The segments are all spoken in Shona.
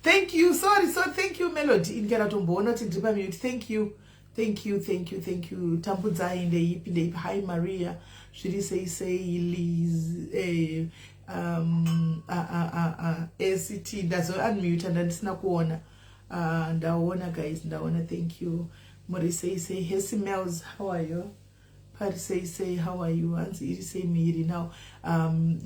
Thank you. Sorry, so thank you Melody. Ini kana tomboona kuti ndiri pamute. Thank you. Thank you, thank you, thank you. Tambudzai ndeipi ndeipi. Hi Maria. Zviri sei sei Liz eh um a a a a ACT ndazo unmute ndandisina kuona. Ndaona guys, ndaona. Thank you. Muri sei sei. Hesi Mels, how are you? Pari sei sei, how are you? Hanzi iri sei miri now. I'm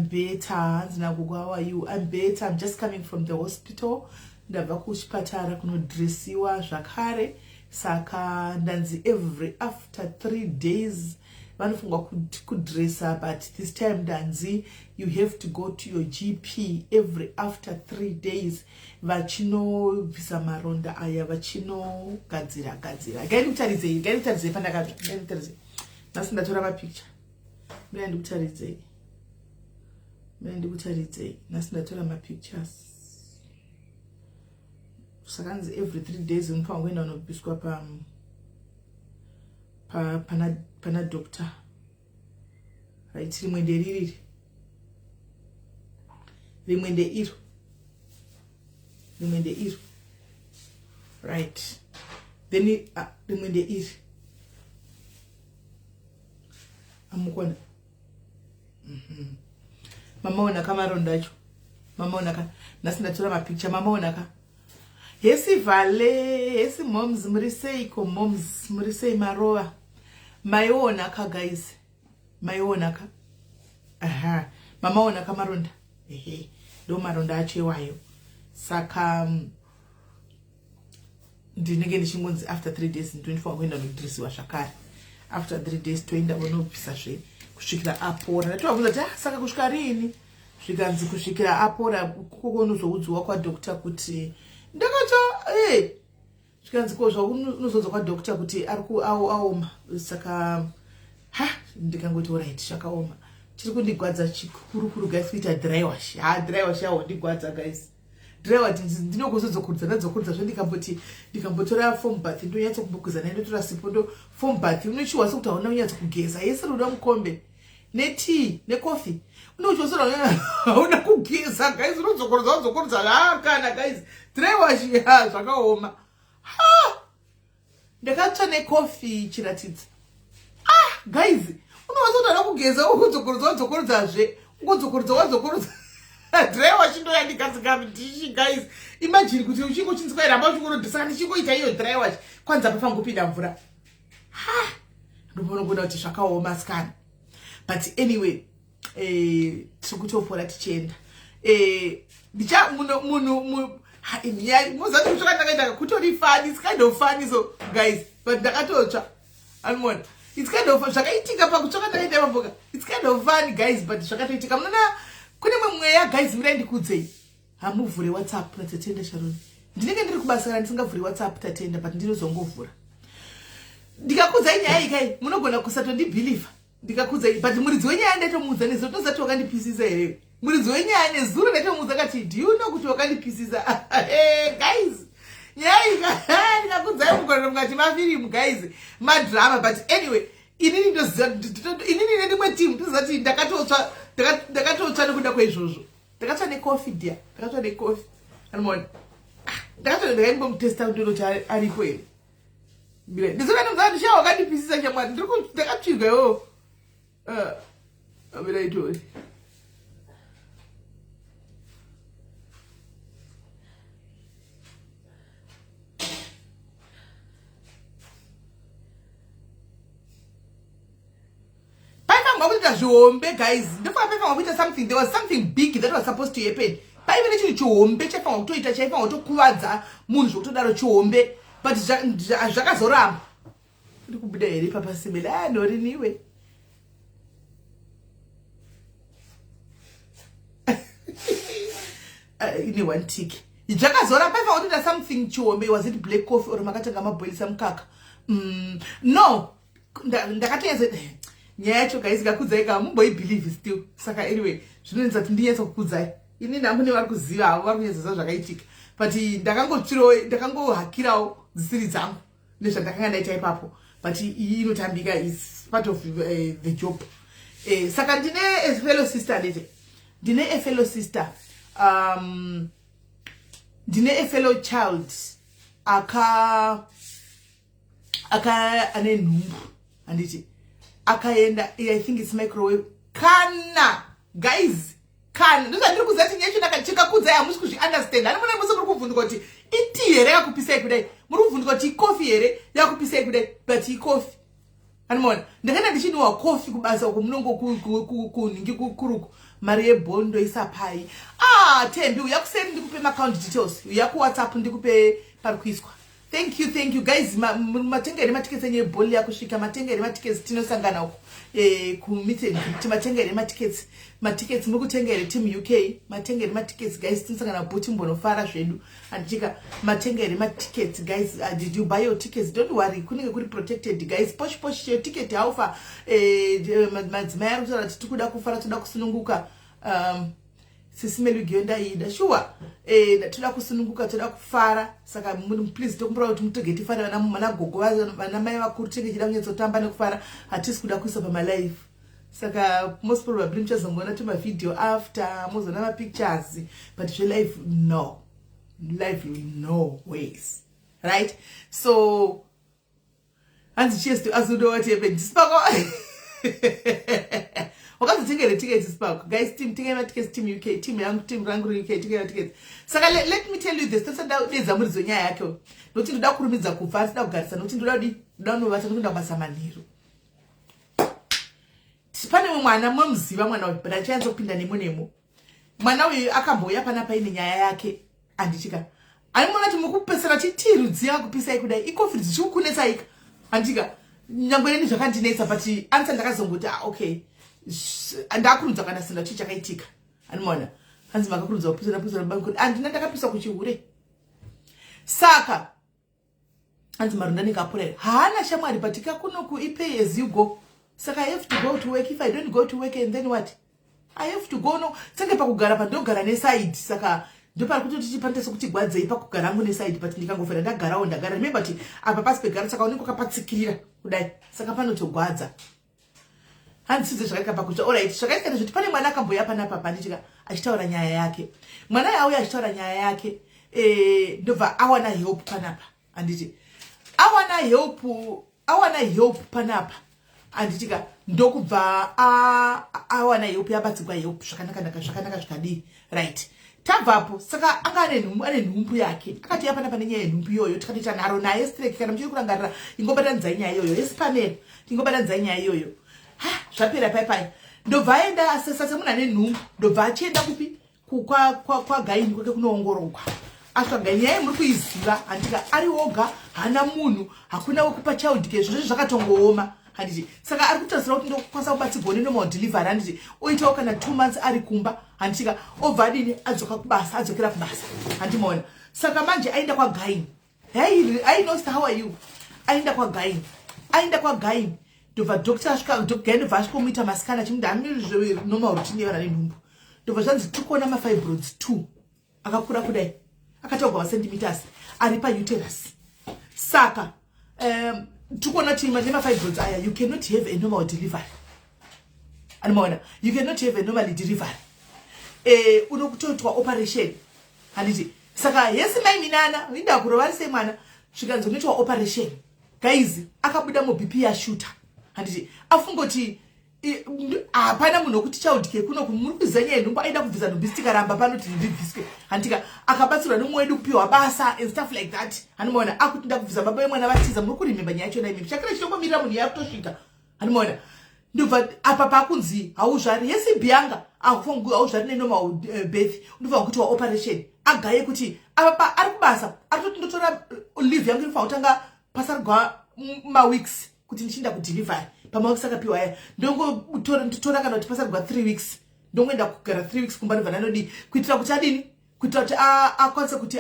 better. Hanzi nagogo, how are you? I'm better. I'm just coming from the hospital. Ndabva kuchipatara kunodressiwa zvakare. Saka ndanzi every after 3 days vanofungwa kudressa, but this time ndanzi you have to go to your GP every after 3 days vachinobvisa maronda aya, vachinogadzira gadzira. Gai ndikutaridzei, gai ndikutaridzei pandakabva, gai ndikutaridzei. Nhasi ndatora mapicture. Mira ndikutaridzei. Mira ndikutaridzei. Nhasi ndatora mapictures. Sakanzi every 3 days unofanira kuenda unobviswa pa pa pana pana doctor. Right, rimwe ndeririri. Rimwe ndeiro. Rimwe ndeiro. Right. Then rimwe ndeiri. Amukona. Mamaona ka maronda acho. Mamaona ka. Nhasi ndatora mapicture. Mamaona ka. Hesi Vale, hesi moms, muri seiko moms, muri sei marova. Maiona ka guys. Maiona ka. Aha. Mamaona ka maronda. Ehe. Ndo maronda acho iwayo. Saka ndinenge ndichingonzi after 3 days ndinofanira kuenda nodressiwa zvakare. After 3 days toenda vonobvisa zve kusvikira apora. Ndatovabvunza kuti ah, saka kusvika riini? Zvikanzi kusvikira apora koko unozoudzwa kwadoctor kuti ndakato eh zvikanzi ko zvaunozonzwa kwadoctor kuti ari aoma saka ha ndikangoti alright zvakaoma. Chiri kundigwadza chikurukuru guys kuita dry wash. Ha dry wash yawo ndigwadza guys. Dry wash ndinokuzodzokudza ndadzokurudza zve ndikamboti ndikambotora foam bath ndonyatso kumbokwiza nayo ndotora sipo ndo foam bath unochiwa sekuti hauna kunyatso kugeza yese ruda mukombe netea necoffee unochosora hauna kugeza guys unodzokorodza wadzokorodza ha kana guys dry wash ha zvakaoma. Ha ndakatsva necoffee chiratidza. Ah guys unowanza kuti hauna kugeza udzokorodza wadzokorodzazve ungodzokorodza wadzokorodza dry wash ndo yandigadzika ndichi guys. Imagine kuti uchingo chinzwa iramba uchingorodhisa ndichingoita iyo dry wash kwanza pafangu kupinda mvura. Ha ndinoona kuona kuti zvakaoma sikana. But anyway tiri kutopora tichienda. Ndicha muno muno mu ha inyaya mozati kutsvaka ndakaita kutori funny, it's kind of funny so guys, but ndakatotsva. Anmona it's kind of zvakaitika pakutsvaka ndakaita ipapo. It's kind of funny guys, but zvakatoitika. Munoona kune mwe mweya guys, mirai ndikuudzei. Hamuvhure WhatsApp naTatenda Sharon. Ndinenge ndiri kubasa kana ndisingavhuri WhatsApp Tatenda, but ndinozongovhura. Ndikakuudzai nyaya iyi kai munogona kusatondibhilivha. Ndikakuudzai, but muridzi wenyaya ndaitomuudza nezuro, tozati wakandipisisa here? Muridzi wenyaya nezuro ndaitomuudza kati do you know kuti wakandipisisa? Hey, guys, nyaya iyi ndikakuudzai mugona mukati mafirimu guys, madrama, but anyway inini ndoziva inini nendimwe team ndoziva kuti ndakatotsva ndakatotsva nekuda kweizvozvo. Ndakatsva necoffee dear, ndakatsva necoffee. Anmona. Ndakatsva ndakaimbomutesta kuti ndoti aripo here. Mire, ndizona ndimuzana ndisha wakandipisisa shamwari. Ndiri ndakatsvirwa iwo. Mira itori. Paifanirwa kuita zvihombe guys. Ndofanira paifanirwa kuita something. There was something big that was supposed to happen. Paive nechinhu chihombe chaifanirwa kutoita, chaifanirwa kutokuvadza munhu zvekutodaro chihombe, but zvakazoramba. Ndiri kubuda here ipapa Simele? Ah, ndoriniwe. Ine one tick. Zvakazoramba paifanirwa kutoita something chihombe. Was it black coffee or makatanga mabhoilisa mukaka? No. Ndakatoyedza nyaya yacho guys, ngakudzai ka mumboibelieve still. Saka anyway zvinonetsa kuti ndinyatso kukudzai. Ini nangu nevari kuziva havo vari kunyatsoziva zvakaitika, but ndakangotsvirawo ndakangohakirawo dzisiri dzangu nezvandakanga ndaita ipapo, but iyi inotambika is part of the job. Saka ndine a fellow sister ndete ndine a fellow sister Ndine a fellow child aka aka ane nhumbu, handiti? Akaenda, I think it's microwave. Kana guys, kana ndozvandiri kuziva kuti nyaya yacho chikakudzai, hamusi kuzviunderstand. Hani muna muse muri kuvhunduka kuti itii here yakupisai kudai, muri kuvhunduka kuti ikofi here yakupisai kudai, but ikofi. Animona ndakaenda ndichinwa kofi kubasa uko, munongo kunhingi kuruku. Mari yebhondo isapai. Ah, Tembi, uya kuseri ndikupe maaccount details. Uya kuWhatsApp ndikupe pari kuiswa. Thank you, thank you guys. Matenga here matickets enyu ebholi yakusvika? Matenga here matickets? Tinosangana uko kumeet and greet. Matenga here matickets? Matickets muri kutenga here, team UK? Matenga here matickets, guys? Tinosangana bo, timbonofara zvedu, handichika? Matenga here matickets, guys? Did you buy your tickets? Don't worry, kunenge kuri protected, guys. Posh posh ticket haufa. Madzimai ari kutaura kuti tikuda kufara, toda kusununguka. Sisimelugiyo ndaida shuwa. Toda kusununguka, toda kufara. Saka please, tokumbira kuti mutoge tifare. Vana gogo, vana mai vakuru, tinenge chida kunyatsotamba nekufara. Hatisi kuda kuisa pamalive, saka most probably muchazongoona tumavhidhio after, mozoona mapictures, but zvelive, no live, no ways, right? So hanzi cheers to azudo. What happened, Sipako? Wakazotengere tickets, Sipako? Guys, team, tengai matickets. Team UK, team yangu, team rangu reUK, tengai matickets. Saka let me tell you this. Tosada muridzo nyaya yake, nokuti ndoda kurumidza kubva, asida kugarisa, nokuti ndoda kudi, ndoda kunovata, nokuenda kubasa manheru. Pane mumwe mwana munomuziva mwana uyu, but achianza kupinda nemo nemo. Mwana uyu akambouya pana paine nyaya yake, handichika? Animona kuti mukupesera chitirudziya kupisai kudai, ikofi dzichikukunetsaika, handika? Nyangwe neni zvakandinetsa, but anisa ndakazongoti, ah, okay, ndakurudza kana sinda chii chakaitika. Animona hanzi makakurudza kupisa napisa, handina, ndakapisa kuchihure. Saka hanzi maronda anenge apora here? Haana shamwari, but kakunoku ipay as you go. Saka I have to go to work. If I don't go to work, and then what? I have to go. No, senge pakugara pandogara neside, saka ndopari kutoti panoita sekuti gwadzei pakugara hangu neside, but ndikangofera ndagarawo, ndagara. Remember kuti apa pasi pegara, saka unenge wakapatsikirira kudai, saka panotogwadza. Handisidze zvakaitika pakutsva. Alright, zvakaitika ndezvekuti pane mwana akamboya panapa pandichika achitaura nyaya yake. Mwana auya achitaura nyaya yake, ndobva awana help panapa, handiti? Awana help, awana help panapa, handitika? Ndokubva awana help, yabatsigwa help zvakanaka-naka, zvakanaka zvikadii. Right, tabvapo. Saka anga ane nhumbu yake. Akati yapana pane nyaya yenhumbu iyoyo, tikatoita nharo naye strek. Kana muchiri kurangarira, ingobatanidzai nyaya iyoyo yesipamera, ingobatanidzai nyaya iyoyo. Ha, zvapera pai pai, ndobva aenda asesa semunhu ane nhumbu, ndobva achienda kupi? Kwagaini kwake kunoongororwa. Asvika gaini, nyaya muri kuiziva, handika? Ari woga, haana munhu, hakuna wekupa child care, zvozvo zvakatongooma, handiti? Saka ari kutarisira kuti ndokwanisa kubatsirwa nenormal delivery, handiti? Oitawo kana 2 months ari kumba, handitika? Obva adini? Adzoka kubasa, adzokera kubasa, handimaona? Saka manje aenda kwagaini. Hey, I know, how are you? Aenda kwagaini, aenda kwagaini, ndobva doctor asvika, gaini ndobva asvikomuita mascan, achimuti normal routine yevana nenhumbu. Ndobva zvanzi tiri kuona mafibroids two akakura kudai, akataurwa macentimeters ari pauterus. Saka tiri kuona kuti nemafibroids aya, you cannot have a normal delivery. Animaona, you cannot have a normal delivery. Unokutoitwa operation, handiti? Saka yesi mai minana inda kurova semwana, zvikanzi unoitwa operation. Guys, akabuda muBP yashuta, handiti? Afungoti hapana munhu wekuti child care kuno, muri kuziva nyaya yenhumbu. Aida kubvisa nhumbu, tikaramba panoti nhumbu ibviswe, handika? Akabatsirwa nemumwe wedu kupiwa basa and stuff like that, handimaona? Akuti ndakubvisa, baba vemwana vatiza. Muri kurememba nyaya yachona imimi? Chakira chinongomirira munhu yakutosvika, handimaona? Ndobva apa pakunzi hauzvari yesi bianga, hauzvari nenormal birth, unofanira kuitwa operation. Agaye kuti apa ari kubasa, ari toti ndotora leave yangu, inofanira kutanga pasarigwa maweeks kuti ndichienda kudelivery. Pamaweeks akapiwa aya, ndongotora kana kuti pasarigwa 3 weeks, ndongoenda kugara 3 weeks kumba, ndobva ndanodii, kuitira kuti adini, kuitira kuti akwanise kuti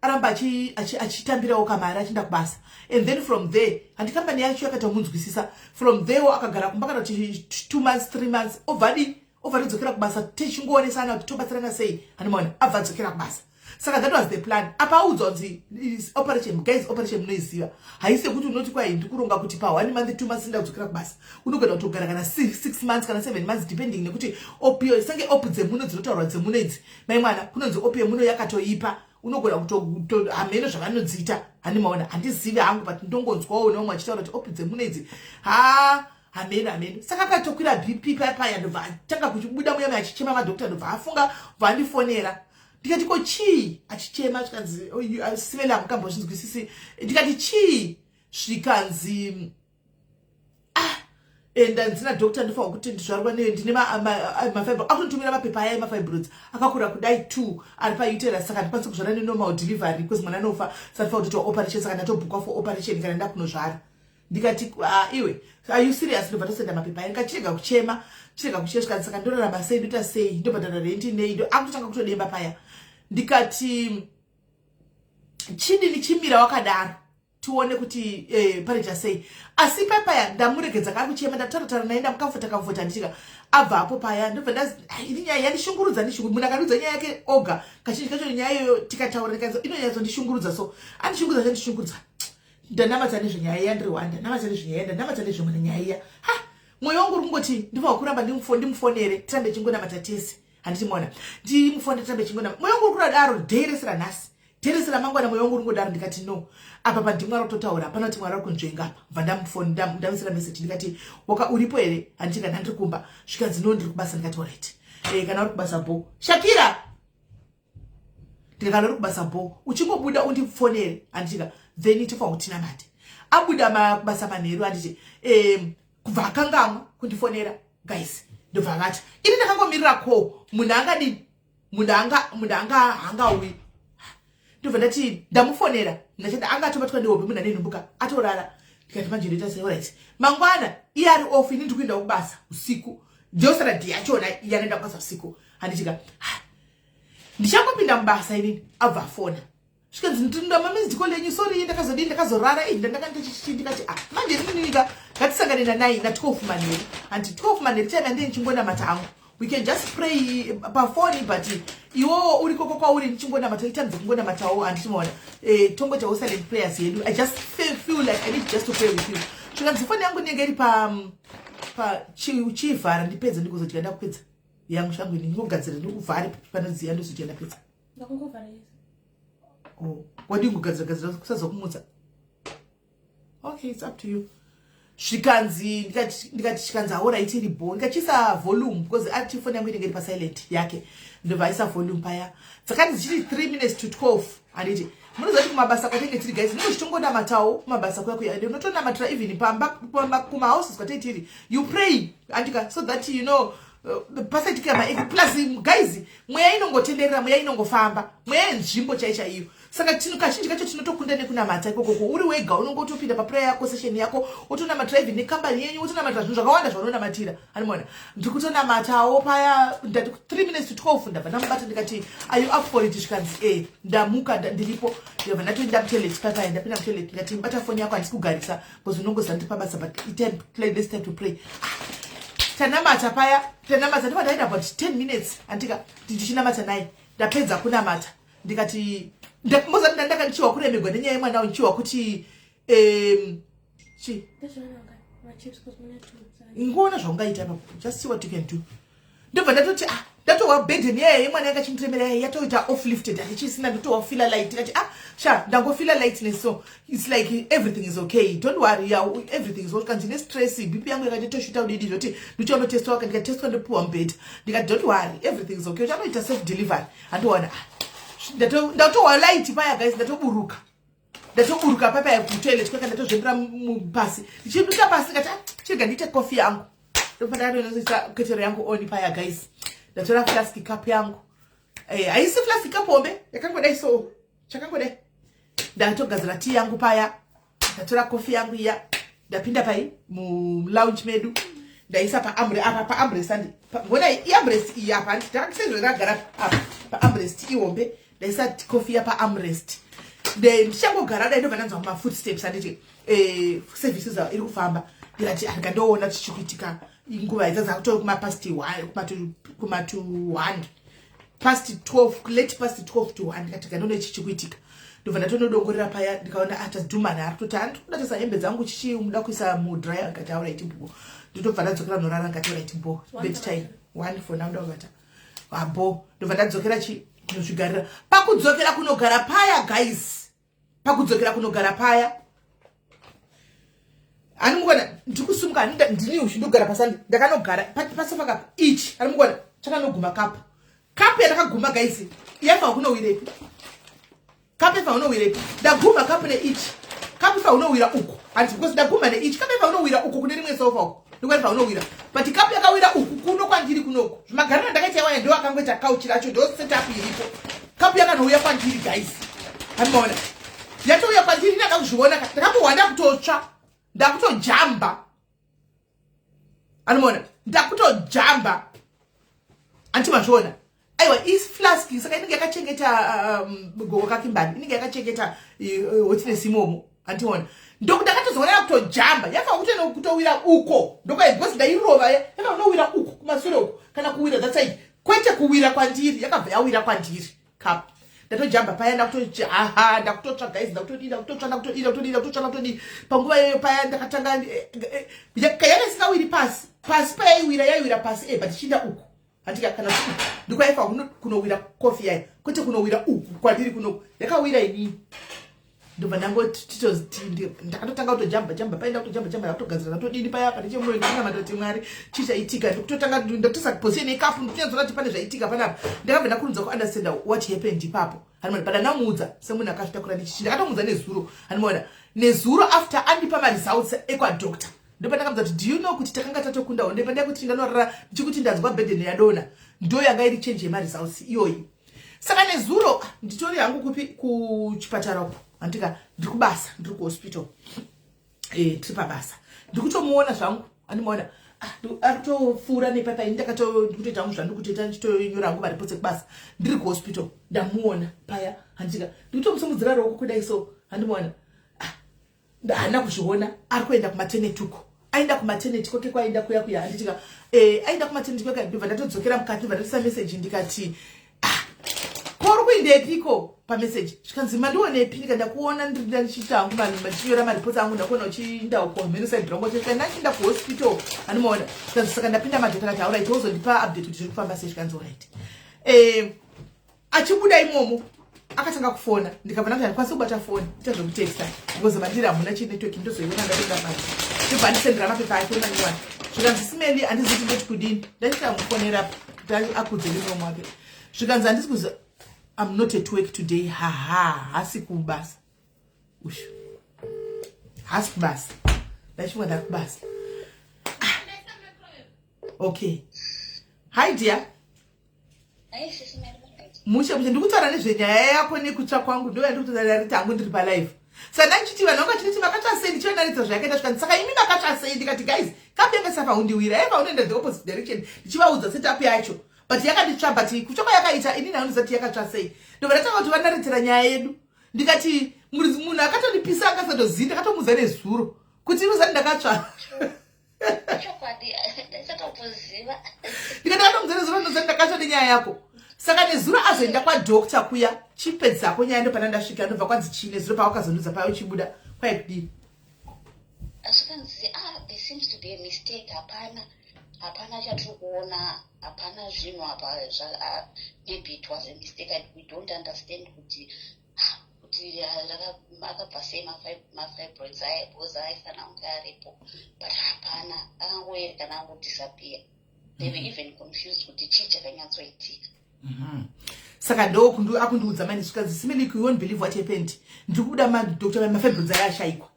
aramba achitambirawo kamari, achienda kubasa. And then from there, handi kambani yacho yakatomunzwisisa. From there akagara kumba kana kuti 2 months, 3 months, obva adii? Obva todzokera kubasa, tichingoonesana kuti tobatsirana sei, handimaona? Abva adzokera kubasa. Saka that was the plan. Apa audzwa kunzi operation. Guys, operation munoiziva, haisi yekuti unoti kwai ndikuronga kuti pa one month, 2 months nda kudzokera kubasa. Unogona kutogara kana 6 months, kana 7 months, depending nekuti op senge op dzemuno dzinotaurwa dzemuno idzi, mai mwana, kunonzi op yemuno yakatoipa. Unogona kuto hameno zvavanodziita, handimaona, handizivi hangu, but ndongonzwawo nevamwe vachitaura kuti opi dzemuno idzi, ha, hameno, hameno. Saka akatokwira BP paya paya, ndobva atanga kuchibuda muyama achichema. Madhokta ndobva afunga, bva andifonera. Ndikati, "Ko chii?" Achichema, zvikanzi, "Oh, sivele hamukambozvinzwisisi." Ndikati, "Chii?" Zvikanzi, "Ah, ndanzi nadoctor ndofanwa kuti ndizvarwa ndine mafibro." Akutonditumira mapepa aya emafibroids akakura kudai, two ari pauterus, saka ndikwanisi kuzvara nenormal delivery because mwana anofa, saka ndifanwa kutoitwa operation, saka ndatobhukwa for operation kana ndakunozvara. Ndikati, "Ah, iwe, are you serious?" Ndobva tosenda mapepa aya. Ndikachirega kuchema, chirega kuchema. Zvikanzi, "Saka ndorarama sei? Ndoita sei? Ndobhadhara renti nei?" Akutotanga kutodemba paya. Ndikati, "Chidini? Chimira wakadaro, tione kuti panoita sei." Asi paya ndamuregedza kakuchema, ndataura naye, ndamukamfota kamfota, ndichika abva apo paya, ndobva ini nyaya yandishungurudza, ndishungurudza. Munhu akandudza nyaya yake oga, kazhinji kacho nyaya iyoyo tikataura inonyatsondishungurudza. So andishungurudza, chandishungurudza, ndanamata nezvenyaya iya, ndiri one, ndanamata nezvenyaya iya, ndanamata nezvemwe nyaya iya. Ha, mwoyo wangu uri kungoti ndifanwa kuramba ndimufonere, tirambe chingonamata tese, handiti mona? Ndimufonere, tirambe chingonamata. Mwoyo wangu uri kudaro day rese ranhasi, day rese ramangwana, mwoyo wangu uri kungodaro. Ndikati, "No, apa pandimwari kutotaura, hapana kuti Mwari ari kunzvenga apa." Bva ndamusira message, ndikati, "Waka uripo here?" Handiti kana ndiri kumba. Zvikanzi, "No, ndiri kubasa." Ndikati, "Alright, kana uri kubasa bo, Shakira." Ndikati, "Uri kubasa bo, uchingobuda undifonere, handitika? Then tofanwa kuti tinamate." Abuda kubasa manheru, handiti, kubva akangamwa kundifonera, guys. Ndobva vati, ini ndakangomirira call, munhu angadini, munhu anga hangauyi. Ndobva ndati ndamufonera, ndachati angatobatwa nehope, munhu anenhumbuka atorara. Ndikati, "Manje ndoita sei?" Alright, mangwana iye ari off, ini ndiri kuenda kubasa usiku, ndosara day yachona yanoenda kubasa usiku, handitika? Ndichangopinda mubasa inini, abva afona. Zvikanzi, "Ndamamissed call yenyu, sorry, ndakazodii, ndakazorara, ndandakandachii." Ndikati, "Ah, manje rininika, ngatisangane na9, na12 manheru." Handi 12 manheru time yandee ndichingonamata hangu. We can just pray pafoni, but iwowo uri koko kwauri, ndichingonamata, itime dzekungonamatawo, handichimaona? Tongoitawo silent prayers yedu. I just feel like I need just to pray with you. Zvikanzi, foni yangu inenge iri pa chivhara, ndipedze, ndigozodya. Ndakupedza yangu shangu ini, ndingogadzira, ndikuvhare panodziya, ndozodya ndapedza. Oh, wadii kugadzira gadzira kusazokumutsa? Okay, it's up to you. Zvikanzi, ndikati, chikanzi, "Alright, iri bo." Ndikachiisa volume because ati foni yangu inenge iri pasilent yake. Ndobva aisa volume paya. Dzakati dzichiti 3 minutes to 12, handiti munoziva kuti kumabasa kwatenge tiri, guys, ndinge chitongonamatawo kumabasa kuya kuya. Unotonamatira even pamba, kumahouses kwatei tiri, you pray, andika, so that pasaitika ma. Plus, guys, mweya inongotenderera, mweya inongofamba, mweya yenzvimbo chai chaiyo. Saka kazhinji kacho tinotokunda nekunamata ikokoko. Uri wega unongotopinda paprayer yako, session yako, wotonamatira even nekambani yenyu, wotonamatira zvinhu zvakawanda zvaunonamatira, animona? Ndiri kutonamatawo paya, ndati 3 minutes to 12, ndabva ndamubata. Ndikati, "Are you up for it?" Zvikanzi, "E, ndamuka, ndiripo." Ndabva ndatoenda mutoilet papaya. Ndapinda mutoilet, ndikati, "Bata foni yako, handisi kugarisa because unongoziva ndiri pabasa, but time, let's time to pray." Ah, tanamata paya, tanamata, ndibva ndaenda about 10 minutes, andika, ndichinamata naye. Ndapedza kunamata, ndikati, mozati ndandaka ndichiwa kuremegwa nenyaya yemwana, ndichiwa kuti chi ingoona zvaungaita papo, just see what you can do. Ndobva ndatoti, ah, ndatowa burden yaya yemwana yanga chindiremera, yaya yatoita uplifted, handichisina. Ndotowa feel light. Ndikati, "Ah, sha, ndangofeela lightness, so it's like everything is okay, don't worry, yeah, everything is okay. Ndine stress, BP yangu yakati toshuta kudidi, zvoti ndichanotestwa. Ndikatestwa, ndopiwa mubhedha. Ndikati, "Don't worry, everything is okay, uchanoita safe delivery." Handiona, ndatowa light paya, guys. Ndatoburuka, ndatoburuka papa kutoilet kwaka, ndatozvendera pasi, ndichibuka pasi, ndikati, "Ah, chirega ndiite kofi yangu." Ndopa ndatonoisa ketero yangu on paya, guys. Ndatora flask cup yangu. Haisi flask cup hombe, yakangodai so, chakangodai. Ndatogadzira tii yangu paya, ndatora kofi yangu iya, ndapinda pai mulounge medu, ndaisa paarmrest apa, paarmrest, andi ngona iarmrest iyi apa, sezvo ndakagara apa paarmrest ihombe, ndaisa kofi ya paarmrest. Ndichangogara dai, ndobva ndanzwa mafootsteps, handiti services iri kufamba. Ndikati, "Ndikandoona chichikuitika." Nguva idza dzakuto kumapast kumatu 1 past 12, late past 12 to 1. Ndikati, "Kandoona chichikuitika." Ndobva ndatonodongorera paya, ndikaona atadhumana ari kutoti, "Handikuda toisa hembe dzangu, chichi muda kuisa mudryer." Ndikati, "Alright bo." Ndotobva ndadzokera norara. Ndikati, "Alright bo, bedtime, one for now, ndavata abo." Ndobva ndadzokera chi Kunozvigarira. Pakudzokera kunogara paya, guys, pakudzokera kunogara paya, hani mukuona ndikusumuka, ndini uchi ndogara pasandi. Ndakanogara pasofa kapa ichi, hani mukuona chakanoguma kapu. Kapu yandakaguma, guys, yaifa kunowirepi? Kapu ifa unowirepi? Ndaguma kapu neichi, kapu ifa unowira uku, hanti? Because ndaguma neichi, kapu ifa unowira uku kune rimwe sofa uku, ndikwa unowira. But kapu yakawira uku kuno kwandiri kunoku. Zvimagariro ndakaita iwaya ndo akangoita kauchi racho, ndo setup iripo. Kapu yakanouya kwandiri, guys, hanimaona yatouya kwandiri. Ndada kuzviona, ndakambohwa ndakutotsva, ndakutojamba, anomaona ndakutojamba, anti mazviona? Aiwa, iflask, saka inenge yakachengeta gogo kakimbani, inenge yakachengeta hotness imomo, antiona? Ndakatozoona yakutojamba, yafa kutowira uko ndokwai, because ndairova, yafa kunowira uko kumasure uko, kana kuwira that side, kwete kuwira kwandiri. Yakabva yawira kwandiri cup. Ndatojamba paya, ndakutohaha, ndakutotsva, guys, ndakutodii, ndakutotsva, ndakutodii, ndakutodii, ndakutotsva, ndakutodii. Panguva iyoyo paya ndakatanga, yanga isingawiri pasi. Pasi payaiwira, yaiwira pasi but ichiinda uku, handika? Kana uku ndikwaifa kunowira kofi yayo, kwete kunowira uku kwandiri kunoku. Yakawira inini, ndobva ndangoti ndakatotanga kutojamba jamba paenda, kutojamba jamba, ndakutogadzira, ndatodini paya pane chemoyo, ndikunamata kuti Mwari, chii chaitika? Ndikutotanga ndatoisa position yekapu, ndikunyatsoona kuti pane zvaitika panapa. Ndakabva ndakurumidza kuunderstanda what happened ipapo, hanimona? But andamuudza semunhu akazvitakura nechichi, ndakatomuudza nezuro, hanimona? Nezuro after andipa maresults ekwadoctor, ndopandakamudza kuti, "Do you know kuti takanga tatokunda hondo?" Pandai kuti ndanorara ndichikuti ndanzwa burden yadona, ndo yanga iri change yemaresults iyoyi. Saka nezuro nditori hangu kupi? Kuchipatara uku, handika? Ndiri kubasa, ndiri kuhospital, tiri pabasa. Ndikutomuona zvangu, andimaona ari kutopfuura nepapa. Ini ndikutoita hangu zvandiri kutoita, ndichitonyora hangu mareports ekubasa. Ndiri kuhospital, ndamuona paya, handika? Ndikutomusimudzira ruoko kudai so, handimaona? Haana kuzviona. Ari kuenda kumaternity uko, aenda kumaternity kwake, kwaenda kuya kuya, handitika? Aenda kumaternity kwake. Ndobva ndatodzokera mukati, ndobva ndatoisa meseji, ndikati, "Ah, kori kuindepiko?" Pameseji zvikanzi, "Mandionepi?" Ndika, "Ndakuona ndichiita hangu, ndichinyora maripoti angu, ndakuona uchiinda uko mheno side rangu." Ndachiinda kuhospital, handimaona? Zvikanzi, "Saka ndapinda madhota." Kati, "Alright, wozondipa update kuti zviri kufamba sei." Zvikanzi, "Alright." Achibuda imomo akatanga kufona. Ndikabva ndakuti handikwanisi kubata foni, ita zvekutexta, because mandiri hamuna chinetwork, ndozoiona ndatenga pasi. Ndobva ndisendera mapepa ake manyowani. Zvikanzi, "Simeli, handizi kuti ndoti kudini." Ndaita mufonera kuti akudze nemuromo wake. Zvikanzi, "Handisi kuzi, I'm not at work today." Haha, hasi kubasa ushu, hasi kubasa. Ndachimwa, ndari kubasa. Ah. Okay, hi dear. Mushe mushe. Ndikutaura nezvenyaya yako nekutsva kwangu, ndo yandiri kutaura hangu. Ndiri palive, saka ndandichiti vanhu vanga chititi makatsva sei. Ndichivanaridza zvayakaita. Svikanzi, "Saka imi makatsva sei?" Ndikati, "Guys, kapu yanga isafa undiwira, yaiva unoenda the opposite direction." Ndichivaudza setup yacho, but yakanditsva. But kutsva kwayakaita, inini handizati yakatsva sei. Ndobva ndatanga kuti vanaretsera nyaya yedu. Ndikati munhu akatondipisa angasatozivi. Ndakatomuudza nezuro kuti inozati ndakatsva. Chokwadi, ndisatokuziva. Ndikati ndakatomuudza nezuro, ndozati ndakatsva nenyaya yako. Saka nezuro azoenda kwadoctor kuya, chipedzako nyaya. Ndopana ndasvika, ndobva kwanzi chii nezuro pawakazondudza paya uchibuda kwai kudii? Zvikanzi, "Ah, there seems to be a mistake. Hapana chatiri kuona, hapana zvinhu apa. Maybe it was a mistake and we don't understand kuti akabva sei mafibroids aya, because aifanira kunge aripo, but hapana, akangoerekana angodisappear." They were even confused kuti chii chakanyatsoitika. Saka ndo akundiudza mani. Zvikanzi, "Simelik, you won't believe what happened. Ndiri kubuda madoctor, mafibroids aya ashayikwa.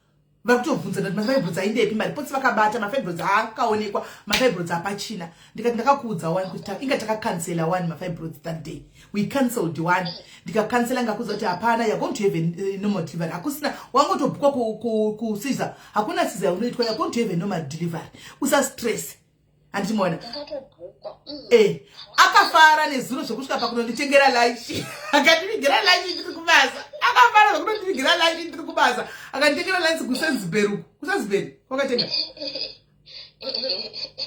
Vari kutobvunza ndati mafibroids aindepi? Mareports vakabata, mafibroids akaonekwa, mafibroids apachina." Ndikati, "Ndakakuudza one kuti inga takakansela one mafibroids that day. We cancelled one." Ndikakansela, ngakuudza kuti hapana, you're going to have a normal delivery. Hakusina wangotobhukwa kucaesar, hakuna caesar yaunoitwa. You're going to have a normal delivery, usastress, handiti?" Maona? Ndakatobhukwa. Akafara nezuro zvokusvika pakunonditengera lunch. Akandivigira lunch ndiri kubasa. Akafara zvokunondivigira lunch ndiri kubasa. Akanditengera lunch kuSainsbury uku, kuSainsbury kwakatenga,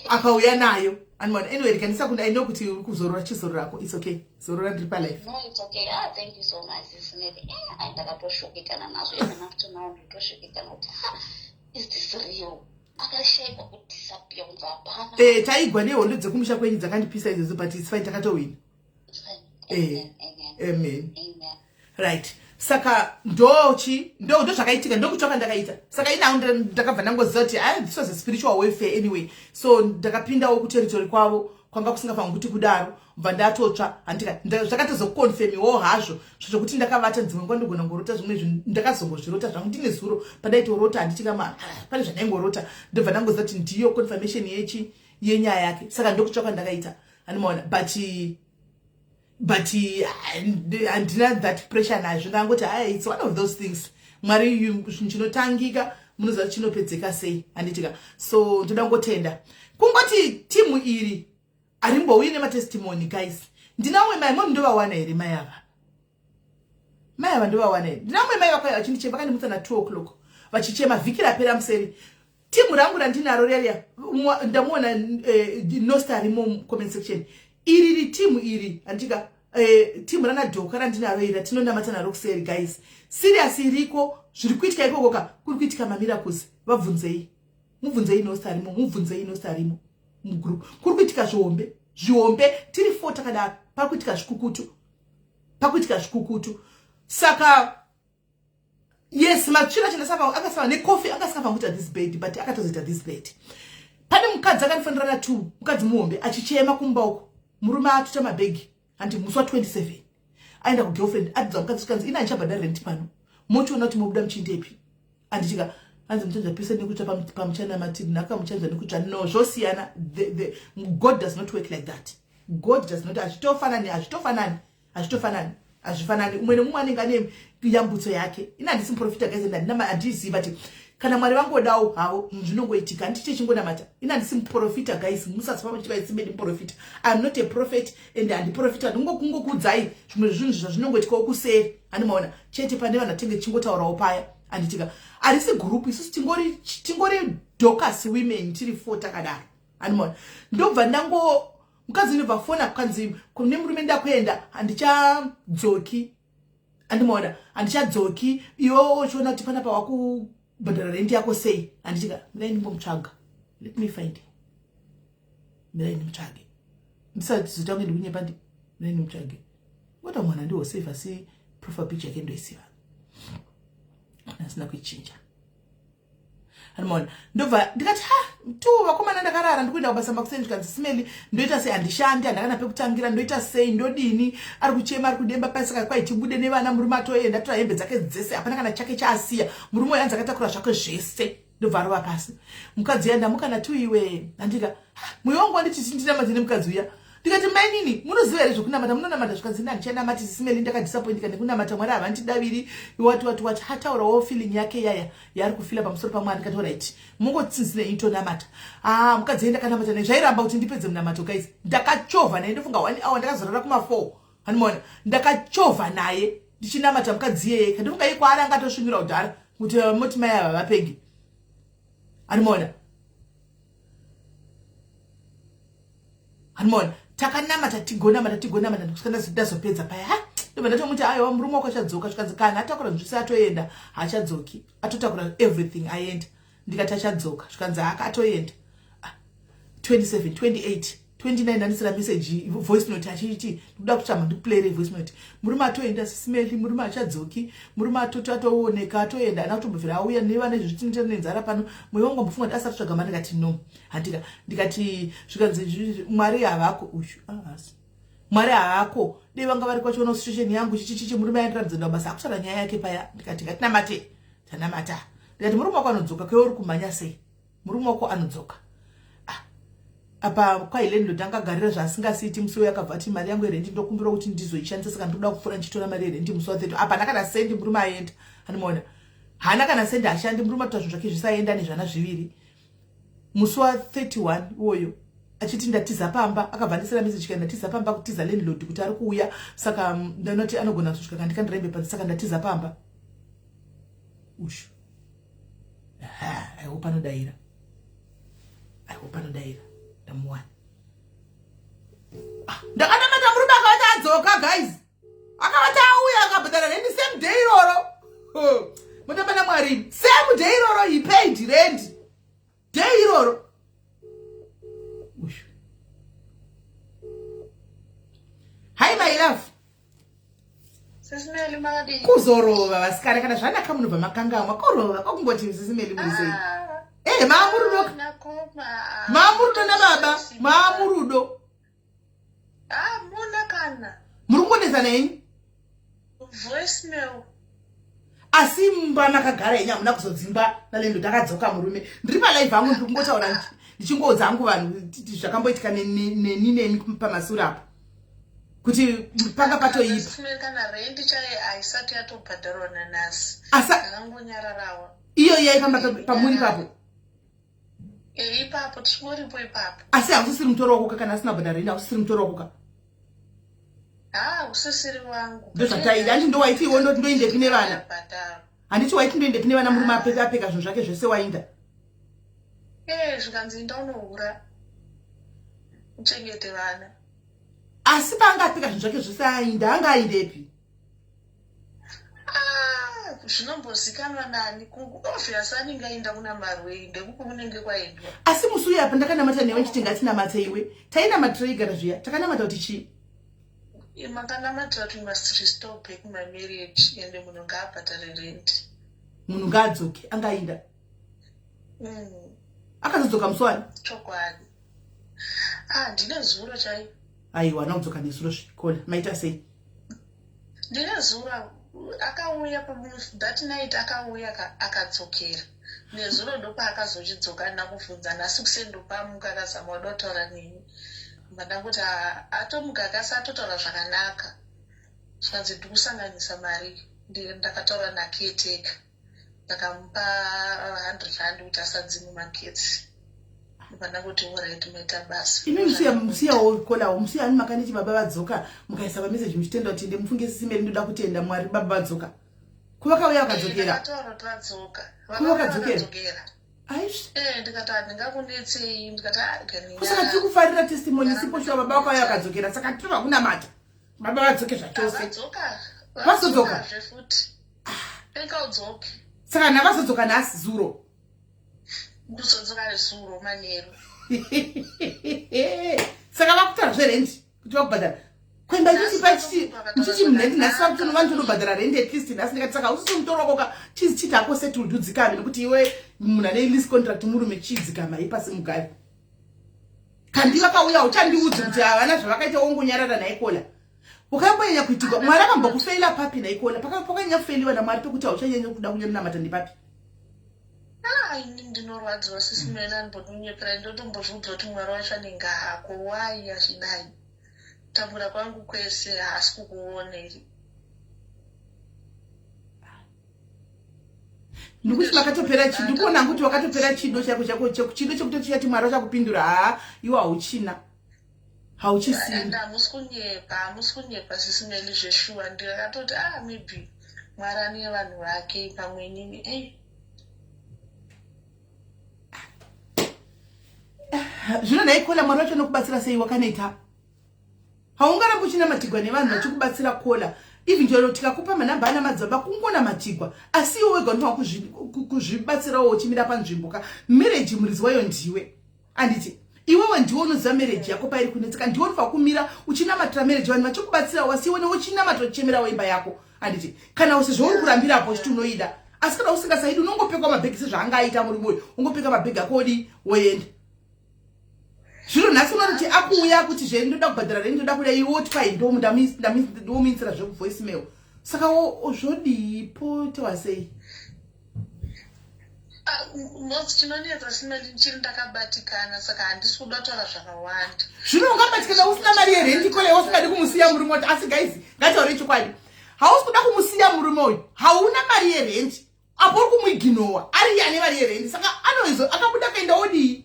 akauya nayo, andimaona? Anyway, rikandisakunda. I know kuti uri kuzorora, chizorora rako, it's okay, zorora, ndiri palife. No, it's okay. Ah, thank you so much, Sisineli. Eh, ndakatoshokekana nazvo. Even up to now ndinotoshokekana kuti, ha, is this real? Akashayikwa, kudisappear, kunzi hapana. Taigwa nehondo dzekumusha kwenyu dzakandipisa idzodzo, but it's fine, takatowina. It's fine. Eh, amen right. Saka ndochi ndo zvakaitika, ndokutsvaka ndakaita. Saka inawo ndakabva ndangoziva kuti ah, this was a spiritual warfare anyway. So ndakapindawo kuterritory kwavo kwanga kusingafaniri kuti kudaro, bva ndatotsva handika. Zvakatozokonfemiwo hazvo zvokuti ndakavata dzimwe nguva ndigona ngorota zvimwe zvinhu, ndakazongozvirota zvangu ndine zuro pandaitorota handitika pane zvandaingorota, ndobva ndangoziva kuti ndiyo confirmation yechi yenyaya yake. Saka ndokutsvaka ndakaita, handimaona, but handina that pressure nazvo. Ndangoti hai, it's one of those things. Mwari, zvinhu chinotangika munoziva kuti chinopedzeka sei, handitika? So ndoda ngotenda kungoti timu iri harimbouyi nematestimony, guys. Ndina umwe mai moni, ndovawana here mai ava? Mai ava ndovawana here? Ndina umwe mai vakauya vachindichema, vakandimutsa na2 o'clock vachichema vhiki rapera museri. Timu rangu randinaro reriya, ndamuona Nosta arimo comment section. Iri ritimu iri, handika? Timu ranadhoka randinaro iri ratinonamata naro kuseri, guys, serious iriko. Zviri kuitika ikoko ka, kuri kuitika mamiracles. Vabvunzei, mubvunzei Nosta arimo, mubvunzei Nosta arimo mugroup. Kuri kuitika zvihombe zvihombe, tiri four takadaro, pari kuitika zvikukutu, pakuitika zvikukutu. Saka yes, matsvira chandasava akasava necoffee, angasingafanga kuita this bed, but akatozoita this bed. Pane mukadzi akandifanira na2, mukadzi muhombe achichema kumba uko, murume atuta mabhegi handi musi wa27 aenda kugirlfriend. Adudza mukadzi, chikanzi ina handichabhadhari rent pano, mochiona kuti mobuda muchiindepi. Andichika hanzi muchanzwa pese nekutsva pamuchana matiri nhaka muchanzwa nekutsva. No, zvosiyana. God does not work like that. God does not, hazvitofanani, hazvitofanani, hazvitofanani, hazvifanani. Umwe nemumwe anenge ane yambutso yake. Ina handisi muprofita, guys, and handina, handizivi, but kana Mwari vangodawo havo zvinhu zvinongoitika. Handiche chingonamata. Ina handisi muprofita, guys, musazofamba muchivaisimbedi muprofita. I am not a prophet and handiprofita. Ndingokungokuudzai zvimwe zvinhu zvazvinongoitikawo kuseri, handimaona chete. Pane vanhu atinge tichingotaurawo paya, handitika? Harisi group, isusu tingori Dorcas women, tiri four takadaro, handimaona. Ndobva ndango mukadzi ndobva fona kanzi kune murume, ndakuenda, handichadzoki, handimaona, handichadzoki. Iwe uchiona kuti panapa wakubhadhara rendi yako sei, handitika? Mirai ndimbomutsvaga, let me find him. Mirai ndimutsvage, ndisati zotange ndikunyepa. Ndi mirai ndimutsvage. Ngota mwana ndiwosefa, asi profile picture yake ndoisiva, asina kuichinja, handimaona. Ndobva ndikati ha, tu vakomana, ndakarara ndikuenda kubasa makuseni. Zvikanzi, "Simeli, ndoita sei? Handishandi, handakana pekutangira, ndoita sei, ndodini?" Ari kuchema, ari kudemba pasi. Saka kwai tibude nevana, murume atoenda, tora hembe dzake dzese, hapana kana chake chaasiya. Murume uyu anzi akatakura zvake zvese. Ndobva arova pasi mukadzi uya. Ndamukana tu iwe, handika? Mwoyo wangu wanditi ndinamate nemukadzi uya. Ndikati, "Mainini, munoziva here zvokunamata? Munonamata?" Zvikanzi, "Ndichanamati, Simeli, ndakadisappointika nekunamata. Mwari havandidaviri, wati wati wati." Hataurawo feeling yake yaya yaari kufila pamusoro pamwari. Ndikati, "Alright, mungotsinzine, intonamata." Ah, mukadzi yai ndakanamata naye, zvairamba kuti ndipedze munamato, guys. Ndakachovha naye, ndofunga one hour, ndakazorara kuma4, handimaona. Ndakachovha naye ndichinamata mukadzi iyeye. Kandifunga iye kwaari angatosvinura kudhara kuti moti mai ava vapengi, handimaona, handimaona. Takanamata, tigonamata, tigonamata kusvika ndazopedza paya. Ha, ndobva ndatomuti, "Aiwa, murume wako achadzoka." Zvikanzi, "Kana atakura zvese atoenda, haachadzoki, atotakura everything aenda." Ndikati, "Achadzoka." Zvikanzi, "Haka atoenda." 27, 28, 29, ndandisira message, voice note, achiti ndikuda kutsvama ndikuplayere voice note. "Murume atoenda, Sisimeli, murume achadzoki, murume atoti atooneka, atoenda, ana kutombobvira auya nevana izvi, nenzara pano. Mwoyo wangu wambofunga kuti asati tsvaga mari." Ndikati, "No, handika." Ndikati, zvikanzi, "Mwari havako uyu." Ah, asi Mwari haako, dei vanga vari kwachiona situation yangu chichichichi. Murume aendiratidza basa akutaura nyaya yake paya. Ndikati, "Ngatinamate." Tanamata. Ndikati, "Murume wako anodzoka, kweuri uri kumhanya sei? Murume wako anodzoka." Ah, apa kwailandlord angagarira zvaasingasiiti. Musi uyo akabva ati, "Mari yangu yerendi ndokumbira kuti ndizoishandisa, saka ndinoda kupfuura ndichitora mari yerendi musi wa30." Apa hana kana sendi, murume aenda, handimaona, haana kana sendi, hashandi murume, atoita zvinhu zvake zvisaenda nezvana zviviri. Musi wa31 iwoyo achiti, "Ndatiza pamba." Akabva andisira message kai, "Ndatiza pamba kutiza landlord kuti ari kuuya, saka ndanoti anogona kuzosvika kandikandirembe panze, saka ndatiza pamba." Ushu, I hope anodayira, I hope anodayira. Ndamuwana. Ah, ndakanamata murume akavati adzoka, guys, akavati auya, akabhadhara rendi same day iroro. Mutamba naMwari. Same day iroro he paid rent, day iroro. Ushu, hi my love. Sisi Meli makadii? Kuzorova vasikana kana zvanaka munobva makangamwa kurova kwakungoti Sisi Meli muri sei? Ah, Eh, maamurudo. Nakoma. Maamurudo nababa, maamurudo. Ah, muna kana. Muri kungonetsana henyu? Voicemail. Asi mumba makagara henyu hamuna kuzodzingwa naLendo takadzoka murume. Ndiri palive hangu ndiri kungotaura ndichingoudza hangu vanhu zvakamboitika neni nemi pamasure apo. Kuti panga patoipa. Sisi Meli kana rent chaiyo haisati yatobhadharwa nanhasi. Asa Ndakangonyararawo. iyo yaifamba pamuri ipapo. Eh, ipapo tichingoripo ipapo. Asi hausisiri mutoro wako kana asina kubhadhara rent hausisiri mutoro wako ka. Ah, usisiri wangu. Ndozvataida handiti ndowaiti iwe ndoendepi nevana. Bhadharo. Handiti waiti ndoendepi nevana murume apeka apeka zvinhu zvake zvese wainda. Eh, zvikanzi inda unohura. Uchengete vana. Asi paanga apeka zvinhu zvake zvese ainda anga aindepi? Ah, zvinombozikanwa nani obvious anenge aenda kuna Marwei ndekupi kunenge kwaendwa. Asi musi uyu apa ndakanamata newe ndichiti ngatinamate iwe. Tainamatira igara zviya takanamata kuti chii? Makanamatira kuti must restore back my marriage ende munhu ngaabhadhare rent. Munhu ngaadzoke anga ainda. Akazodzoka musi wani? Chokwadi. Ah, ndine zuro chaiyo. Aiwa, anodzoka nezuro zvikona. Maita sei? Ndine zuro akauya that night akauya akadzokera. Nezuro ndopaakazochidzoka andina kubvunza nhasi kuseni ndopamuka akazama kuda kutaura neni. Ndangoti atomuka akasi atotaura zvakanaka. Zvikanzi ndikusanganisa mari ndakataura nacaretaker. Ndakamupa 100 rand kuti asadzime magetsi. Ndangoti alright maita basa. Imi musiyawo kolawo musiya ani makaniti baba vadzoka mukaisa pameseji muchitenda kuti mufunge Sisi Meli ndoda kutenda Mwari baba vadzoka. Kuvakauya vakadzokera. Ndakataura kuti vadzoka. Kuvakadzokera. Aizvi. Eh, ndikati handingakunetsei ndikati Kusaka tiri kufarira testimony sipo shuwa baba vakauya vakadzokera saka tiri vakunamata. Baba vadzoke zvachose. Vazodzoka. Futi. Denga udzoke. Saka navazodzoka nhasi zuro. Ndizodzoka zuro manheru. Saka vakutaura zverendi kuti vakubhadhara. Kwemba ichichipa ichichi murendi nhasi vakutono vanotobhadhara rendi at least nhasi ndikati saka usisi mutoro wako ka chizi chiti hako settled udzikame nekuti iwe munhu ane lease contract murume chidzikama ipasi mugari. Kandi vakauya uchandiudzi kuti havana zvavakaita wongonyarara naikola. Wakambonyanya kuitikwa Mwari akambokufeila papi naikola pakanyanya kufeiliwa naMwari pekuti hauchanyanya kuda kunyanamata ndipapi. Ah, ini ndinorwadziwa Sisi Meli andimbondinyepera ndotombozviudza kuti Mwari wacho anenge hako wai achidai. Kutambura kwangu kwese haasi kukuona here. Ndikuti makatopera chido ndikuona kuti wakatopera chido chako chako chido chekuti chati Mwari achakupindura haa iwe hauchina. Hauchisina. Hamusi kunyepa, hamusi kunyepa Sisi Meli zveshuwa ndakatoti ah maybe Mwari ane vanhu vake pamwe inini ei. Zvino nhai Kola Mwari wacho anokubatsira sei wakaneta? Haungarambi uchinamatigwa nevanhu vachikubatsira Kola. Even chero tikakupa manamba ana madzibaba kungonamatigwa asi iwe wega unofanira kuzvibatsirawo uchimira panzvimbo ka marriage muridzi wayo ndiwe. Anditi iwewe ndiwe unoziva marriage yako pairi kunetseka ndiwe unofanira kumira uchinamatira marriage vanhu vachikubatsira wasi iwe uchinamatira uchichemerawo imba yako. Anditi kana usizvo uri kurambirapo uchiti unoida asi kana usingasaidi unongopfekwa mabhegi sezvaanga aita murume uyu ungopfeka mabhegi ako odii woenda. Zvino nhasi unoti akuuya kuti zve ndoda kubhadhara rent ndoda kuda iwe woti kwai ndomuinsira zvekuvoice mail saka zvodii potewa sei? Mos chinonetsa Simeli chiri ndakabatikana saka handisi kuda kutaura zvakawanda. Zvino ungabatikana usina mari yerendi kole usingadi kumusiya murume wacho asi guys ngataure chokwadi hausi kuda kumusiya murume uyu hauna mari yerendi apo uri kumuiginowa ari iye ane mari yerendi saka anoizo akabuda kaenda odii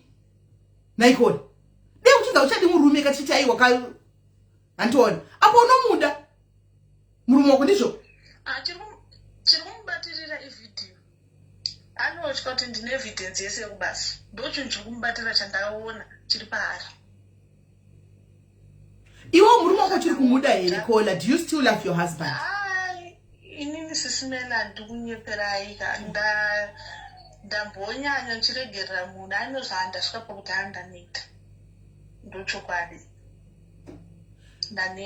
naikoni dei uchinza uchadi murume kachiti aiwa ka handiona apo unomuda murume wako ndizvo. Chiri kumubatirira ivhidhiyo anotya kuti ndine evidence yese yekubasa ndochinhu chiri kumubatira chandaona chiri paari. Iwe murume wako chiri kumuda here Kola? Do you still love your husband? Inini Sisi Meli handikunyeperai ndambonyanya ndichiregerera munhu anozva ndasvika pakuti handaneta ndochokwadi.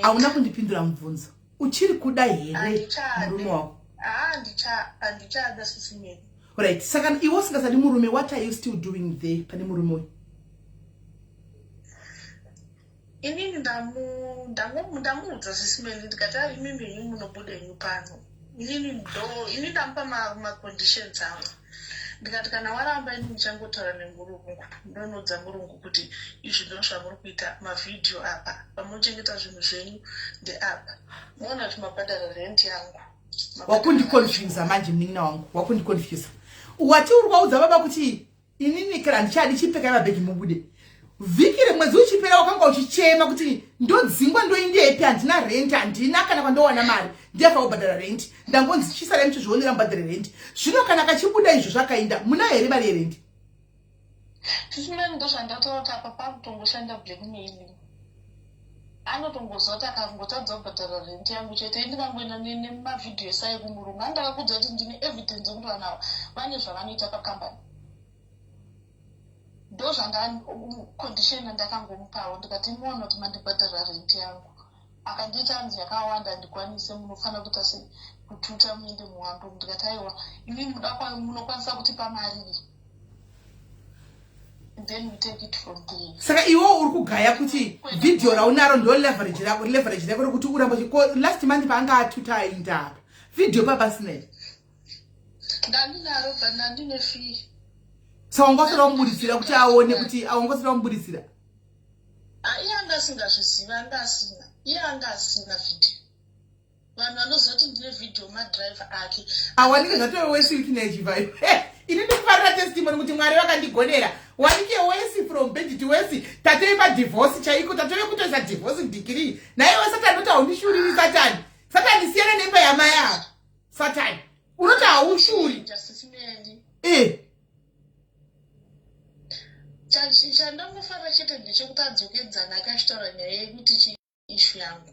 Hauna kundipindura mubvunzo. Uchiri kuda here murume wako? Handichada, Sisi Melly. Right, saka iwe usingasadi murume, what are you still doing there pane murume uyu? Inini ndamuudza, Sisi Melly, ndikati, "Ah, imimi henyu munobuda henyu pano. Inini ndo ini ndamupa maconditions angu." Ndikati, "Kana waramba, ini ndichangotaura nemurungu, ndonoudza murungu kuti izvi ndo zvamuri kuita. Mavhidhiyo apa, pamunochengeta zvinhu zvenyu ndeapa. Muona kuti mabhadhara rent yangu." Wakundiconfusa manje, munin'ina wangu, wakundiconfusa. Wati uri kwaudza baba kuti inini kana handichadi, chipfekai mabhegi mubude. Vhiki remwedzi uchipera wakanga uchichema kuti ndodzingwa, ndoindepi? Handina rent, handina kana kwandowana mari, ndiyafa kubhadhara rent. Ndangonzi chisarai muchizvionera, mubhadhare rent. Zvino kana kachibuda izvo zvakainda, muna here mari yerent? Sisi Melly, ndo zvandataura kuti apa pakutongoshanda blackmailing. Anotongoziva kuti akangotadza kubhadhara rent yangu chete, indikangoenda nemavhidhiyo esai kumurungu. Andakakudza kuti ndine evidence yekuti vanhu ava vane zvavanoita pakambani. Ndo zvanda condition yandakangomupawo. Ndikati, "Muona kuti mandibhadhara rent yangu." Akandiita anzi yakawanda, handikwanise, munofanira kuita sei, kututa muende muwando. Ndikati, "Aiwa, imi munokwanisa kutipa mari iyi, then we take it from there." Saka iwo uri kugaya kuti vhidhiyo raunaro ndo leverage rako, leverage rako rekuti uramba. Last month paanga atuta ainda apa, vhidhiyo papasina here? Ndandinaro, but ndandine fee. Saka wangosada kumubuditsira kuti aone kuti awangosada kumubuditsira? Iye anga asingazviziva, anga asina, iye anga asina vhidhiyo. Vanhu vanoziva kuti ndine vhidhiyo madhiraivha ake. Awanike zvatove wesi wiki ini ndikufarira testimony kuti Mwari vakandigonera. Wanike wesi from bad to worse, tatove padivorce chaiko, tatove kutoisa divorce decree. Naiwe Satani unoti haundishuriri. Satani, Satani, siyana nemba yamai ava. Satani, unoti haushuri. Sisi Melly. E. Chandangofara chete ndechekuti adzokedzana akachitaura nyaya yekuti chiissue yangu.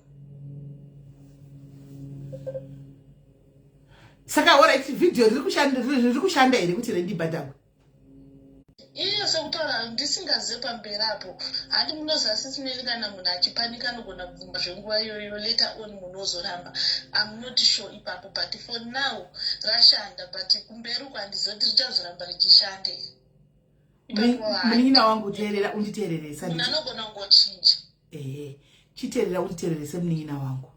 Saka alright, vhidhiyo riri kushanda here kuti rendibhadharwe? Iyo sekutaura ndisingazive pamberi apo, handi munoziva, Sisi Melly, kana munhu achipanika anogona kubvuma zvenguva iyoyo, later on munhu ozoramba. Am not sure ipapo, but for now rashanda, but kumberi uko handizivi kuti richazoramba richishande. Munin'ina wangu, teerera, unditeereresa. Munhu anogona kungochinja. Ehe, chiteerera, unditeererese, munin'ina wangu.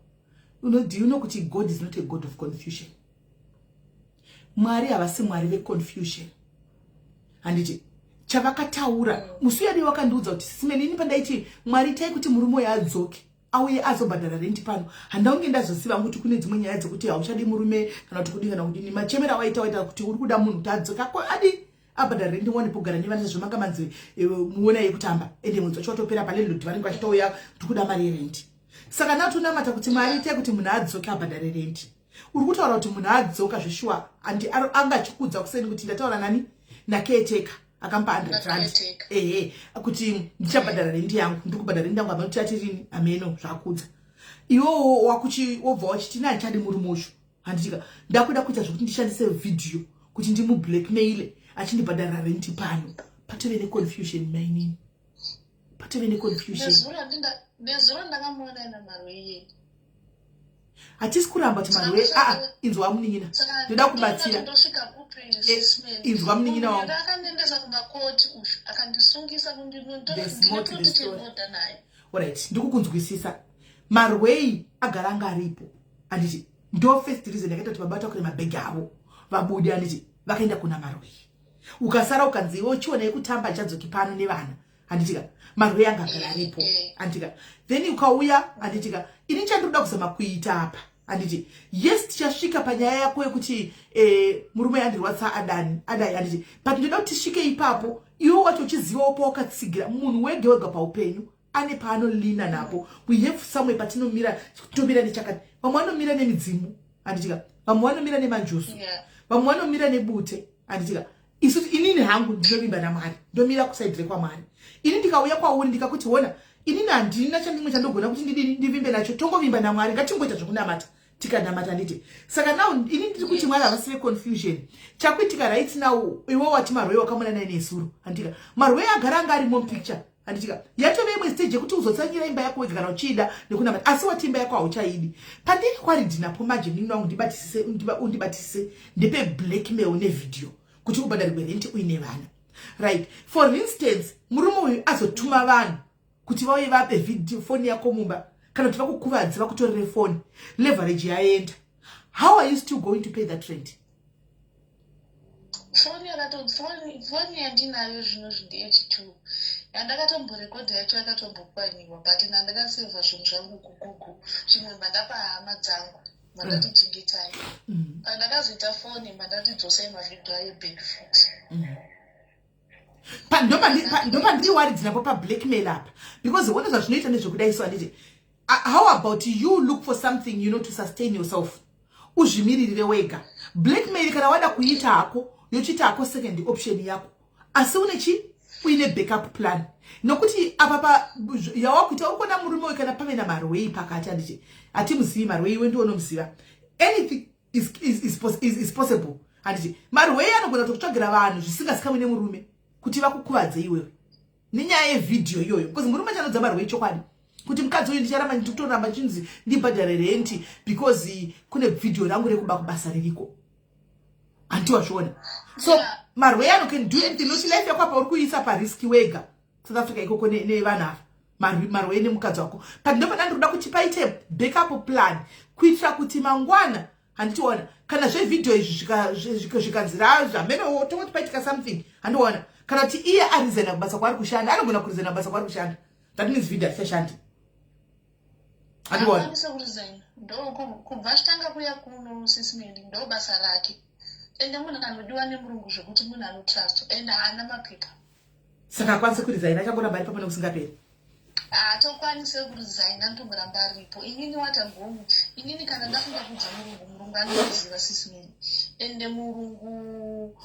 Do you know kuti God is not a God of confusion? Mwari havasi Mwari veconfusion, handiti? Chavakataura musi uyadi wakandiudza kuti, "Sisi Melly," ini pandaiti, "Mwari, itai kuti murume uyo adzoke, auye azobhadhara rent pano," handaunge ndazoziva kuti kune dzimwe nyaya dzekuti hauchadi murume kana kuti kudii kana kudini. Machemero awaita, waita kuti uri kuda munhu kuti adzoke adi abhadhara rent, muwane pogara nevana, sezvo manga manzi muona yekutamba. Ende mwedzi wacho watopera, palandlord vanenge vachitouya, tikuda mari yerent. Saka natonamata kuti, "Mwari, itai kuti munhu adzoke abhadhare rent." Uri kutaura kuti munhu adzoka zveshuwa, andi anga achikudza kuseni kuti ndataura nani, nacaretaker, akamupa 100 rand. Ehe, kuti ndichabhadhara rent yangu, ndiri kubhadhara rent yangu, hameno tiatirini, hameno zvakudza. Iwowo wakuchi wobva wachiti nandichadi murume ucho, handitika? Ndakuda kuita zvekuti ndishandise vhidhiyo kuti ndimublackmaile achindibhadharira rent pano. Patove neconfusion, mainini, patove neconfusion. Nezuro ndakamuona ina Marwei. Hatisi kuramba kuti Marwei. Aa, inzwa munin'ina, ndoda kubatsira. Ndosvika kupi? Inzwa, munin'ina wangu. Akandiendesa kumakoti uyu, akandisungisa. There's more to the story. Ndinotoda naye. Alright, ndikukunzwisisa. Marwei agara anga aripo, handiti? Ndo first reason yakaita kuti baba vatakure mabhegi avo vabude, handiti? Vakaenda kuna Marwei. Ukasara ukanzi iwe uchiona yekutamba, achadzoki pano nevana, handitika? Marwei anga agara aripo, handitika? Then ukauya, handitika? Ini chandinoda kuzama kuita apa, handiti, yes, tichasvika panyaya yako yekuti murume andirwadza, adani adai, handiti? But ndoda kuti tisvike ipapo iwe wacho uchizivawo pawakatsigira. Munhu wege wega paupenyu ane paanolina napo. We have somewhere patinomira, tomira nechakati. Vamwe vanomira nemidzimu, handitika? Vamwe vanomira nemanjusu. Vamwe vanomira nebute, handitika? Isu, inini hangu ndinovimba naMwari, ndomira kuside rekwaMwari. Ini ndikauya kwauri ndikakuti, "Ona, inini handina chandimwe chandogona kuti ndidini, ndivimbe nacho, tongovimba naMwari, ngatingoita zvokunamata," tikanamata, handiti? Saka now ini ndiri kuti Mwari havasi veconfusion. Chakuitika right now, iwe wati Marwei wakamona naye nesuro, handitika? Marwei agara anga arimo mupicture, Handitika yatove imwe stage yekuti uzotsanyira imba yako wega kana uchiida nekunamata, asi wati imba yako hauchaidi. Pandiri kwaridhi napo manje, nini wangu, ndibatisise, undibatisise ndepe blackmail nevideo kuti ubhadharirwe renti uine vana, right? For instance, murume uyu azotuma vanhu kuti vauye vape video foni yako mumba, kana kuti vakukuvadze, vakutorere foni, leverage yaenda. How are you still going to pay that rent? Foni yandinayo zvinozvi ndeyechi2. Yandakatomborekodha yacho yakatombopwanyiwa, but ndandakasevha zvinhu zvangu kuGoogle. Zvimwe mandapa hama dzangu, mandati chengetai. Pandakazoita foni, mandati dzosai mavhidhio ayo back futi. Ndopandiri worried napo pablackmail apa, because one zvazvinoita nezvekudai so, handiti? How about you look for something to sustain yourself, uzvimiririre wega? Blackmail kana wada kuita hako, yochiita hako second option yako, asi une chi uine backup plan, nokuti apa pa yawakuita uri kuona murume uyu, kana pave namarwei pakati, handiti? Hatimuzivi marwei, iwe ndiwo unomuziva. Anything is possible, handiti? Marwei anogona kutokutsvagira vanhu zvisingazikamwi nemurume kuti vakukuvadze iwewe nenyaya yevhidhiyo iyoyo, because murume achanodza marwei chokwadi kuti mukadzi uyu ndicharamba, ndikutoramba chinzi ndibhadhare renti because kune vhidhiyo rangu rekuba kubasa ririko, handiti wazviona? So marwei ano can do anything, nokuti life yako apa uri kuisa parisk wega, South Africa ikoko nevanhu ava, marwei nemukadzi wako. But ndopana ndikuda kuti paite backup plan kuitira kuti mangwana, handitiona, kana zvevhidhiyo izvi zvikanzira zvamene, tongoti paitika something, handiona, kana kuti iye aresigna kubasa kwaari kushanda, anogona kuresigna kubasa kwaari kushanda, that means vhidhiyo hatichashandi, handiona? Haakwanise kuresigna. Ndo kubva achitanga kuya kuno, Sis Melly, ndo basa rake, ende munhu anodiwa nemurungu zvekuti munhu anotrustwa, ende haana mapepa. Saka akwanise kuresigna, achangoramba ari papo nekusingaperi. Haatokwanise kuresigna, anotomboramba aripo. Inini watangomu inini kana ndafunga kudza murungu, murungu anoziva, Sis Melly, ende murungu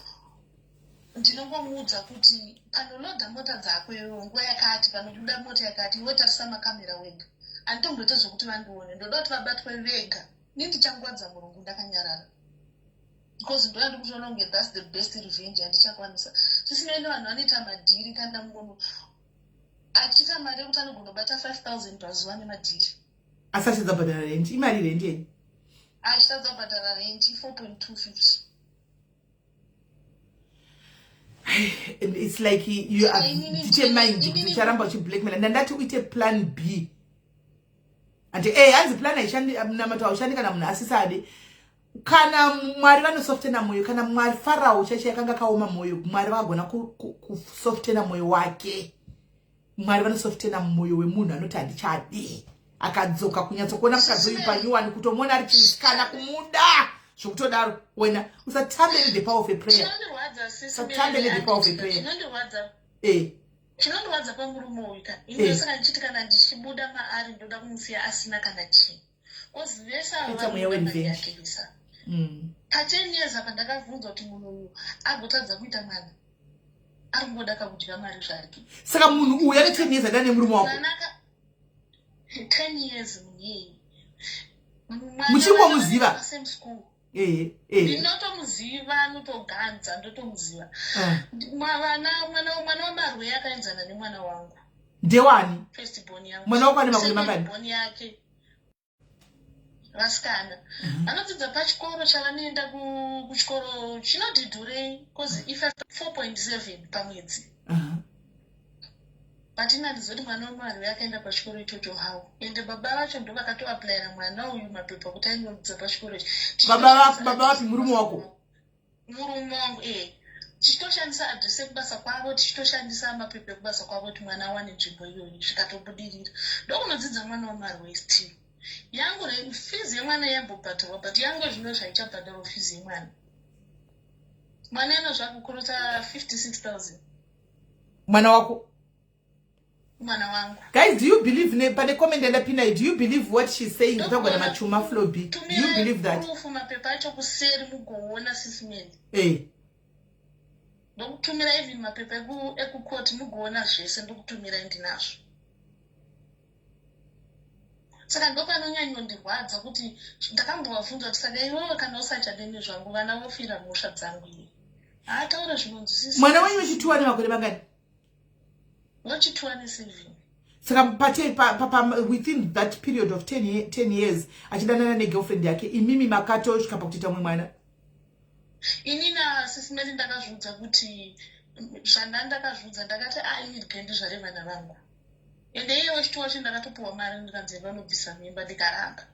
ndinongomuudza kuti panolodha mota dzako iwewe nguva yakati, panobuda mota yakati, iwe tarisa makamera wega. Handitomboita zvokuti vandione, ndoda kuti vabatwe vega. Ini ndichangwadza murungu ndakanyarara, because ndoya ndikutoona kunge that's the best revenge yandichakwanisa. Sis Melly, vanhu vanoita madhiri, kana munhu achiita mari yekuti anogona kubata 5000 pazuva nemadhiri. Asi achitadza kubhadhara renti. Imari renti yenyu? Achitadza kubhadhara renti, 4.250. And it's like you are determined kuti ucharamba uchiblackmail. Ndandati uite plan B, andi hanzi plan haishandi, namato haushandi kana munhu asisadi. Kana Mwari vanosoftena mwoyo, kana Mwari, Farao chaicho yakanga kaoma mwoyo, Mwari vakagona kusoftena mwoyo wake. Mwari vanosoftena mwoyo wemunhu anoti handichadi, akadzoka kunyatsokuona mukadzi uyu panyuwani, kutomuona ari chimusikana, kumuda zvokutodaro. Wena usatambe nethe power of a prayer. Chinondirwadza, Sis Usatambe nethe power of a prayer. Chinondirwadza, chinondirwadza pamurume uyu ka, ini saka ndichiti kana ndichibuda maari, ndoda kumusiya asina kana chinhu, because vese ava Ita mweya vanoda mari werevenge. yake vesa. Pa10 years apa ndakabvunzwa kuti munhu uyu agotadza kuita mwana, ari kungoda kakudya mari zvake. Saka munhu uyu ane 10 years adana nemurume wako? Mwanaka 10 years, munhu iyeye. Muchingomuziva? Same school. Ehe ehe. Ndinotomuziva, anotoganza, ndotomuziva. Vana, mwana wamarwe akaenzana nemwana wangu. Ndewani? First born yangu. Mwana wako ane makore Second mangani? born yake. Vasikana vanodzidza pachikoro chavanoenda kuchikoro chinoti dhurei, cause ifa 4.7 pamwedzi. But ina ndizoti mwana wemarwe akaenda pachikoro ichocho hawo, ende baba vacho ndo vakatoaplayira mwana uyu mapepa kuti aindodzidza pachikoro ichi. Baba vapi? Murume wako? Murume wangu, e. Tichitoshandisa adhiresi yekubasa kwavo, tichitoshandisa mapepa ekubasa kwavo kuti mwana awane nzvimbo iyoyo, zvikatobudirira. Ndokunodzidza mwana wamarwe still. Yangu fees yemwana yambobhadharwa, but yangu zvino zvaichabhadharwa fees yemwana. Mwana ino zvakukurota 56 000. Mwana wako? Mwana wangu. Guys, do you believe ne pane comment yandapinda iyi, do you believe what she's saying? Kutagwa namachuma Floby, do you believe that? Proof, mapepa acho kuseri mugoona, Sis Melly. Ndokutumira even mapepa ekukoti, mugoona zvese, ndokutumirai, ndinazvo. Saka ndopanonyanyondirwadza kuti ndakambovabvunza kuti saka iwewe kana usachade nezvangu, vana vofira mhosva dzangu iye, haataure zvinonzwisisa. Mwana wenyu wechituwa ane makore mangani? Wechi2 ane 7. Saka pate pa, within that period of 10 years achidanana negirlfriend yake, imimi makatosvika pakutoita mumwe mwana? Ini naSisi Meli ndakazviudza kuti zvandakazviudza, ndakati, "A, ini rege ndizvare vana vangu." Ende iye wechi2 wacho ndakatopiwa mari, ndikanzi vanobvisa mimba, ndikaramba,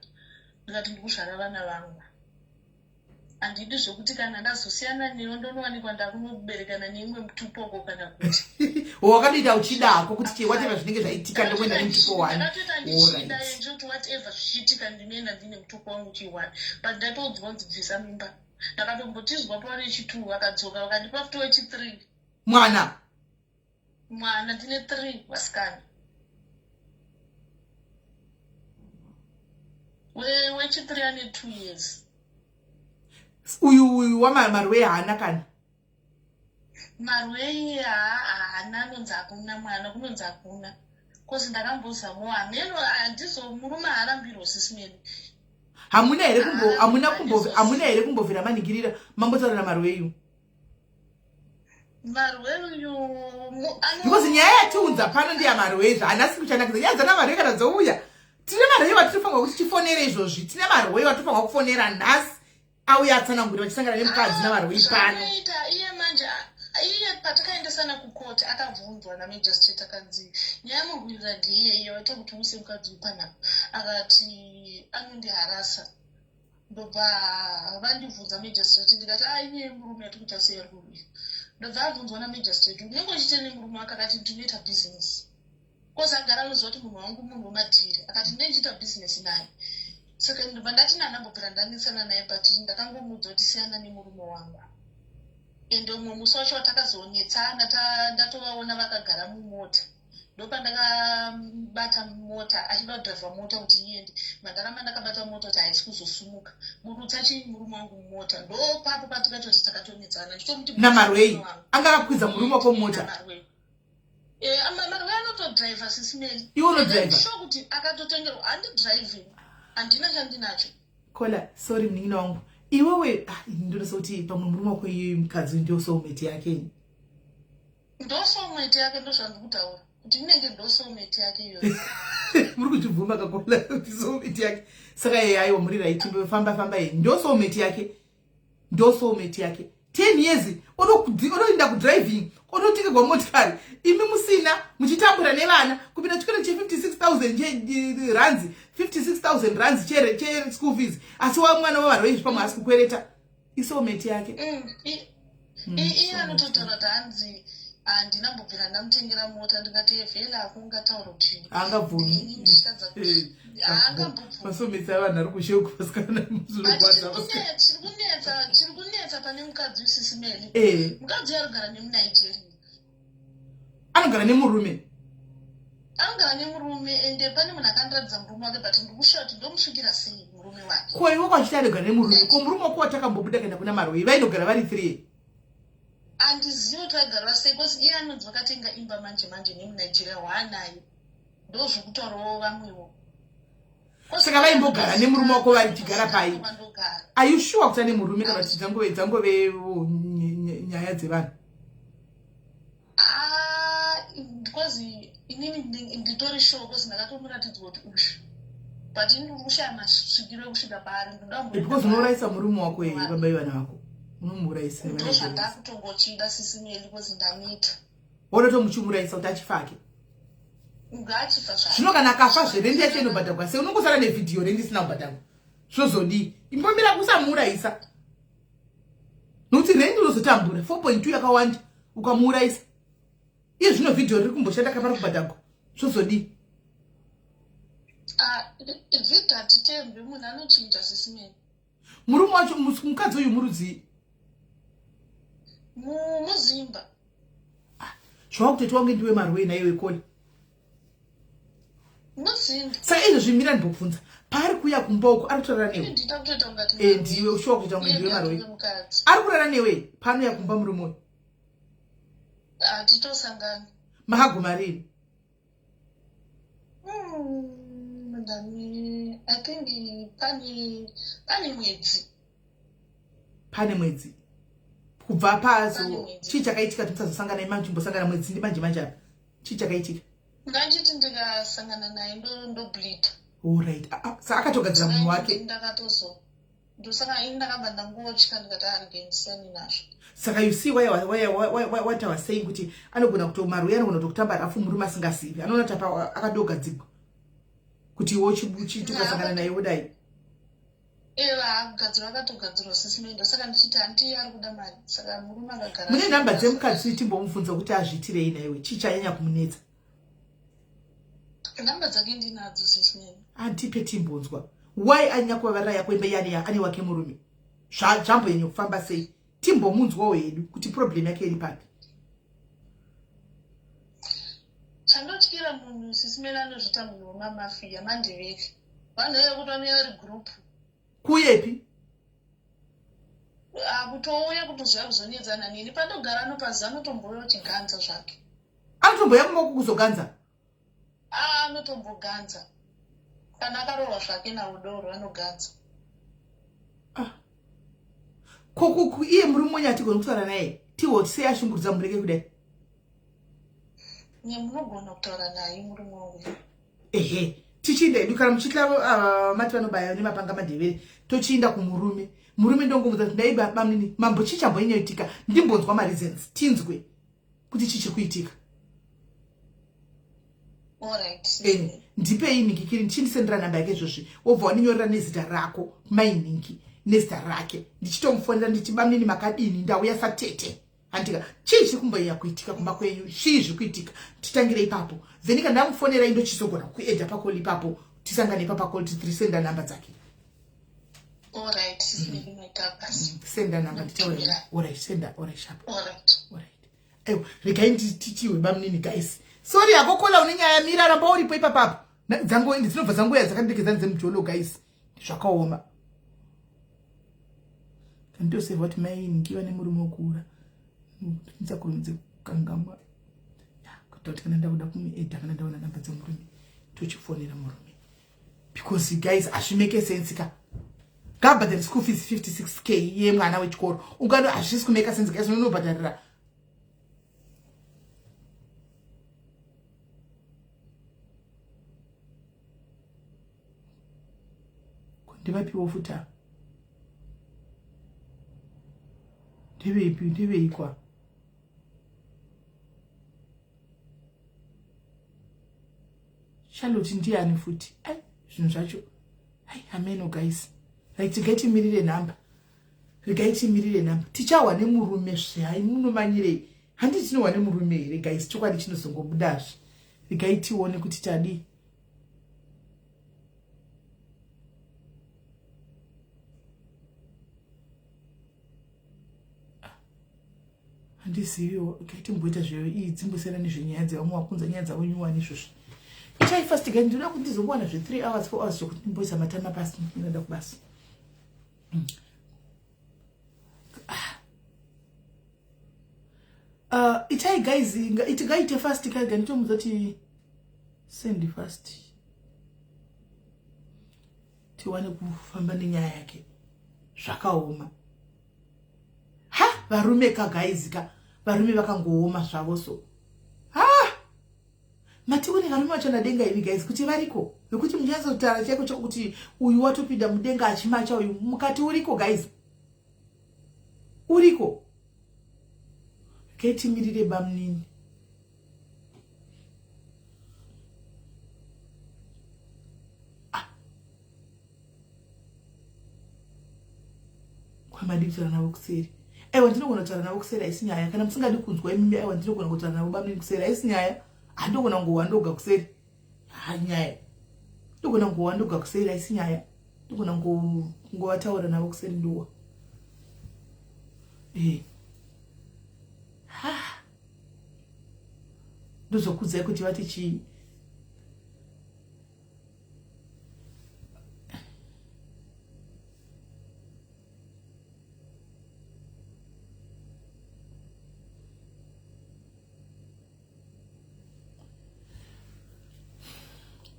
ndikati ndikuzvara vana vangu, handidi zvokuti kana ndazosiyana newe ndonowanikwa ndakunoberekana neimwe mutupoko kana kuti Wakatoita uchidako kuti chii, whatever zvinenge zvaitika, ndokuenda nemutupo one. Ndakatoita ndichida ndinoti whatever zvichiitika, ndinoenda ndine mutupo wangu chi1, but ndatoudzwa kunzi bvisa mimba. Ndakatombotizwa paone chi2, vakadzoka vakandipa futi wechi3. Mwana? Mwana, ndine 3 vasikana. Wechi3 ane 2 years. Uyu wamamarwei haana kana? Marwei haana, anonzi hakuna mwana, kunonzi hakuna, cause ndakambozamawo, hameno, handizo, murume haarambirwo, Sisi Meli. Hamuna here kumbo hamuna kumbo hamuna here kumbovhera maningirira mambotaura namarweiyu? Marwei uyu Because nyaya yatiunza pano ndeyamarwei, zvaanasi kuchanakidza nyaya dzana marwei kana dzouya. Tine marwei watinofanirwa kuti tifonere izvozvi, tine marwei watinofanirwa kufonera nhasi, auya atsanangurira vachisangana nemukadzi namarwei pano. Zvanoita iye manje, iye patakaendesana kukoti akabvunzwa namagistrate, akanzi nyaya murwirira ndeiye iye waita kuti uise mukadzi uyu panapa, akati anondiharasa. Ndobva vandibvunza magistrate, ndikati, "A, inyaya yemurume yatiri kuita sei ari kurwira." Ndobva abvunzwa namagistrate, "Unenge uchiita nemurume wake?" Akati, "Ndinoita business," cause agara anoziva kuti munhu wangu munhu wemadhiri. Akati, "Ndinochiita business naye." Saka ndobva ndati nandambobvira ndanetsana naye, but ndakangomuudza kuti siyana nemurume wangu. Ende umwe musi wacho watakazonetsana, ndatovaona vakagara mumota, ndopandakabata mota, achida kudhiraivha mota kuti iende, mandaramba ndakabata mota kuti haisi kuzosumuka, murutsa chii murume wangu mumota. Ndopapo patikatoti takatonetsana, ndichitomuti Namarwei anga akakwidza murume wako mumota? Marwei. Marwei anotodhiraivha, Sisi Meli. Iwe unodhiraivha? Sure kuti akatotengerwa, handidhiraivhi, handina chandinacho. Kola, sorry munin'ina wangu, iwewe, ah, ndinosa kuti pamwe murume wako iyoyu mukadzi ndio soulmate yake. Ndo soulmate yake, ndozvandikutaura kuti inenge ndo soulmate yake iyoyo. Muri kuchibvuma kakola kuti soulmate yake? Saka iye, aiwa, muri right, famba famba, iyi ndo soulmate yake, ndo soulmate yake. 10 years onoenda kudriving, onotengerwa motikari, imi musina, muchitambura nevana, kupinda chikoro che56 000 rands, 56 000 rands cheschool fees, asi wa mwana wavarwei pamwe asi kukwereta, isoulmate yake. Iye anototaura kuti hanzi handinambobvira ndamutengera mota. Ndikati evhela akungataura kuti Haangabvumi. Ini ndichitadza kuti haangambobvumi. Masoulmates avanhu ari kusheku, vasikana, zvinorwadza. Chiri kunetsa pane mukadzi uSisi Meli, mukadzi uyu arikugara nemuNigeria. Anogara nemurume? Anogara nemurume, ende pane munhu akandiratidza murume wake, but ndikushuwa kuti ndomusvikira sei murume wake. Ko iwe kwachiti anogara nemurume, ko murume wako watakambobuda kuenda kuna marwei vainogara vari three? Handizivi kuti vaigara sei, because iye anonzi vakatenga imba manje manje nemuNigeria waanayo, ndozvokutaurawo vamwewo. Saka vaimbogara nemurume wako vari chigara pai? Vandogara. Are you sure kuti ane murume, kana kuti dzangove nyaya dzevanhu? Ah, because inini nditori sure, because ndakatomuratidzwa kuti uyu, but ini ndiri kushaya masvikiro ekusvika paari, ndoda Because unourayisa murume wako here, baba ivana vako unomuurayisa? Ndo zvandakutongochida, Sisi Meli, because ndamita. Wonotomuchimuurayisa kuti achifake? Ngaachifa zvake. Zvino kana akafa, zverendi yacho inobhadhagwa sei? Unongosara nevhidhiyo, rendi isina kubhadhagwa, zvozodii? Imbomira kusamuurayisa, nokuti rendi unozotambura 4.2 yakawanda ukamuurayisa. Iye zvino vhidhiyo riri kumboshanda kapari kubhadhagwa, zvozodii? Ah, vhidhiyo hatitembi, munhu anochinja, Sisi Meli. Murume wacho, mukadzi uyu murudzii? Muzimba. Zvawakutoti wange ndiwe marwei naiwe koli? Muzimba. Saka izvo zvimira, ndimbobvunza, paari kuuya kumba uko ari kutorara newe? Ndita kutoita ungati Ndiwe ushuwa kutoita kunge ndiwe marwei? Mukadzi. Ari kurara newe paanouya kumba murume uyu? Hatitosangani. Makaguma rini? Ndani, I think pane mwedzi. Pane mwedzi kubva pazo? Pane mwedzi. Chii chakaitika kuti musazosangana? Imachimbosangana mwedzi ndi manje manje apa? Chii chakaitika? Ndachiti ndikasangana naye ndobleed. Allright. Ah, ah, sa akatogadzira munhu wake. Ndakatozo ndosaka ini ndakabva ndangotya ndikati arigenseni nazvo. Saka you see why, why, why, why, why, what I was saying kuti anogona kuto marwei anogona kutokutamba rafu murume asingazivi anoona kuti apa akadogadzigwa kuti iwe uchikasangana naye wodai. Eva akugadzirwa akatogadzirwa sisi Mendo saka ndichiti hanti ari kuda mari saka murume akagara. Mune nhamba dzemukadzi timbomubvunza kuti azviitirei naiwe chii chanyanya kumunetsa. Nhamba dzake ndinadzo sisi Mendo. Andipe timbonzwa. Why anyanya kuvavarira yako imba yani ane wake murume? Zvamboyanya kufamba sei? Timbomunzwawo hedu kuti problem yake iri papi. Chandotyira munhu sisi Melo anozviita munhu wemamafiya mandevere. Vanhu vaya kuti vanouya vari group. Kuyepi? Ah, kutouya kutozouya kuzonetsana neni pandogara anopaziva anotombouya uchiganza zvake. Anotombouya kumba kuzoganza? Ah, anotomboganza. Kana akarohwa zvake naudoro anoganza. Ah. Ko iye murume wenyu hatigoni kutaura naye tiwo sei ashungurudza mureke kudai? Munogona kutaura naye murume wangu. Ehe, tichiinda hedu kana muchitla uh, mati vanobaya nemapanga madhevere tochiinda kumurume. Murume ndongomudza kuti ndai bamnini mambo chii chambonyanya ndimbonzwa mareasons tinzwe kuti chii chiri kuitika. Eh, ndipei nhingi ndichindisendera namba yake izvozvi wobva wandinyorera nezita rako mai nhingi nezita rake ndichitomufonera nditi bamnini makadini ndauya satete handika chii chiri kumboiya kuitika kumba kwenyu chii zviri kuitika titangire ipapo then kana ndamufonera indochizogona kueda pakoli ipapo tisangane ipapa koli titiri senda namba dzake. Senda namba nditaure. Alright, senda. Alright, sharp. Alright. Aiwa, regai nditichiwe bamnini guys. Sorry hako kola une nyaya mira ramba uripo ipapapo. Dzangu indi dzinobva dzanguya dzakandekedzana dzemujolo guys. Zvakaoma. Ndoseva kuti mai ngiva nemurume wokura. Ndisakurumidze kukangamwa. Kuita kuti kana ndakuda kumuedha kana ndaona namba dzemurume tochifonera murume. Because guys hazvimake sense ka. Ngabhadhare school fees 56k yemwana wechikoro. Ungano hazvisi kumake sense guys unonobhadharira. Ndivapiwo futi ava. Ndeveipi ndeveikwa. Charlotte ndiani futi? Ai zvinhu zvacho. Ai ameno guys. Right ngatimirire nhamba. Regai timirire nhamba. Tichahwa nemurume zve. Hai munomanyirei. Handi tinohwa nemurume here guys? Chokwadi chinozongobudazve. Regai tione kuti tadii. Handiziviwo. Okay, timboita zveyo iyi dzimbosiyana nezvenyaya dzevamwe wakunza nyaya dzavo nyuwani izvozvi. Ichai fast guys, ndinoda kuti ndizongowana zve 3 hours 4 hours zvekuti ndimboisa matama pasi ndinoda kubasa. Itai guys, ngaite fast kaga nditomudza kuti send fast. Tiwane kufamba nenyaya yake. Zvakaoma. Ha, varume ka guys ka. Varume vakangooma zvavo so. Ha! Matione varume vachona denga imi guys kuti variko. Nekuti muchanyatsotaura chaiko chako kuti uyu watopinda mudenga achimacha uyu mukati uriko guys. Uriko. Okay, timirire bamnini. Kwamadii kutaura navo kuseri? Aiwa ndinogona kutaura navo kuseri haisi nyaya. Kana musingadi kunzwa imimi aiwa ndinogona kutaura navo bamnini kuseri haisi nyaya. Handogona kungowa ndoga kuseri. Ha nyaya. Ndogona kungowa ndoga kuseri haisi nyaya. Ndogona kungovataura navo kuseri ndowa. Eh. Ha. Ndozokudzai kuti vati chii.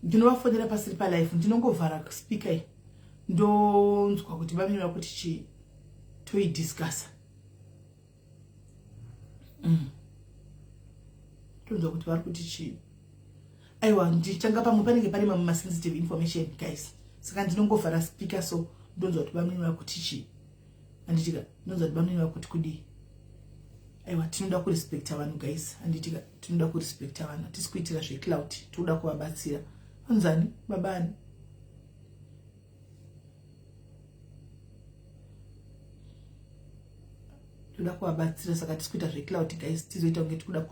Ndinovafonera pasiri palife, ndinongovhara speaker iyi ndonzwa kuti vamene vakuti chii toidiscussa. Tonzwa kuti vari kuti chii. Aiwa, ndichanga pamwe panenge pane mamwe masensitive information guys, saka ndinongovhara speaker so ndonzwa kuti vamweni vakuti chii. Handitika? Ndonzwa kuti vamweni vakuti kudii. Aiwa, tinoda kurespecta vanhu guys, handitika? Tinoda kurespecta vanhu, hatisi kuitira zvecloud, tinoda kuvabatsira. Anzani babani? Toda kuvabatsira, saka tisi kuita zvecloud guys, tizoita kunge tikuda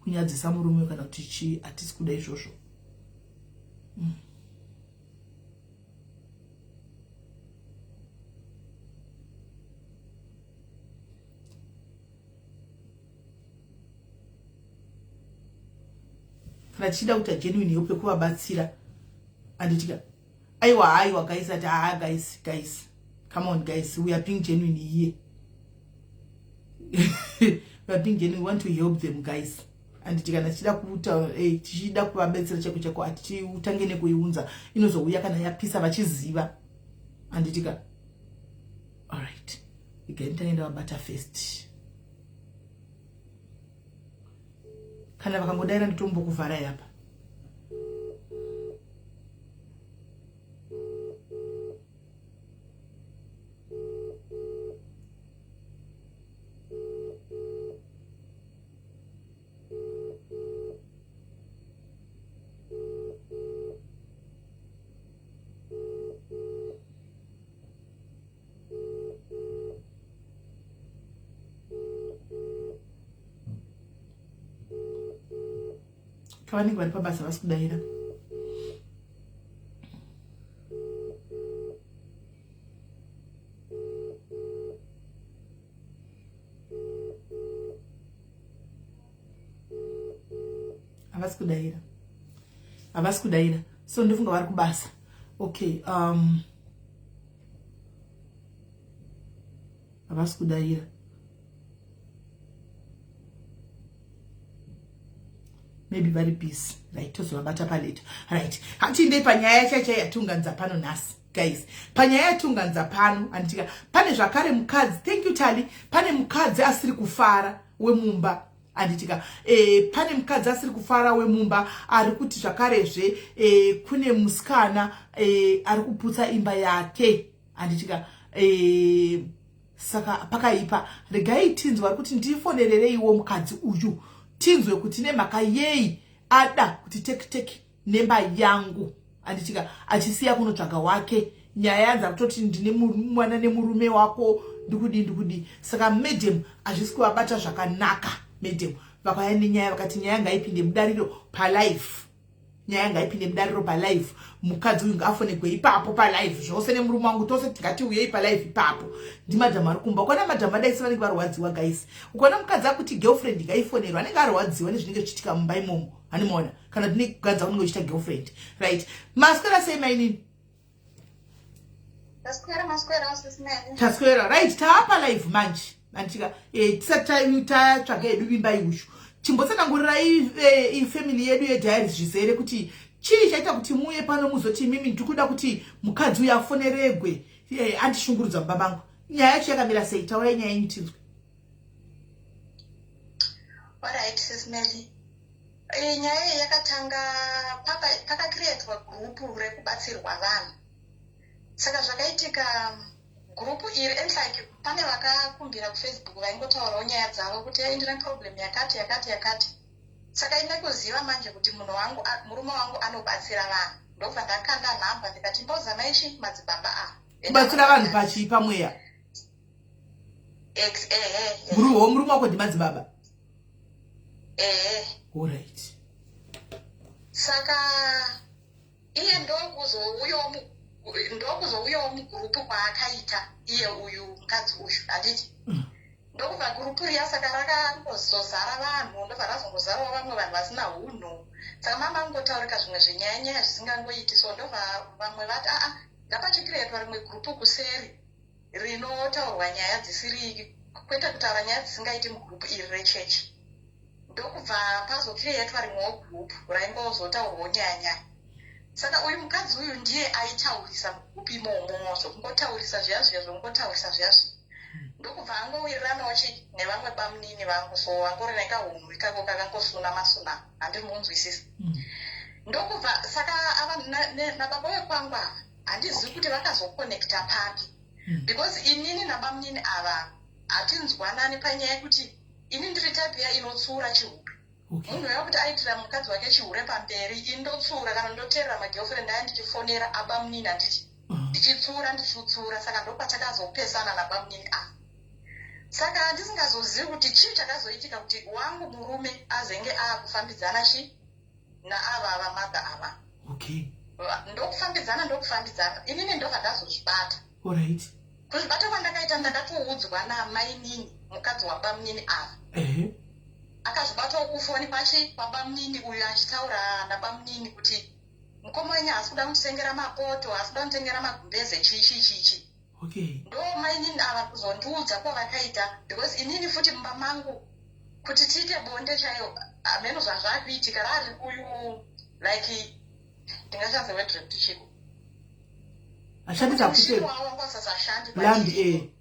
kunyadzisa murume kana kuti chii. Hatisi kuda izvozvo. Kana tichida kuita genuine help yekuvabatsira, handitika? Aiwa, aiwa guys, ati haa guys, guys, come on guys, we are being genuine here, we are being genuine, we want to help them guys. Handiti kana tichida kuta tichida kuvabetsera chako chako, hatiutange nekuiunza, inozouya kana yapisa vachiziva, handitika? Alright, igai nditange ndavabata first. Kana vakangodaira nditombokuvharai apa. Kavanenge vari pabasa, vasi kudaira. Havasi kudaira, havasi kudaira, so ndofunga vari kubasa. Okay, havasi kudaira. Maybe vari busy. Right, tozovabata palater. Right, hatiindei panyaya chaichai yatiunganidza pano nhasi guys. Panyaya yatiunganidza pano, handitika, pane zvakare mukadzi, thank you Tali, pane mukadzi asiri kufara wemumba, handitika? Pane mukadzi asiri kufara wemumba ari kuti zvakarezve kune musikana ari kuputsa imba yake, handitika? Saka pakaipa. Regai tinzwa ari kuti ndifonerereiwo mukadzi uyu, tinzwe kuti nemhaka yei ada kuti take take nemba yangu, handitika, achisiya kunotsvaga wake. Nyaya yanza kutoti ndine mwana nemurume wako, ndikudii, ndikudii. Saka madam hazvisi kuvabata zvakanaka. Madam vakauya nenyaya, vakati nyaya ngaipinde mudariro palive, nyaya ngaipinde mudariro palive. Mukadzi uyu ngaafonegwe ipapo palive, zvose nemurume wangu, tose tingatiuyei palive ipapo. Ndimadhamu ari kumba. Ukaona madhamu adaisi vanenge varwadziwa guys. Ukaona mukadzi akuti girlfriend ngaifonerwa, anenge arwadziwa nezvinenge zvichiitika mumba imomo, hanimaona? Kana tine kugadza unenge uchiita girlfriend. Right, maswera sei mainini? Taswera, maswera sisimene. Taswera. Right, taapa live manje, anditika? Tisati tatsvaga hedu vimbai ushu, chimbotsanangurirai ifamily yedu yediaries zvizere kuti chii chaita kuti muuye pano muzoti imimi ndiri kuda kuti mukadzi uyu afoneregwe, andishungurudza mumba mangu. Nyaya yacho yakamira sei? Taurai nyaya yenyu tinzwe. Alright sisimeli, nyaya iyi yakatanga pakacreatwa gurupu rekubatsirwa vanhu. Saka zvakaitika, gurupu iri and like pane vakakumbira kuFacebook vaingotaurawo nyaya dzavo kuti ai ndine problem yakati yakati yakati. Saka ine kuziva manje kuti munhu wangu, murume wangu anobatsira vanhu, ndobva ndakanda nhamba ndikati mbozamai chi madzibaba ava. Kubatsira vanhu pachii? Pamweya? Ehe. Murume wako ndimadzibaba? Ehe. Alright. Saka iye ndokuzouyawo mugurupu kwaakaita iye uyu mukadzi uyu, handiti? Ndokubva gurupu riya saka rakangozozara vanhu, ndobva razongozarawo vamwe vanhu vasina hunhu. Saka mama angotaurika zvimwe zvenyaya nyaya zvisingangoiti. So ndobva vamwe vati aa, ngapachicreatwa rimwe gurupu kuseri rinotaurwa nyaya dzisiri, kwete kutaura nyaya dzisingaiti mugurupu iri rechechi. Ndokubva pazocreatwa rimwewo gurupu raingozotaurwawo nyaya nyaya. Saka uyu mukadzi uyu ndiye aitaurisa mugurupu imomo, zvokungotaurisa zviya zviya, zvokungotaurisa zviya zviya. Ndokubva angowiriranawo chi nevamwe bamunini vangu, so vangori nekahunhu ikako kakangosuna masuna, handiri munzwisisa. Ndokubva saka ava nababa vekwangu ava, handizivi kuti vakazokonekta papi, because inini nabamunini ava hatinzwanani panyaya yekuti ini ndiri type iya inotsiura chihure. Munhu uya kuti aitira mukadzi wake chihure pamberi, ini ndotsiura kana ndoteerera magirlfriend aya, ndichifonera abamunini, handiti, ndichitsiura, ndichitsiura. Saka ndopatakazopesana nabamunini ava. Saka handisingazozivi kuti chii chakazoitika kuti wangu murume azenge aakufambidzana chi naava vamadha ava. Ndokufambidzana, ndokufambidzana, inini ndobva ndazozvibata. Kuzvibata kwandakaita, ndakatoudzwa namainini, mukadzi wabamunini ava. Akazvibatawo kufoni kwachi kwabamunini uyu, achitaura nabamunini kuti mukoma wenyu haasi kuda kunditengera mapoto, haasi kuda kunditengera magumbeze, chii chii chii chii. Ndo mainini ava kuzondiudza kwavakaita, because inini futi mumba mangu kuti tiite bonde chaiyo, hameno zvazvakuitika rari uyu, like ndingashandise word rekuti chiko? Ashandisa muchini wavo wanga usasashandi. Blambi e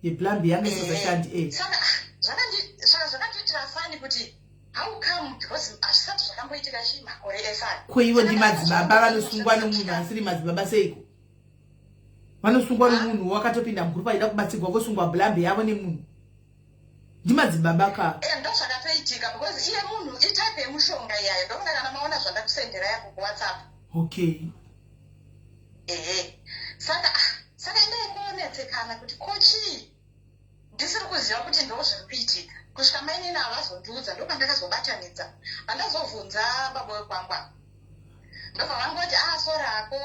yeblambi yanga isasashandi e. Saka saka zvakandiitira funny kuti how come, because hazvisati zvakamboitika chii makore esaya. Ko ivo ndimadzibaba vanosungwa nomunhu asiri madzibaba seiko? Vanosungwa nomunhu wakatopinda mugurupu achida kubatsirwa, vosungwa blambi yavo nemunhu ndimadzibaba ka? Eh, ndo zvakatoitika, because iye munhu itype yemushonga iyayo. Ndofunga kana maona zvandakusendera yako kuWhatsApp. Ehe, saka saka indaingonetsekana kuti ko chii, ndisiri kuziva kuti ndo zviri kuitika, kusvika mainini havazondiudza. Ndopandakazobatanidza, vandazobvunza baba wekwangwa, ndobva vangoti, "A, sorry hako,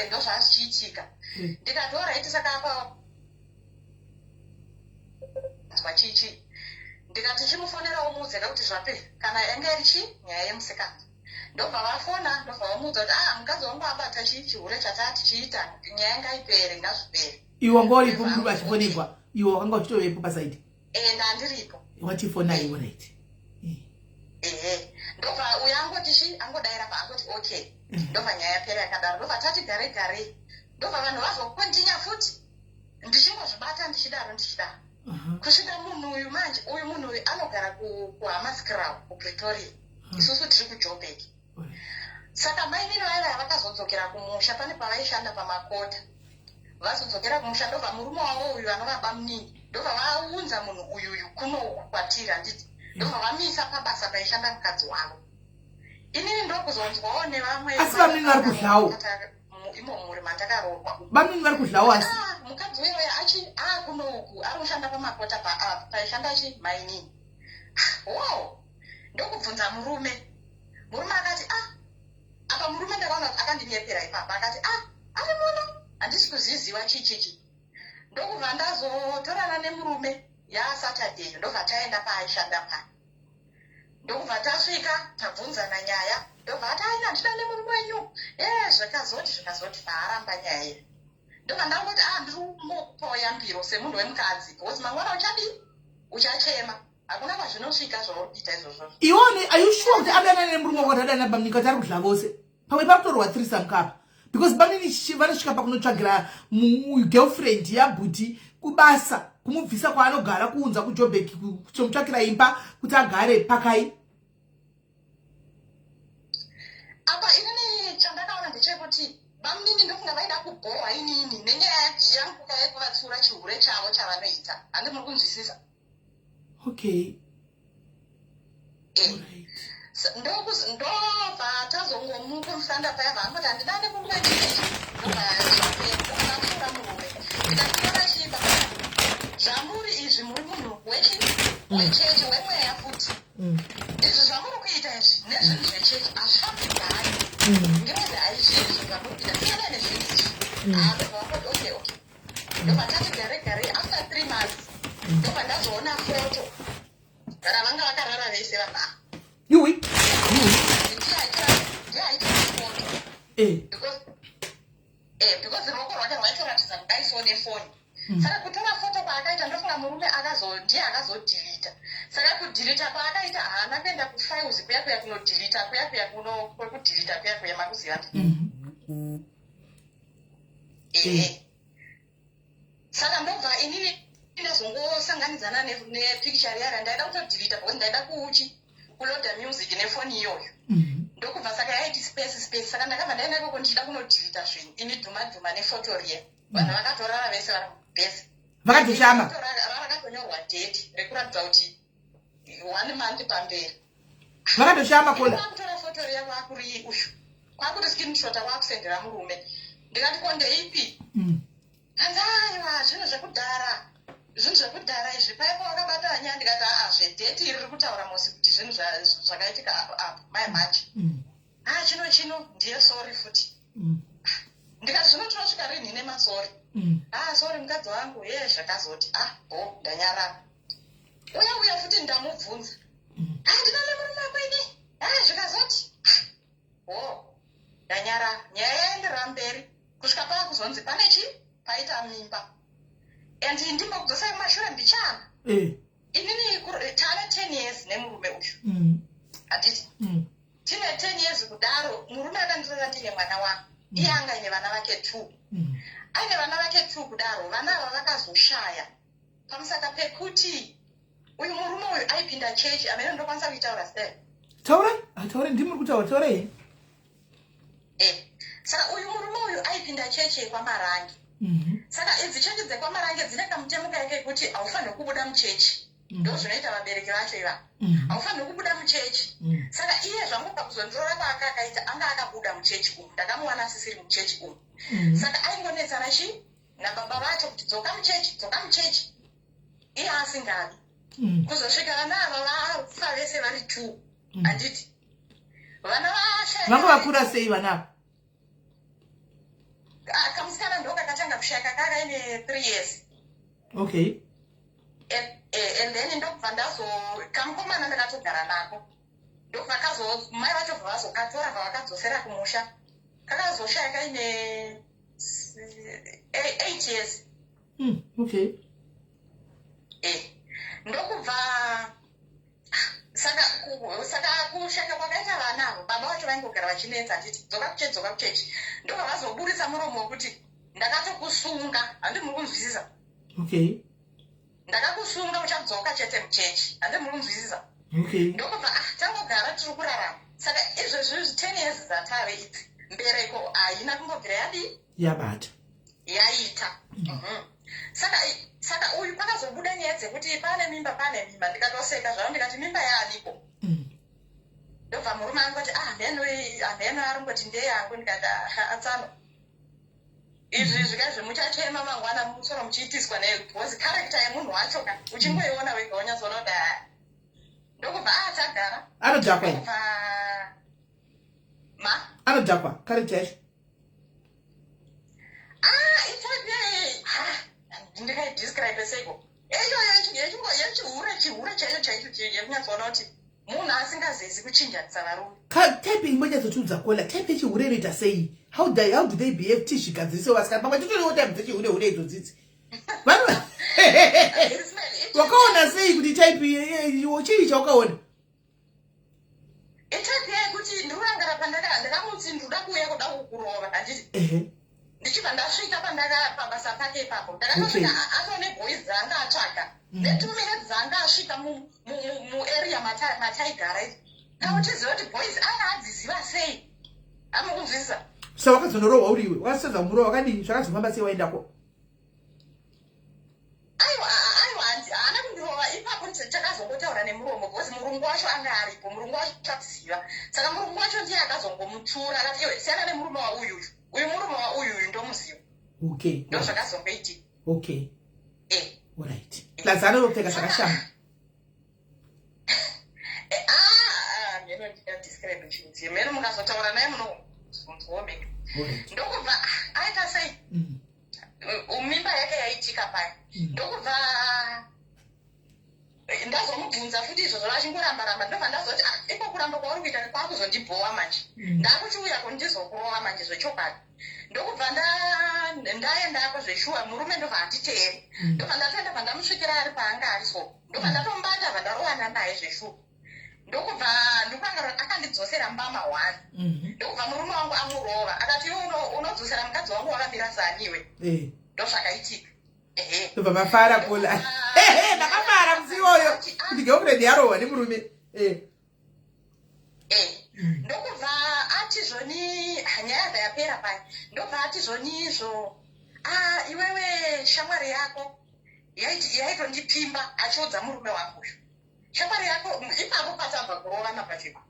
ndo zvazvichiitika." Ndikati, "Alright." Saka apa nzwa chichi, ndikati, "Chimufonerawo muudze kuti zvapera, kana yange iri chi nyaya yemusikana." Ndobva vafona, ndobva vamuudza kuti, "Ah, mukadzi wangu abata chi chihure chatati chiita, nyaya ngaipere, ngazvipere." Iwe wanga uripo mukuru vachifonegwa? Iwe wakanga uchitovepo paside? E, ndandiripo. Watifona iwe, right? Ehe, ndobva uyo angoti chi angodayira pa angoti okay. Ndobva nyaya yapera yakadaro. Ndobva tati gare gare, ndobva vanhu vazokontinya futi, ndichingozvibata ndichidaro ndichidaro, kusvika munhu uyu manje, uyu munhu uyu anogara kuHammanskraal kuPretoria, isusu tiri kuJoburg. Saka mainini vaiva vakazodzokera kumusha, pane pavaishanda pamakota. Vazodzokera kumusha, ndobva murume wavo uyu anova bamunini, ndobva vaunza munhu uyuyu kunoku kwatiri, handiti, ndobva vamisa pabasa paishanda mukadzi wavo. Inini ndokuzonzwawo nevamwe. Asi bamunini vari kudlawo? Imo muri mandakaroorwa. Bamunini vari kudlawo asi? Ah, mukadzi uyoyo achi akunoku ari kushanda pamakota paishanda chi mainini. Wo ndokubvunza murume, murume akati, "Ah." Apa murume ndakaona kuti akandinyepera ipapa. Akati, "Ah, ari muno, handisi kuzviziva chichichi." Ndokubva ndazotorana nemurume yaSaturday, ndobva taenda paaishanda pa, ndokubva tasvika, tabvunzana nyaya, ndobva ati, "Aina, handida nemurume wenyu." E, zvakazoti zvikazoti paaramba nyaya iyo, ndobva ndangoti, "A, ndiri kumbokupawo yambiro semunhu wemukadzi, because mangwana uchadii? Uchachema. Hakuna kwazvinosvika zvauri kuita izvozvo." Iwone, are you sure kuti adanana nemurume wako, kuti adanana bamunini, kuti ari kudla vose? Pamwe pakutorwa threesome kapa, because bamunini vanosvika pakunotsvagira girlfriend yabhuti kubasa, kumubvisa kwaanogara, kuunza kuJobek, kutomutsvakira imba kuti agare pakai. Apa inini chandakaona ndechekuti bamunini ndofunga vaida kubhohwa inini nenyaya yangu yekuvatsiura chihure chavo chavanoita. Handi muri kunzwisisa? Okay. Eh. Ndobva tazongomukonfronta paya, vaangoti, "Handidane kumwechichi." Ndobva zvapera. Murume ndikationa chipa zvamuri izvi, muri munhu wechechi, wemweya futi. Izvi zvamuri kuita izvi nezvinhu zvechechi hazvifambidzani. Ngirozi haizvii zvinhu zvamuri kuita, siyana nezvinhu izvi. Ndobva vangoti, Okay." Ndobva tati gare gare, after 3 months, ndobva ndazoona foto ravanga vakarara vese vanhu ava. Yuwi! Ndiye aitora foto. Because ruoko rwake rwaitoratidza kudaiso nefoni. Saka kutora foto kwaakaita, ndofunga murume ndiye akazodhilita. Saka kudhilita kwaakaita, haana kuenda kufiles kuya kuya kunodhilita kuya kuya kwekudhilita kuya kuya, makuziva? Ehe, saka ndobva inini Ndazongosanganidzana nepicture riya, ndaida kutodhilita because ndaida kuuchi kuloda music nefoni iyoyo. Ndokubva saka yaiti space, space. Saka ndakabva ndaenda ikoko ndichida kunodhilita zvinhu, ini dhuma dhuma nefoto riya. Vanhu vakatorara vese vari mubhezi. Vakatoshama. Rakatonyorwa date rekuratidza kuti one month pamberi. Vakatoshama kola. Kwakutora foto riya, kwakuri uyu, kwakuti screenshota, kwakusendera murume. Ndikati, "Ko ndeipi?" Hanzi, "Aiwa, zvinhu zvekudhara, zvinhu zvekudhara izvi, paipo wakabata nyaya." Ndikati, "Aa, zvedate iri riri kutaura mosi kuti zvinhu zvakaitika apo apo mai manje." "Ha, chino chino ndiye sorry futi." Ndikati, "Zvino tinosvika rinhi nemasorry?" "Ah, sorry mukadzi wangu." Ye zvakazoti, "Ah, bo ndanyarara." Uya uya futi ndamubvunza. "Handina nemurume wako ini." Ah, zvikazoti, "Ah, ho, ndanyarara." Nyaya yaenderera mberi kusvika paakuzonzi pane chi paita mimba. And ndimbokudzosai kumashure mbichana. Inini taane 10 years nemurume uyu, handiti? Tine 10 years kudaro. Murume akandirora ndine mwana wangu, iye anga aine vana vake two. Aine vana vake two kudaro, vana ava vakazoshaya pamusaka pekuti uyu murume uyu aipinda chechi. Amene ndokwanisa kuitaura sei? Taurai, taurai, ndimuri kutaura, taurai. Saka uyu murume uyu aipinda chechi yekwaMarange. Saka idzi chechi dzekwaMarange dzine kamutemo kaye kekuti haufaniri kubuda muchechi. Ndo zvinoita vabereki vacho ivava. Haufaniri kubuda muchechi. Saka iye zvangu pakuzondirora kwaanga akaita, anga akabuda muchechi umu. Ndakamuwana asisiri muchechi umu. Saka aingonetsana chi nababa vacho kuti, "Dzoka muchechi, dzoka muchechi," iye asingadi. Kuzosvika vana ava vafa vese vari two. Handiti vana vashaya? Vanga vakura sei vana ava? Ah, kamusikana ndo kakatanga kushayaka kakaine 3 years. And then ndokubva ndazo kamukomana ndakatogara nako. Ndokubva kazo mai vacho bva vazokatora, bva vakadzosera kumusha. Kakazoshaya kaine 8 years. Ndokubva saka kushaka kwakaita vana avo, baba vacho vaingogara vachinetsa, handiti, "Dzoka kuchechi, dzoka kuchechi." Ndobva vazoburitsa muromo wekuti, "Ndakatokusunga." Handi muri kunzwisisa? Okay. "Ndakakusunga, uchadzoka chete muchechi." Handi muri kunzwisisa? Okay. Ndokubva, ah, tangogara tiri kurarama. Saka izvezvi 10 years dzatave idzi, mbereko haina kumbobvira yadii? Yabata. Yaita. Saka uyu pakazobuda nyaya dzekuti pane mimba, pane mimba, ndikatoseka zvavo, ndikati, "Mimba yaaniko?" Ndobva murume angoti, "Ah, hameno, hameno, aringoti ndeyangu." Ndikati, "Ah, atsano, izvi zvikazvi muchachema mangwana musoro muchiitiswa because character yemunhu wacho ka, uchingoiona wega wonyatsoona kuti, ah." Ndokubva, ah, tagara. Anodhakwa here? Ndokubva ma Anodhakwa character yacho? Ah, itype, ah, ndingaidescribe seiko iyoyo yechihure, chihure chaicho chaicho, yekunyatsoona kuti munhu asingazezi kuchinjanisa varume. Type imbonyatsotiudza kola, type yechihure inoita sei? How do they behave? Tizvigadzirise vasikana, pamwe titoriwo type dzechihure hure idzodzidzi. Vanhu wakaona sei kuti type chii chawakaona? Itype yekuti ndikurangara pandaka ndakamuti, "Ndinoda kuuya kuda kukurova," handiti? Ndichibva ndasvika pandaka pabasa pake ipapo, ndakatosvika atone boys dzanga atsvaga. Ne2 minutes dzanga asvika muarea mataigara idzi, kauchiziva kuti boys anga adziziva sei? Amukunzwisisa? Sa wakazonorohwa uriwe, wakaseza kumurova, wakadii? Zvakazofamba sei waendako? Aiwa, aiwa, haana kundirova ipapo. Takazongotaura nemuromo because murungu wacho anga aripo. Murungu wacho akuziva. Saka murungu wacho ndiye akazongomutsura, akati, "Iwe, siyana nemurume wauyuyu, uyu murume wauyuyu ndomuziva." Ndo zvakazongoitika. Alright, plus anopfeka zvakashama. Ah, mheno ndingadescribe chinzi mheno, mukazotaura naye munozonzwawo mega. Ndokubva, ah, aita sei? Mimba yake yaitika paya. Ndokubva ndazomubvunza futi izvozvo, vachingoramba ramba. Ndobva ndazoti, "Ah, iko kuramba kwauri kuita kwakuzondibhowa manje. Ndakuchiuyako ndizokurova manje zvechokwadi." Ndokubva ndaendako zveshuwa. Murume ndobva atiteeri. Ndobva ndatoenda, bva ndamusvikira ari paanga ari so. Ndobva ndatombata, bva ndarovana naye zveshuwa. Ndokubva ndokanga akandidzosera mbama one. Ndokubva murume wangu amurova, akati, "Iwe unodzosera mukadzi wangu wakamira saniwe." Ndozvakaitika. Tobva mafara Pola. Ndakafara musi iwoyo kuti girlfriend yarohwa nemurume. Ndokubva ati zvoni, nyaya yabva yapera paya. Ndobva ati zvoni izvo, ah, iwewe shamwari yako yaitondipimba, achiudza murume wangu uyu, shamwari yako ipapo patabva kurovana pachipo.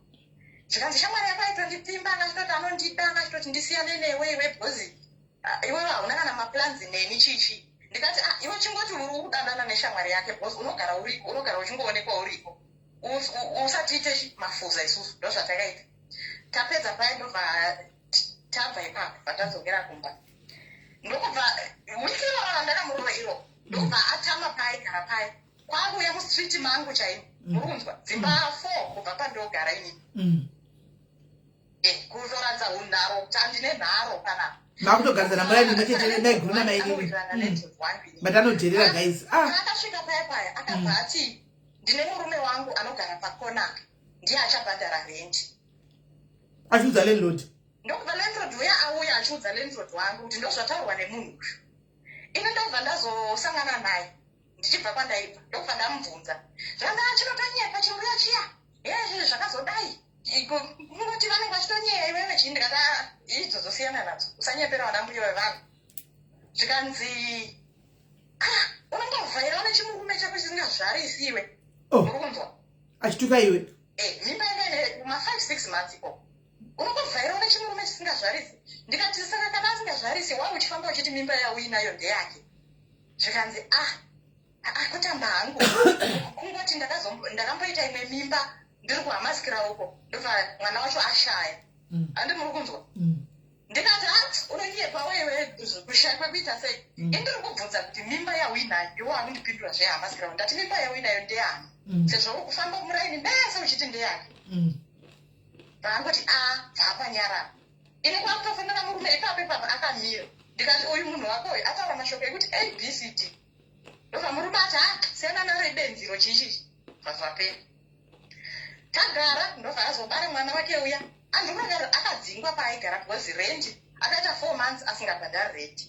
Zvikanzi shamwari yako aitondipimba, akachitoti anondida, akachitoti ndisiyane newe iwe, because iwewe hauna kana maplans neni, chichi. Ndikati, ah, iwe chingoti uri kudanana neshamwari yake, because unogara uriko, unogara uchingoonekwa uriko. Usatiite mafuza isusu. Ndo zvatakaita. Tapedza paya, ndobva tabva ipapo, vatadzokera kumba. Ndokubva wiki iroro randakamurova iro, ndokubva atama paaigara paya, kwakuuya mustreet mangu chaimo. Muri kunzwa? Dzimba 4 kubva pandogara inini. Kutoratidza unharo, kuti handine nharo panapa. Makutogarisana muraini imwe chete naiguru namainini, but anodherera, guys, ah. Akasvika paya paya, akabva ati, "Ndine murume wangu anogara pakona, ndiye achabhadhara rendi." Achiudza landlord? Ndokubva landlord uya auya achiudza landlord wangu kuti ndozvataurwa nemunhu uyu. Ini ndobva ndazosangana naye ndichibva kwandaibva, ndokubva ndamubvunza. Zvanga chinotonyepa chimbuya chiya, hezvi zvakazodai, kungoti vanenge vachitonyeya iwewe chii. Ndikati, "Ah, idzo dzosiyana nadzo, usanyepera vana mbuya vevanhu." Zvikanzi, ah, unongovhairawo nechimurume chako chisingazvarisi iwe. Oh. Muri kunzwa? Achituka iwe? Mimba yanga ine ma 5 6 months ikoko. Unongovhairawo nechimurume chisingazvarisi. Ndikati, saka kana asingazvarisi, wa uchifamba uchiti mimba yauinayo ndeyake? Zvikanzi, ah, ah, kutamba hangu, kungoti ndakamboita imwe mimba ndiri kuHamaskira uko, ndobva mwana wacho ashaya. Handi muri kunzwa? Ndikati, ah, unonyepa wewe, kushaya kwekuita sei? Indiri kubvunza kuti mimba yauinayo, iwo akundipindura zveHamaskira. Ndati, mimba yauinayo ndeyani, sezvo uri kufamba muraini mese uchiti ndeyake? Paangoti a, bvaapanyarara. Ini kwakutofonera murume ipapo ipapo akamira. Ndikati, uyu munhu wako uyu ataura mashoko ekuti ABCD. Ndobva murume ati, ha, siyana naro, ibenziro, chichichi. Bva zvapera, tagara. Ndobva azobara mwana wake uya. Andinoga akadzingwa paaigara because rent, akaita 4 months asingabhadhari rent.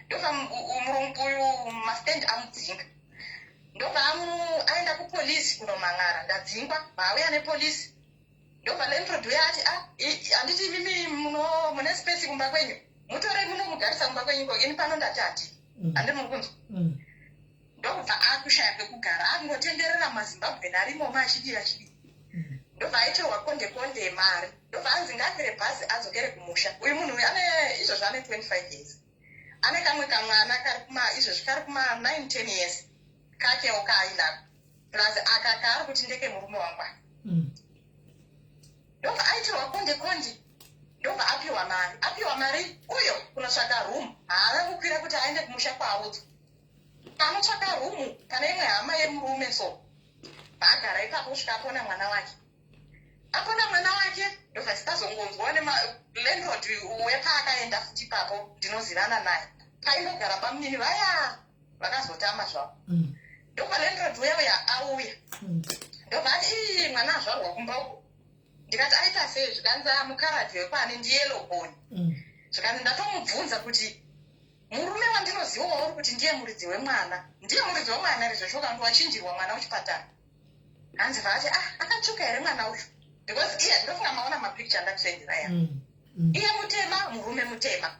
Ndobva murungu uyu mastand amudzinga. Ndobva aenda kupolisi kunomang'ara, ndadzingwa. Vaauya nepolisi. Ndobva landlord uya ati, ah, handiti imimi mune space kumba kwenyu, mutorei munomugarisa kumba kwenyu ko, ini pano ndati hati. Handi muri kunzwa? Ndokubva akushaya pekugara, akungotenderera maZimbabwe narimomo, achidii achidii. Ndobva aitirwa konde konde mari. Ndobva anzi ngaakwire bhazi adzokere kumusha. Uyu munhu uyu ane izvozvo ane 25 years, ane kamwe kamwana kari kuma izvozvi kari kuma 9 10 years, kakewo kaainako, plus aka kaari kuti ndeke murume wangu aka. Ndobva aitirwa konde konde. Ndobva apiwa mari, apiwa mari uyo kunotsvaka room. Haana kukwira kuti aende kumusha kwaaudzwa. Anotsvaka room pane imwe hama yemurume, so paagara ipapo kusvika apona mwana wake. Apona mwana wake, ndobva titazongonzwa nemalandlord wepaakaenda futi ipapo, ndinozivana naye, painogara bamunini vaya vakazotama zvavo. Ndobva landlord uya uya auya. Ndobva ati, ii, mwana azvarwa kumba uko. Ndikati, aita sei? Zvikanzi, mukaradhi wekwani, ndiyellowbone. Zvikanzi, ndatomubvunza kuti murume wandinoziva wauri kuti ndiye muridzi wemwana, ndiye muridzi wemwana here? Zvoshoka kuti wachinjirwa mwana kuchipatara. Hanzi vaati, ah, akatsvuka here mwana uyu? Because iye, ndofunga maona mapicture andakusendera ya. Iye mutema, murume mutema.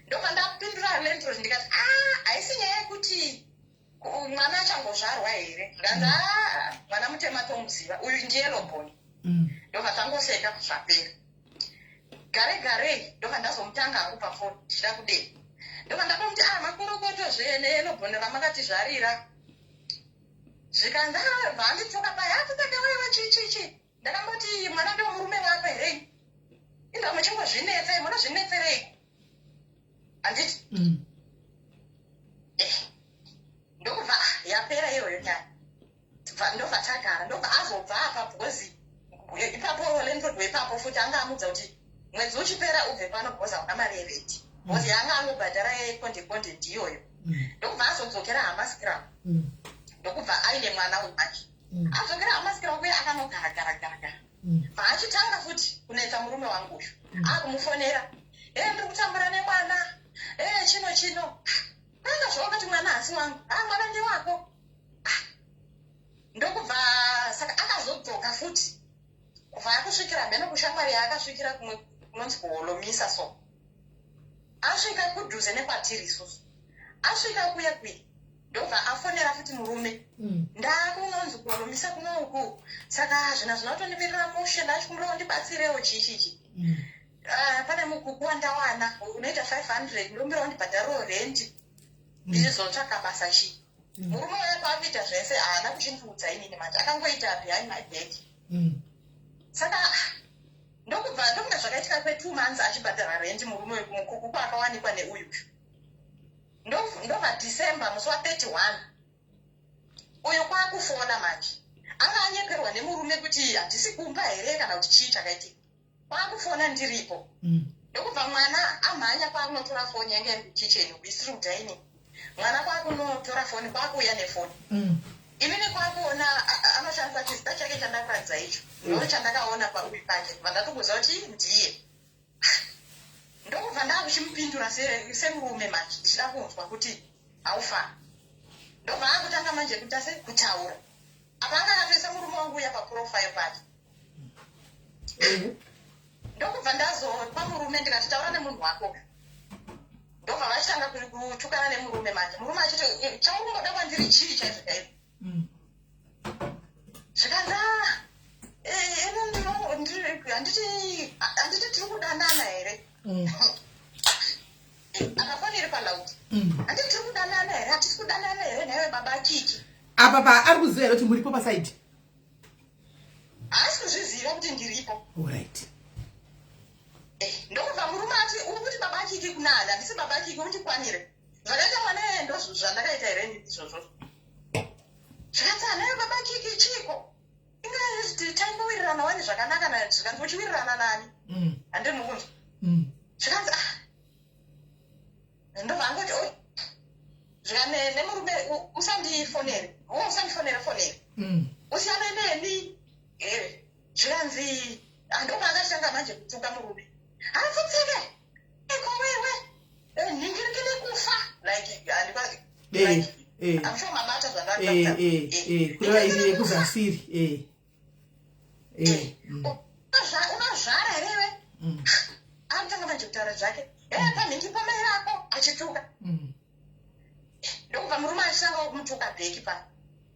Ndobva ndapindura landlord ndikati, ah, haisi nyaya yekuti mwana achangozvarwa here? Zvikanzi, ah, mwana mutema tomuziva uyu, ndiyellowbone. Ndobva tangoseka, zvapera. Gare garei ndobva ndazomutanga hangu pafoni ndichida kudei. Ndobva ndatomuti, ah, makorokoto zve neyellowbone ramakatizvarira. Zvikanzi, ah, bva paya atitaka wewe, chii chii chii. Ndakamboti mwana ndewo murume wako here? Inga muchingozvinetsa, munozvinetserei, handiti? Ndokubva, ah, yapera iyoyo nyaya. Ndobva tagara. Ndobva azobva apa, because ipapo landlord wepapo futi anga amudza kuti mwedzi uchipera ubve pano, because hauna mari yerent, because yanga angobhadhara yekonde konde ndiyoyo. Ndokubva azodzokera Hamaskira. Ndokubva aine mwana wake. Adzokera Hamaskira kuya, akanogara gara gara gara. Bva achitanga futi kunetsa murume wangu uyu. Akumufonera, e, ndiri kutambura nemwana, e, chino chino. Kwanga zvawakati mwana hasi wangu. Ah, mwana ndewako. Ah. Ndokubva saka akazodzoka futi. Kubva akusvikira mheno kushamwari yaakasvikira kumwe kunonzi kuholomisa so. Asvika kudhuze nekwatiri isusu. Asvika kuya kuya. Ndobva afonera futi murume. Ndakunonzi kuholomisa kuno uku. Saka zvina zvina kutondimirira mushe, ndachikumbira undibatsirewo chii chichi. Ah, pane mukuku wandawana unoita 500, ndombira undibhadharirewo rendi ndichizotsvaka basa chii. Murume uya paakuita zvese haana kuchindiudza inini manje, akangoita behind my back. Saka ndokubva ndokunge zvakaitika kwe2 months achibhadhara rendi murume mukuku kwaakawanikwa neuyu. Ndobva December musi wa31 uyu kwaakufona manje, anga anyeperwa nemurume kuti handisi kumba here kana kuti chii chakaitika. Kwaakufona ndiripo. Ndokubva mwana amhanya kwaakunotora foni yange iri kukicheni isiri kudining. Mwana kwakunotora foni, kwakuuya nefoni. Inini kwakuona anoshandisa chizita chake chandakuratidza icho, ndo chandakaona pauyu pake, kubva ndatokuziva kuti ndiye. Ndokubva ndakuchimupindura semurume manje, ndichida kunzwa kuti haufa. Ndobva akutanga manje kuita se kutaura apa anga akatoisa murume wangu uya paprofile pake. Ndokubva ndazopa murume, ndikati, "Taura nemunhu wako." Ndobva vachitanga kutukana nemurume manje, murume achiti, "Eh, chauri kungoda kwandiri chii chaizvo chaizvo?" Zvikanzi, "Ah, eh, ino handiti tiri kudanana here?" Akafoni iri paloud. "Handiti tiri kudanana here? Hatisi kudanana here nhaiwe baba Kiki?" Apa pa ari kuziva here kuti muripo paside? Haasi kuzviziva kuti ndiripo. Alright. Eh, ndokubva murume ati, "Uri kuti baba Kiki kunani? Handisi baba Kiki, undikwanire. Zvakaita mwana iyeye ndo zvandakaita here izvozvo?" Zvikanzi, "Anayo baba Kiki chiko? Inga taimbowirirana wani zvakanaka naye." Zvikanzi, "Uchiwirirana nani?" Handiri mukunzwa. Zvikanzi, "Ah." Ndobva angoti, "Oi." Zvikane nemurume, "Usandifonere wo, usandifonere fonere. Usiyane neni." Zvikanzi, andobva akatanga manje kutuka murume, "Hapfutseke eko wewe, nhingirikine kufa," like I'm sure mabata zvandakutaura. Kureva iri yekuzasiri. "Unozvara herewe?" Akutanga manje kutaura zvake, "E, pamhingi pamai rako," achituka. Ndokubva murume achitanga kumutuka back pa,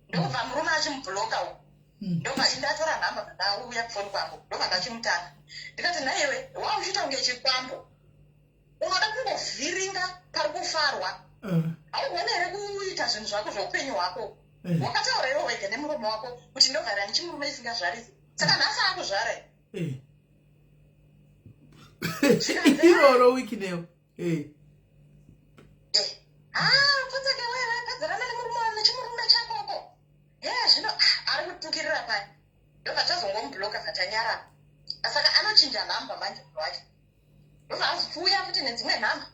ndokubva murume achimubloka uko. Ndobva indatora nhamba, ndauya kufoni kwangu, ndobva ndachimutanga, ndikati, "Nhaiwe, wauchiita kunge chikwambo, unoda kungovhiringa pari kufarwa. Haugoni here kuita zvinhu zvako zveupenyu hwako? Wakataura iwe wega nemuromo wako kuti ndovhara nechimurume isingazvarisi, saka nhasi akuzvara." Iroro Wicknell. "Ha, pfutseke wewe, pedzerana nemurume, nechimurume chakoko." Ye zvino, ah, ari kutukirira pani. Ndobva tazongomubloka, vatanyarara. Saka anochinja nhamba manje munhu wacho, ndobva azokuuya futi nedzimwe nhamba.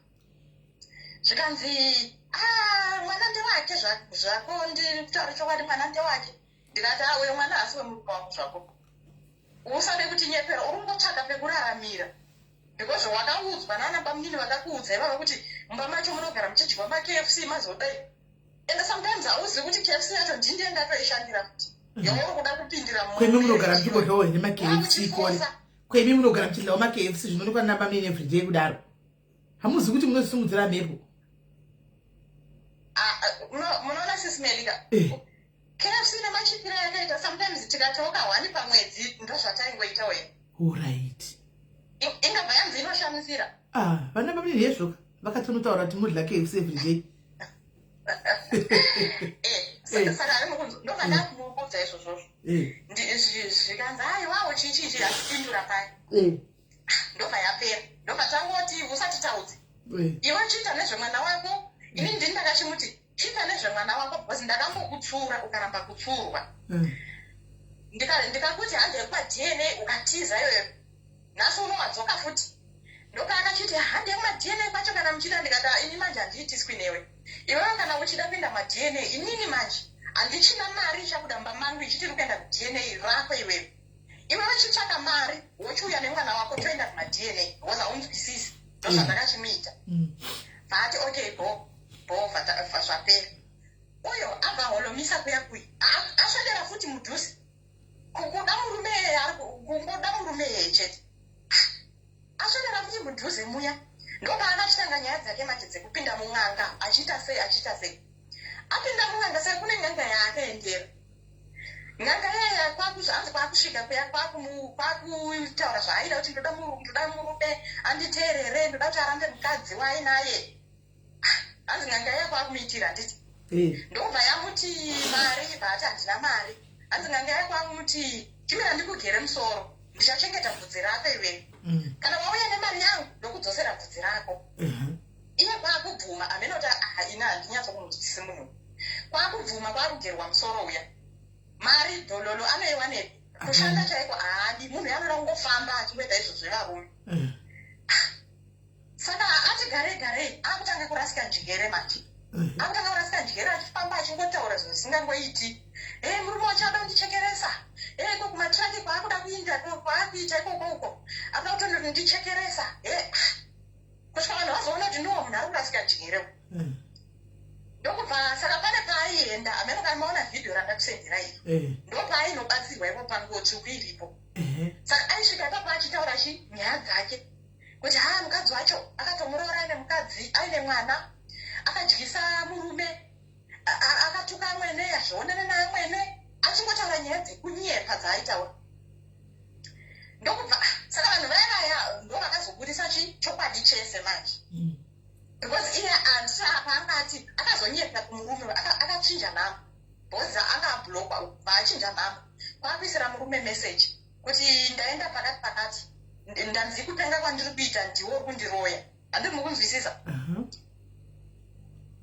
Zvikanzi, "Ah, mwana ndewake zvako, ndiri kutaura chokwadi, mwana ndewake." Ndikati, "A, uyo mwana haasi wemurume wangu zvako. Usade kutinyepera, uri kungotsvaka pekuraramira because wakaudzwa nana bamunini, vakakuudza ivava kuti mumba macho munogara muchidyiwa maKFC mazodai, and sometimes hauzivi kuti KFC yacho ndindiye ndatoishandira futi yauri kuda kupindira." Kwemi munogara muchingodyawo here maKFC kore? Kwemi munogara muchidyawo maKFC zvinoonekwa nabamini everyday kudaro? Hamuzivi kuti munozisimudzira mhepo? Munoona, Sis Melika, KFC nemachipiro yakaita, sometimes tikatoka one pamwedzi, ndozvataingoita we. Alright. Ingabva yanzi inoshamisira. Ah, vana bamunini hezvoka vakatonotaura kuti mudya KFC everyday. Saka ari mukunzi, ndobva ndakumuudza izvozvozvo. Zvikanzi, "Aiwawo, chichichi," achipindura paya. Ndobva yapera. Ndobva tangoti, "Usati taudzi iwe, chiita nezvemwana wako." Ini ndini ndakachimuti chiita nezvemwana wako because ndakambokutsiura ukaramba kutsiurwa. Ndikakuti hande kumaDNA, ukatiza iyoyo. Nhasi unowadzoka futi. Ndopaakachiti, "Hande kumaDNA kwacho kana muchida." Ndikati, "Ah, ini manje handiitiswi newe iwewe. Kana uchida kuenda maDNA, inini manje handichina mari ichabuda mumba mangu ichiti iri kuenda kuDNA rako iwewe. Iwewe chitsvaka mari, wochiuya nemwana wako, toenda kumaDNA because haunzwisisi." Ndozvandakachimuita. Vaati, "Okay, bo." Bhova zvapera. Uyo abva holomisa kuya kuya, aswedera futi mudhuze, kuda murume iyeye, ari kungoda murume iyeye chete. Aswedera futi mudhuze muya, ndopaakachitanga nyaya dzake manje dzekupinda mun'anga, achiita sei, achiita sei. Apinda mun'anga, sei, kune n'anga yaakaendera. N'anga iyaya hanzi kwakusvika kuya kwakutaura zvaaida kuti ndoda murume anditeerere, ndoda kuti arambe mukadzi waainaye. Hanzi n'anga iya kwakumuitira, handiti? Ndobva yamuti mari, bva ati handina mari. Hanzi n'anga iya kwakumuti, chimira ndikugere musoro, ndichachengeta bvudzi rako iwewe. Kana wauya nemari yangu, ndokudzosera bvudzi rako. Iye kwakubvuma, amenoti ina handinyatsokunzwisisi munhu. Kwakubvuma, kwakugerwa musoro uya. Mari dhololo anoiwanepi? Kushanda chaiko haadi. Munhu anoda kungofamba achingoita izvo zvevarume. Saka ati garei garei akutanga kurasika njere manje. Akutanga kurasika njere, achifamba achingotaura zvinhu zvisingangoiti. E, murume wacho ada kundichekeresa. E, ko kumatraki kwaakuda kuinda, kwaakuita ikoko uko, akuda kutondondichekeresa. E, kusvika vanhu vazoona kuti ndiwo munhu ari kurasika njere. Ndokubva saka pane paaienda, amene kana maona vhidhiyo randakusendera iri, ndopaainobatsirwa ipo panguo tsvuku iripo. Saka aisvika ipapo achitaura chi nyaya dzake kuti haa, mukadzi wacho akatomuroora aine mukadzi, aine mwana, akadyisa murume, akatuka amwene, azvionana naamwene, achingotaura nyaya dzekunyepa dzaaitaura. Ndokubva saka vanhu vaya vaya ndo vakazobudisa chi chokwadi chese manje, because iye handiti apa anga ati akazonyepa kumurume, akachinja nhamba, because anga ablockwa, bva achinja nhamba, kwakuisira murume message kuti ndaenda pakati pakati, ndanzi kupenga kwandiri kuita ndiwo uri kundiroya. Handiri mukunzwisisa?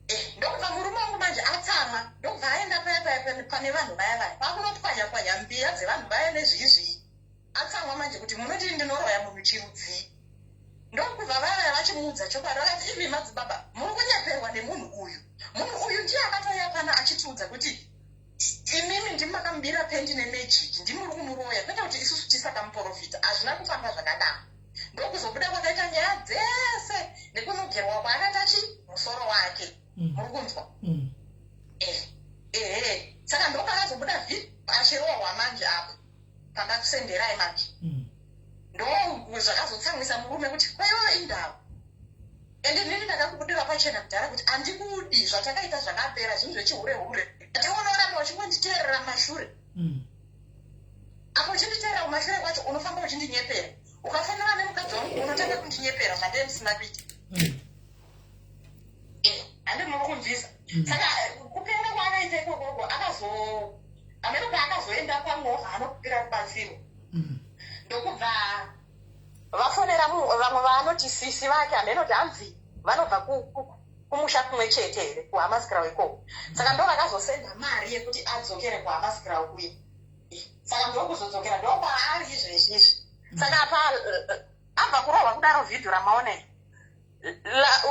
Eh, ndokubva murume wangu manje atsamwa, ndokubva aenda paya paya pane vanhu vaya vaya, kwakunotwanya pwanya mbiya dzevanhu vaya nezvii zvii. Atsamwa manje kuti munoti ndinoroya munhu chirudzii. Ndokubva vaya vaya vachimuudza chokwadi, vakati, imi madzibaba, muri kunyeperwa nemunhu uyu. Munhu uyu ndiye akatouya pana achitiudza kuti imimi ndimi makamubira pendi nemagic, ndimi muri kumuroya, kwete kuti isusu tisakamuprofita. Hazvina kufamba zvakadaro. Ndokuzobuda kwakaita nyaya dzese nekunogerwa kwaakaita chi musoro wake. Muri kunzwa? Eh, ehe, saka ndopakazobuda vhidhiyo achirohwa manje apo pandakusenderai manje. Ndo zvakazotsamwisa murume kuti kwaiwa indava, ende nini ndakakubudira pachena kudhara kuti handikudi, zvatakaita zvakapera, zvinhu zvechihure hure. Atiunoramba uchingonditeerera mashure. Apo uchinditeerera kumashure kwacho, unofamba uchindinyepera. Ukafanana nemukadzi wangu, unotanga kundinyepera zvandee ndisina kuita. Eh, handi muri kunzwisa? Saka kupenga kwaakaita ikokoko, akazo amene paakazoenda kwamovha anokumbira rubatsiro, ndokubva vafonera vamwe vaanoti sisi vake, hamenoti hanzi vanobva kumusha kumwe chete here, kuHamaskirau ikoko. Saka ndo vakazosenda mari yekuti adzokere kuHamaskirau kuye. Saka ndokuzodzokera, ndokwaari izvezvi izvi. Saka pa abva kurohwa kudaro, vhidhiyo ramaona iri,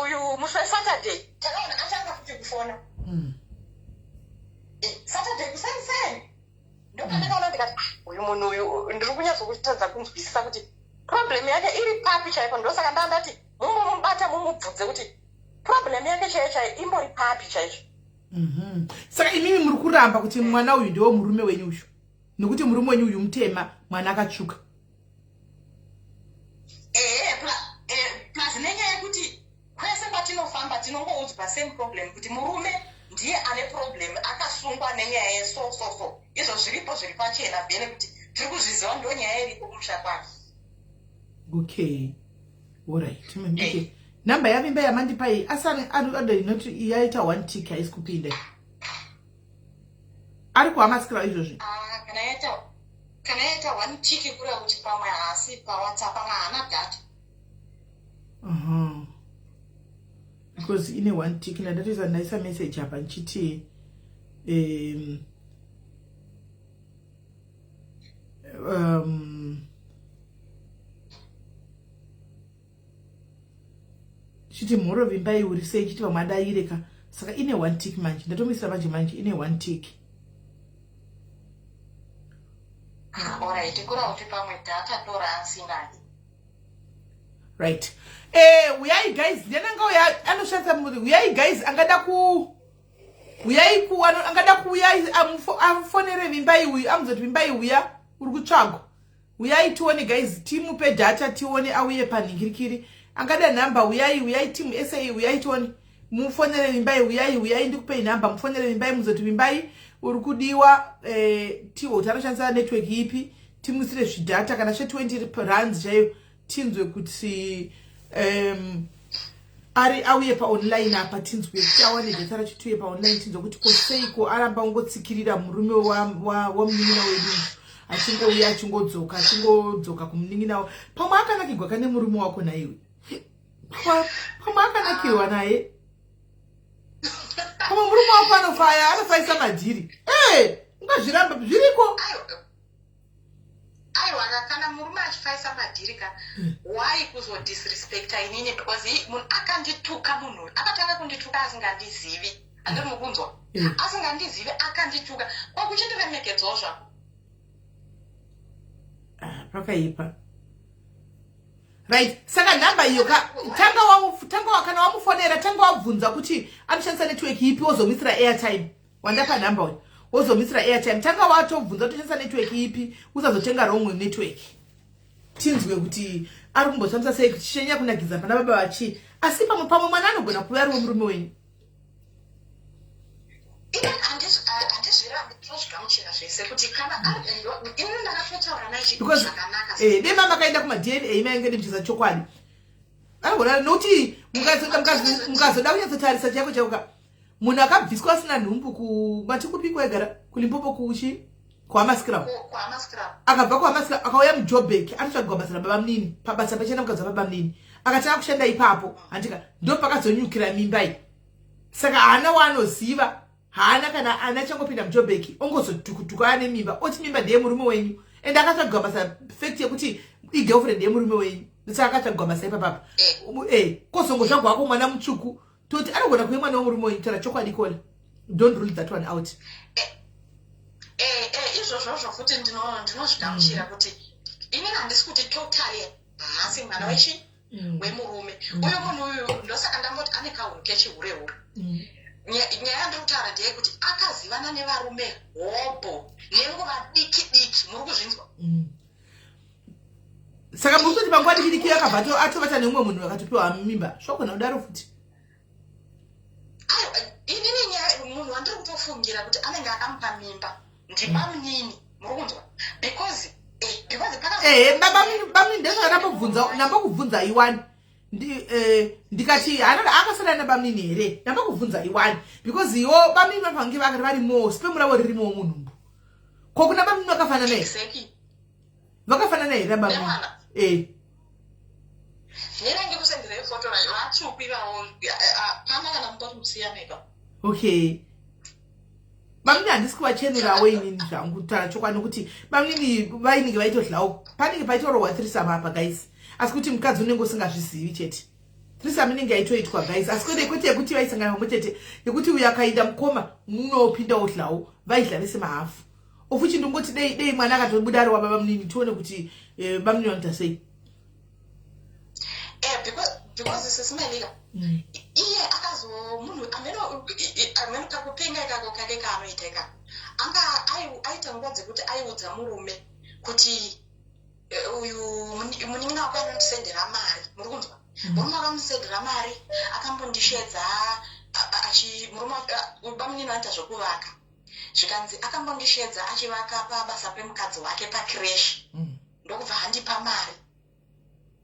uyu musi weSaturday takaona atanga futi kufona. Eh, Saturday kuseni ndopandakaona, ndikati, "Ah, uyu munhu uyu ndiri kunyatsokutadza kunzwisisa kuti problem yake iri papi chaipo." Ndosaka ndaa ndati mumbomubata mumubvunze kuti problem yake chaiyo chaiyo imbori papi chaizvo. Saka imimi muri kuramba kuti mwana uyu ndewo murume wenyu uyu, nekuti murume wenyu uyu mutema, mwana akatsvuka? Ehe, plus nenyaya yekuti kwese kwatinofamba tinongoudzwa same problem, kuti murume ndiye ane problem, akasungwa nenyaya yeso so so. Izvo zviripo, zviri pachena vhene kuti tiri kuzviziva, ndo nyaya iripo kumusha kwake. Okay, alright. Okay, namba yavimba yamandipa iyi, asi inoti yaita one tick, haisi kupinda. Ari kuHamaskira izvozvi? Ah, kana yaita one tick, kureva kuti pamwe haasi paWhatsApp, pamwe haana data. Because ine one tick. Ndatoisa, ndaisa message apa ndichiti chiti mhoro Vimbai, uri sei? Chiti vamwe adaireka. Saka ine one tick manje, ndatomuisira manje manje, ine one tick. Alright, kureva kuti pamwe data ndo raasinayo. Right, uyai guys, ndiananga uya anoshandisa muri. Uyai guys, angada ku uyai ku angada kuuya amufonere Vimbai uyu, amuzoti, "Vimbai, uya, uri kutsvagwa." Uyai tione guys, timupe data, tione auye panhingirikiri. Angada nhamba, uyai, uyai team SA, uyai tione, mufonere Vimbai. Uyai, uyai, ndikupei nhamba, mufonere Vimbai, muzoti, "Vimbai, uri kudiwa." Tiwo kuti anoshandisa network ipi, timusire zvidata kana zve20 rands chaiyo, tinzwe kuti ari auye paonline apa, tinzwe kuti awane data racho, tiuye paonline, tinzwe kuti koseiko aramba ungotsikirira murume wamunin'ina wedu, achingouya, achingodzoka, achingodzoka kumunin'ina. Pamwe akanakirwa kane murume wako naiwe, pamwe akanakirwa naye, pamwe murume wako anofaya, anofaisa madhiri e ungazviramba, zviriko. Aiwa, kana murume achifaisa madhiri ka, why kuzodisrespecta inini? Because munhu akandituka, munhu uyu akatanga kundituka asingandizivi, handiri mukunzwa? Asingandizivi akandituka, kwakuchindiremekedzawo zvako. Ah, pakaipa. Right, saka nhamba iyo ka, tanga kana wamufonera, tanga wabvunza kuti anoshandisa network ipi, wozomuisira airtime. Wandapa nhamba uyu, wozomuisira airtime. Tanga watobvunza kuti oshandisa network ipi, usazotenga wrong network. Tinzwe kuti ari kumboshandisa sei, chichenya kunakidza pana baba vachi. Asi pamwe mwana anogona kuva ari wemurume wenyu. Ini handizvirambi, ndinozvigamuchira zvese kuti kana ini ndakatotaura naye Because zvakanaka. Dai mama akaenda kumaDNA, mainge ndimuchisa chokwadi, anogona nokuti mukazoda kunyatsotarisa chaiko chaiko ka, munhu akabviswa asina nhumbu kumati kupi kwaigara, kuLimpopo, kuchi kuHamaskral. KuHamaskral. Akabva kuHamaskral akauya muJobek, anotsvagirwa basa rababa munini, pabasa pachena mukadzi wababa munini, akatanga kushanda ipapo, handika? Ndo pakazonyukira mimba iyi. Saka haana waanoziva, haana kana ana, changopinda muJobek, ongozotukutuka ane mimba, oti mimba ndeyemurume wenyu, and akatsvagirwa basa. Fact yekuti igirlfriend yemurume wenyu, saka akatsvagirwa basa ipapapa. Kozongozvagwako mwana mutsvuku, toti anogona kuve mwana wemurume wenyu. Taura chokwadi kola, don't rule that one out. Izvozvozvo futi ndinozvigamuchira kuti inini handisi kuti totally haasi mwana wechi wemurume uyu. Munhu uyu, ndosaka ndamboti ane kahunhu kechihurehure. Nyaya yandiri kutaura ndeyekuti akazivana nevarume hobho nenguva diki diki, muri kuzvinzwa? Saka muri kuti panguva diki diki akabva atovata neumwe munhu, akatopiwa mimba? Zvogona kudaro futi. Aiwa, inini nyaya, munhu wandiri kutofungira kuti anenge akamupa mimba ndibamunini, muri kunzwa? Because Ehe, bamunini, ndezvandambobvunza, ndambokubvunza iwani. Ndikati akasara nabamunini here? Ndambokubvunza iwani, because iwo bamunini vanofange vakati varimowo, sperm ravo ririmowo munhumbu. Ko kuna bamunini vakafanana here? Exactly. Vakafanana here nabamunini? Nemwana? Nera ndikusendere foto rayo, vatsvuku ivavo, pana kana mutoti musiyaneka. Okay, bamunini handisi kuvachenurawo inini zvangu, taura chokwadi, nokuti bamunini vainenge vaitodlawo, panenge paitorohwa threesome apa guys, asi kuti mukadzi unenge usingazvizivi chete. Threesome inenge yaitoitwa guys, asi kwete yekuti vaisangana pamwe chete, yekuti uyu akainda mukoma munopinda wodlawo, vaidla vese mahafu ofuchi. Ndingoti dei mwana akatobuda ari wababa munini, tione kuti bamunini vanoita sei. Because sisimelika iye akazo munhu ameno kakupenga ikako kake kaanoita ikako, anga aita nguva dzekuti aiudza murume kuti uyu munin'ina wako anondisendera mari, muri kunzwa? Murume akamusendera mari, akambondishedza murume, bamunini vanoita zvekuvaka, zvikanzi akambondishedza achivaka pabasa pemukadzi wake pacreche, ndokubva handipa mari.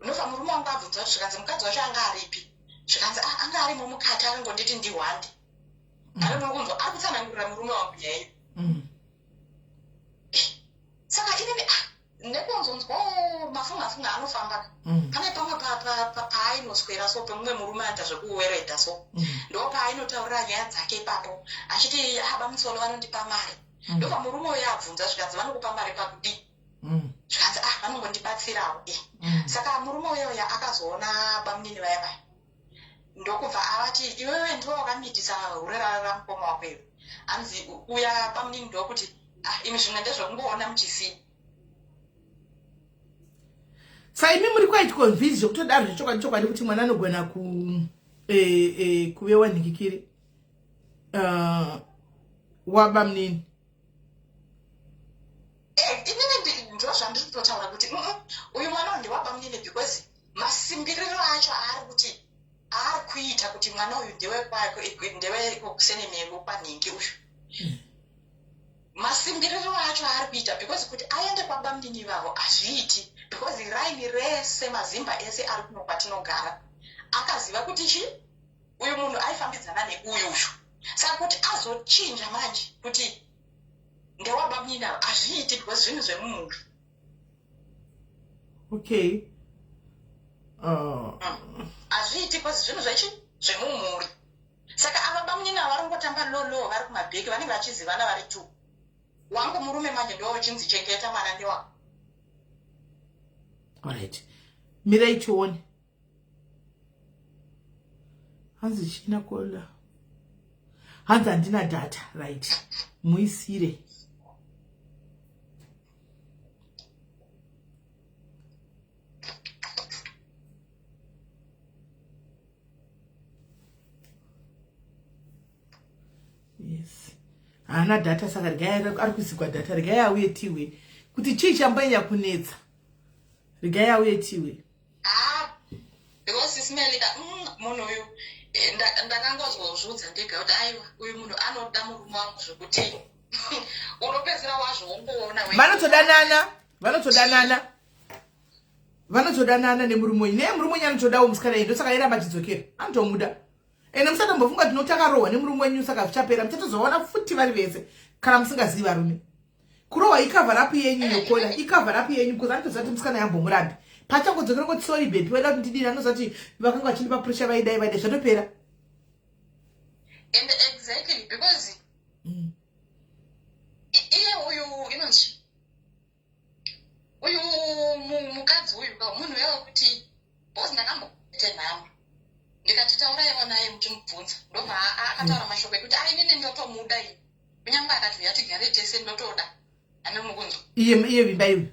Ndobva murume wangu abvunza kuti, zvikanzi mukadzi wacho anga aripi? Zvikanzi, "Ah, anga arimo mukati, akangonditi ndihwande." Ari, muri kunzwa? Ari kutsanangurira murume wangu nyaya iyo. Saka inini, ah, nekunzonzwawo mafunga funga anofamba, pane pamwe paainoswera so pemumwe murume anoita zvekuweredha so, ndo paainotaurira nyaya dzake ipapo, achiti, "Ah, bamusolo vanondipa mari." Ndobva murume uyo abvunza, zvikanzi, "Vanokupa mari pakudii?" Zvikanzi, "Ah, vanongondibatsirawo." Saka murume uyoya akazoona bamunini vaya vaya, ndokubva avati, "Iwewe ndiwe wakamitisa hure ramukoma wako iwe." Hanzi uya bamunini ndokuti, "Ah, imi, zvimwe ndezvekungoona muchisii." Saimi muri quite convinced zvekutodaro zvechokwadi chokwadi kuti mwana anogona ku e, e, kuve wanhikikiri wabamnini? Eh, inini ndo zvandiri kutotaura kuti uyu mwana ndewabamnini, because masimbiriro acho aari kuti aari kuita kuti mwana uyu ndewekuseneneko kwanhingi uyu, masimbiriro acho aari kuita, because kuti aende kwabamnini vavo hazviiti, because raini rese, mazimba ese ari kuno kwatinogara akaziva kuti chi uyu munhu aifambidzana neuyu uyu. Saka kuti azochinja manje kuti ndewabamnini ava hazviiti, because zvinhu zvemumhuri. Hazviiti because zvinhu zvechi zvemumhuri. Saka ava bamunini ava vari kungotamba lolo vari kumabheki, vanenge vachizivana vari two. Wangu murume manje ndo uchinzi chengeta mwana ndewako. Alright, mirai tione. Hanzi china kola, hanzi handina data. Right, muisire. Yes, haana data, saka regai ari kuisigwa data. Regai auye tiwe kuti chii chambonyanya kunetsa. Regai auye tiwe. Ah, because sisimelika munhu uyu, ndakangozozviudza ndega kuti aiwa, uyu munhu anoda murume wangu zvekuti unopedzera wazvoongoona. Vanotodanana, vanotodanana, vanotodanana nemurume wenyu. Neye murume wenyu anotodawo musikana iyi, ndosaka iramba achidzokera, anotomuda. Ende musatombofunga kuti nokuti akarohwa nemurume wenyu saka zvichapera. Muchatozovaona futi vari vese kana musingazivi varume. Kurohwa icover up yenyu, yokola icover up yenyu, because anotoziva kuti musikana yambomurambi. Pachangodzokera kuti sorry baby, waida kuti ndidini, anoziva kuti vakanga vachindipa pressure, vaidai vaidai, zvatopera. And exactly, because iye uyu inonzi uyu mukadzi uyu ka, munhu uya wekuti because ndakamboite nhamba ndikati tauraiwo naye muchimubvunza, ndobva akataura mashoko ekuti a inini ndotomuda ini, kunyange akati uya tigare tese ndotoda. Ane mukunzwa? Iye vimba iwe.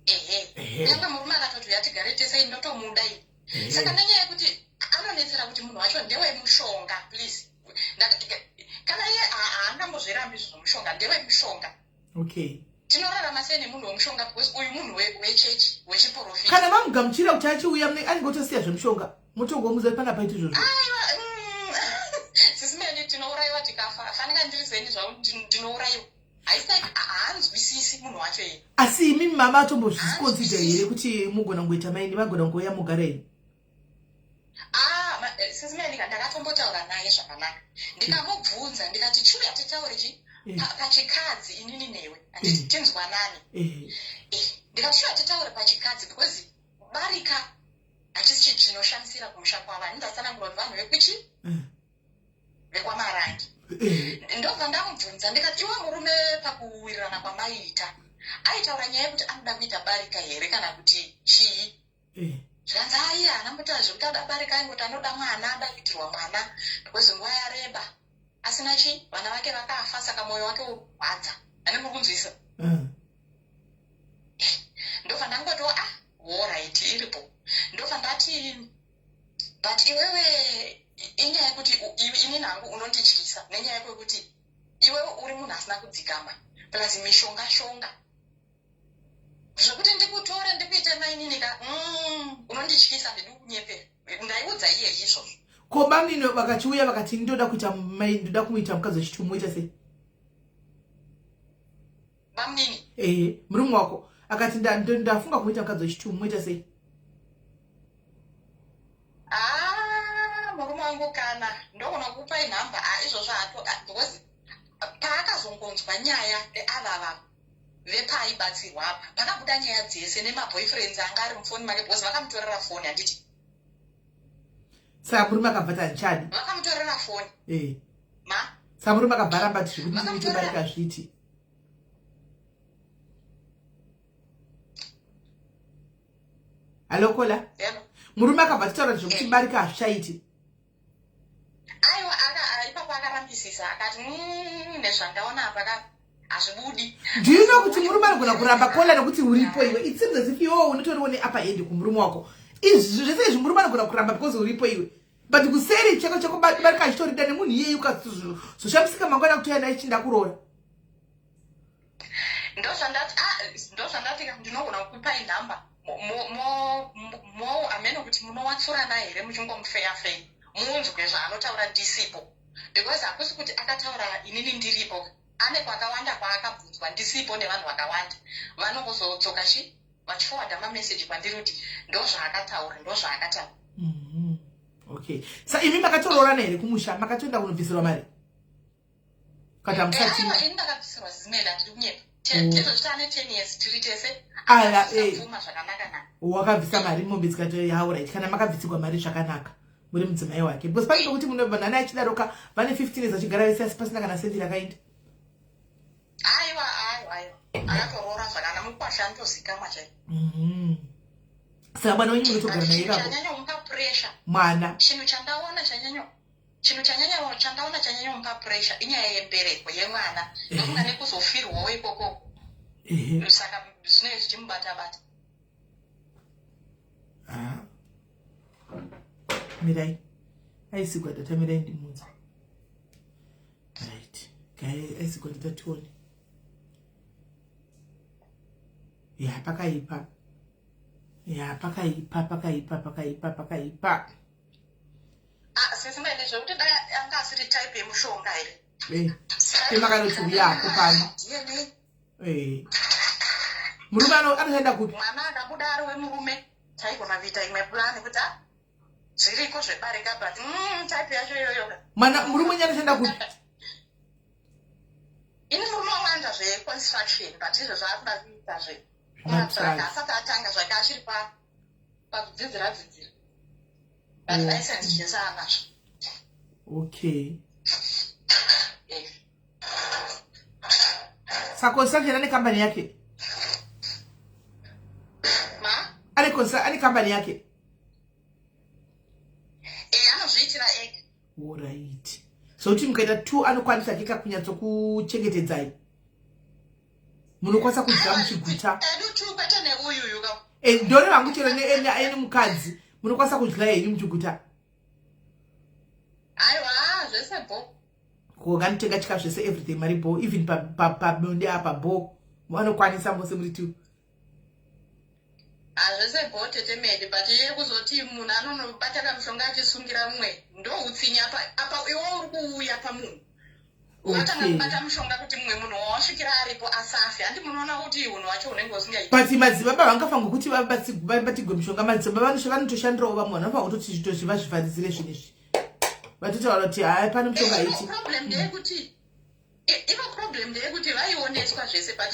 Ehe. Kunyange murume akatoti uya tigare tese ini ndotomuda ini. Saka nenyaya yekuti anonetsera kuti munhu wacho ndewemushonga, please. Kana iye haangambozvirambi zvomushonga, ndewemushonga. Tinorarama sei nemunhu wemushonga? Because uyu munhu wechechi, wechiprofita. Kana mamugamuchira kuti achiuya, anenge otosiya zvemushonga, motongomuza kuti panapa iti izvozvo. Aiwa, sisimeni, tinourayiwa tikafa. Fanika ndiri seni zvavo, ndinourayiwa. Haisai, haanzwisisi munhu wacho iye. Asi imi mama atombozviconsider here kuti mugona kungoita maini, vagona kungouya mugara ini? Ah, sisimeni, ndakatombotaura naye zvakanaka, ndikamubvunza ndikati chiuya titaure chi pachikadzi inini newe, handiti tinzwanani. Ndikati chiuya titaure pachikadzi, because barika hachisi chinhu chinoshamisira kumusha kwavo. Handindatsanangura kuti vanhu vekuchi vekwamarangi. Ndobva ndamubvunza ndikati iwe murume, pakuwirirana kwamaiita aitaura nyaya yekuti anoda kuita barika here kana kuti chii? Zvanzi aiya, haana mbotaura zvekuti ada barika, aingoti anoda mwana, ada kuitirwa mwana because nguva yareba asina chi vana vake vakafa, saka mwoyo wake urwadza. Ane muri kunzwisa? Ndobva ndangotiwo ah, alright, iripo. Ndobva ndati but iwewe inyaya yekuti inini hangu unondityisa nenyaya yekuti iwewe uri munhu asina kudzikama, plus mishonga shonga, zvekuti ndikutore ndikuite mainini ka, unondityisa, ndidi kunyepera. Ndaiudza iye izvozvo. Ko bamnini vakachiuya vakati ndoda kuita mai, ndoda kumuita mukadzi wechitumu, moita sei? Bamnini? Ehe, murume wako akati ndafunga kumuita mukadzi wechitumu, moita sei? Ah, murume wangu kana ndogona kukupai nhamba. Ah, izvozvo hato, because paakazongonzwa nyaya neavava vepaibatsirwa apa, pakabuda nyaya dzese nemaboyfriends anga ari mufoni make, because vakamutorera foni, handiti? Saka murume akabva ti handichadi. Vakamutorera foni. Ma Saka murume akabva aramba ti zvekuti ndiite barika zviti. Hallo kola. Hello. Murume akabva titaura zvekuti barika hazvichaiti. Aiwa, ipapo akarambisisa akati, nezvandaona apa ka." Hazvibudi. Do you know kuti murume anogona kuramba kola nekuti uripo iwe? It seems as if iwewo unotoriwo neupper hand kumurume wako. Izvi zvese izvi murume anogona kuramba because uripo iwe, but kuseri chako chako barika achitorida nemunhu iyeyi, ukazoshamisika mangwana kutoya naye chinda kuroora. Ndozvandati, ah, ndozvandati ndinogona kukupai nhamba mo amene kuti munowatsurana here, muchingomufeya feya, munzwe zvaanotaura ndisipo, because hakusi kuti akataura inini ndiripo. Ane kwakawanda kwaakabvunzwa ndisipo nevanhu vakawanda, vanongozodzoka chi vachifowadha mameseji kwandiri kuti ndozvaakataura, ndozvaakataura. Okay, sa imi makatoroorana here kumusha? Makatoenda kunobvisirwa mari kana musati? Aiwa, ini ndakabvisirwa zimeli, handiri kunyepa. Tezvo tane 10 years tiri tese. Aya, Pfuma zvakanaka na Wakabvisa mari, mombe dzikati alright. Kana makabvisigwa mari zvakanaka, muri mudzimai wake, because pane pekuti munhu vanhu achidaroka vane 15 years achigara vese, asi pasina kana sendi rakaenda. Aiwa, aiwa, aiwa, akatoroora zvakanaka, mukwasha anotozikamwa chaiko. Saka mwana wenyu munotogara naye ipapo? Chanyanyomupa pressure Mwana. Chinhu chandaona chanyanyo chinhu chanyanya chandaona chanyanyomupa pressure inyaya yembereko yemwana, ndofunga nekuzofirwawo ikoko. Saka zvinenge zvichimubata bata. Ah. Mirai, aisigwa data, mirai ndimunza. Right, gai aisigwa data tione. Ya, pakaipa. Ya, pakaipa, pakaipa, pakaipa, pakaipa. Ah, sisi Mene, zvekuti dai anga asiri type yemushonga here? Emakanoti uyako pano. DNA. Murume anoenda kupi? Mwana akabuda ari wemurume, taigona kuita imwe plan kuti ah, zviriko zvebarika, but type yacho iyoyo. Mwana, murume wenyu anoshanda kupi? Ini murume wangu anoita zveconstruction, but izvo zvaakuda kuita zve kumatsvaka asati atanga zvake, achiri pakudzidzira dzidzira, but license zvese anazvo. Okay. Saka construction, ane kambani yake? Ma? Ane kambani yake? Eh, anozviitira ega. Alright, so kuti mukaita two, anokwanisa kika kunyatsokuchengetedzai, munokwanisa kudya muchiguta. Edu two, kwete neuyuyu ka. Ndore vangu chero ene mukadzi, munokwanisa kudya henyu muchiguta. Aiwa, zvese bo. Kanotenga chikafu zvese, everything, mari bo, even pabonde apa bo, anokwanisa mose muri two. Hazvese bo, tete Medi, but iye kuzoti munhu anonobata kamushonga achisungira mumwe, ndo utsinye apa. Apa iwe uri kuuya pamunhu, watanga kubata mushonga kuti mumwe munhu wawasvikira aripo asafe. Handi munoona kuti unhu wacho unenge usingaiti? But madzibaba vangafanira kuti vabatigwe mushonga. Madzibaba vanotoshandirawo vamwe vanhu, vanofanira kutoti zvitozviva zvivharidzire zvinhu izvi, vatotaura kuti hai, pane mushonga iti. Problem ndeyekuti ivo, problem ndeyekuti vaioneswa zvese, but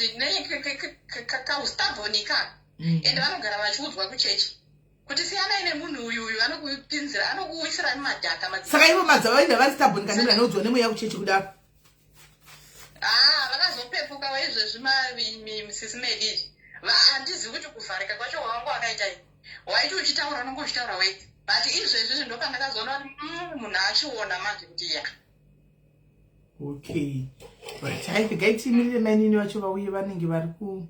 kaustubborn ikako, ende vanogara vachiudzwa kuchechi kuti siyanai nemunhu uyu, uyu anokupinzira, anokuwisira mumadhaka. Saka ivo madzibaba vaenda vari stubborn kana munhu anoudzwa nemweya kuchechi kudaro? Ah, vakazopepuka waizvezvi, sisi Medi izvi. Handizivi kuti kuvharika kwacho wangu akaita i waiti uchitaura unonge uchitaura wega, but izvezvi ndopandakazoona kuti munhu achiona manje kuti ya. Okay, right, hai, regai timirire mainini vacho vauye, vanenge vari ku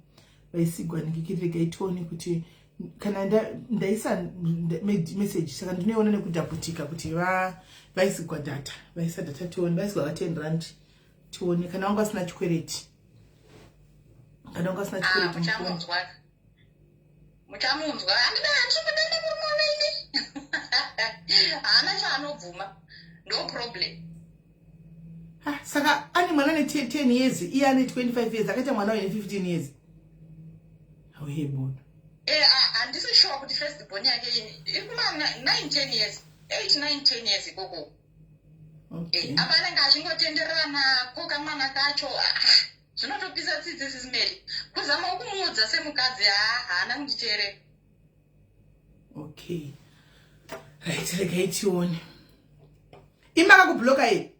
vaisigwa ndikikiri. Regai tione kuti kana ndaisa message, saka ndinoiona nekudhaputika kuti vaisigwa data, vaisa data tione, vaisigwa ka 10 rand, tione kana vanga vasina chikwereti, kana vanga vasina Ah, chikwereti mufoni. Muchamunzwa, muchamunzwa. Handida, handiri murume waini, haana chaanobvuma, ndo problem. Ah, saka ane mwana ne 10 years, iye ane 25 years, akaita mwana waine 15 years, auhebono. Eh, handisi sure kuti first born yake ini iri kuma 9 10 years, 8 9 10 years ikoko. Apa anenge achingotenderera nako kamwana kacho. Ah, zvinotopisa tsitsi, sisi Meli, kuzama kumuudza semukadzi, ha, haana kunditeerera. Okay, right, regai tione. Imi makakubloka iyi?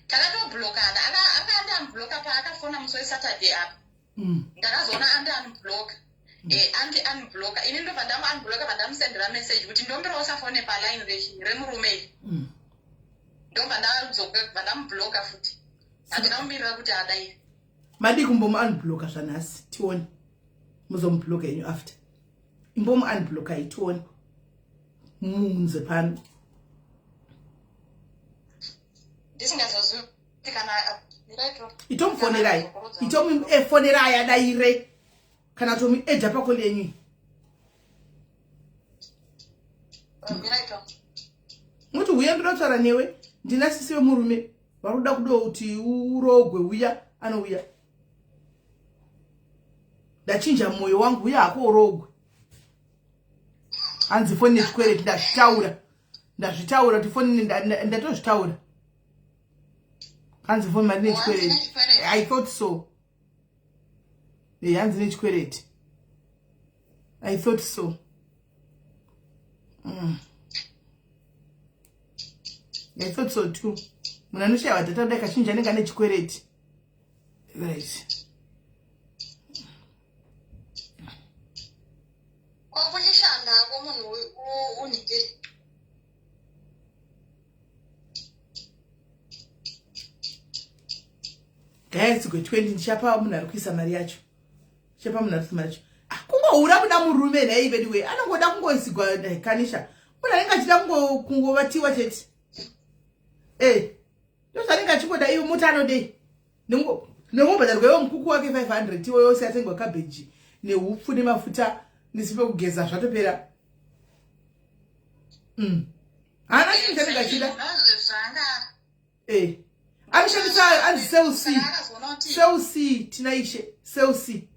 Takatoblokana. Anga andiunblocka paakafona musi weSaturday apa. Ndakazoona andi unblocka. Andi unblocka, ini ndobva ndamu unblocka, vandamusendera message kuti ndombera usafone paline remurume iri. Ndobva ndadzoka, bva ndamublocka futi. Handina kumirira kuti adai. Madii kumbomu unblocka zvanhasi tione. Muzomubloka yenyu after. Imbomu unblocka tione. Muunze pano. Ndisingazozivi kana itomufonerai itomufonerai adaire kana tomuedha pakoli yenyu muti huya ndoda kutaura newe ndina sisi vemurume vari kuda kudo kuti urogwe uya anouya ndachinja mwoyo wangu uya hako urogwe hanzi foni nechikwereti ndazvitaura ndazvitaura kuti foni ndatozvitaura hanzi foni mari nechikwereti i thought so e hanzi nechikwereti i thought so mm. i thought so too munhu anoshaiwa data kudai kachinji anenge ane chikwereti right kwakuchishanda ko munhu unhingiri guys gwe 20 ndichapa munhu ari kuisa mari yacho ndichapa munhu ari kuisa mari yacho ah, kungohura kuda murume nhai veduwe anongoda kungoisigwa eh, kanisha munhu anenge achida kungovatiwa chete e eh, ndozvaanenge achingoda iwe muti anodei Nekubhadharwa iwo mukuku wake 500 iwo yose atengwa cabbage neupfu nemafuta nesipo kugeza zvatopera. Mm. Haana chinhu chanenge achida. Eh. Anoshandisa anzi cell C. Cell C Tinaishe. Cell C.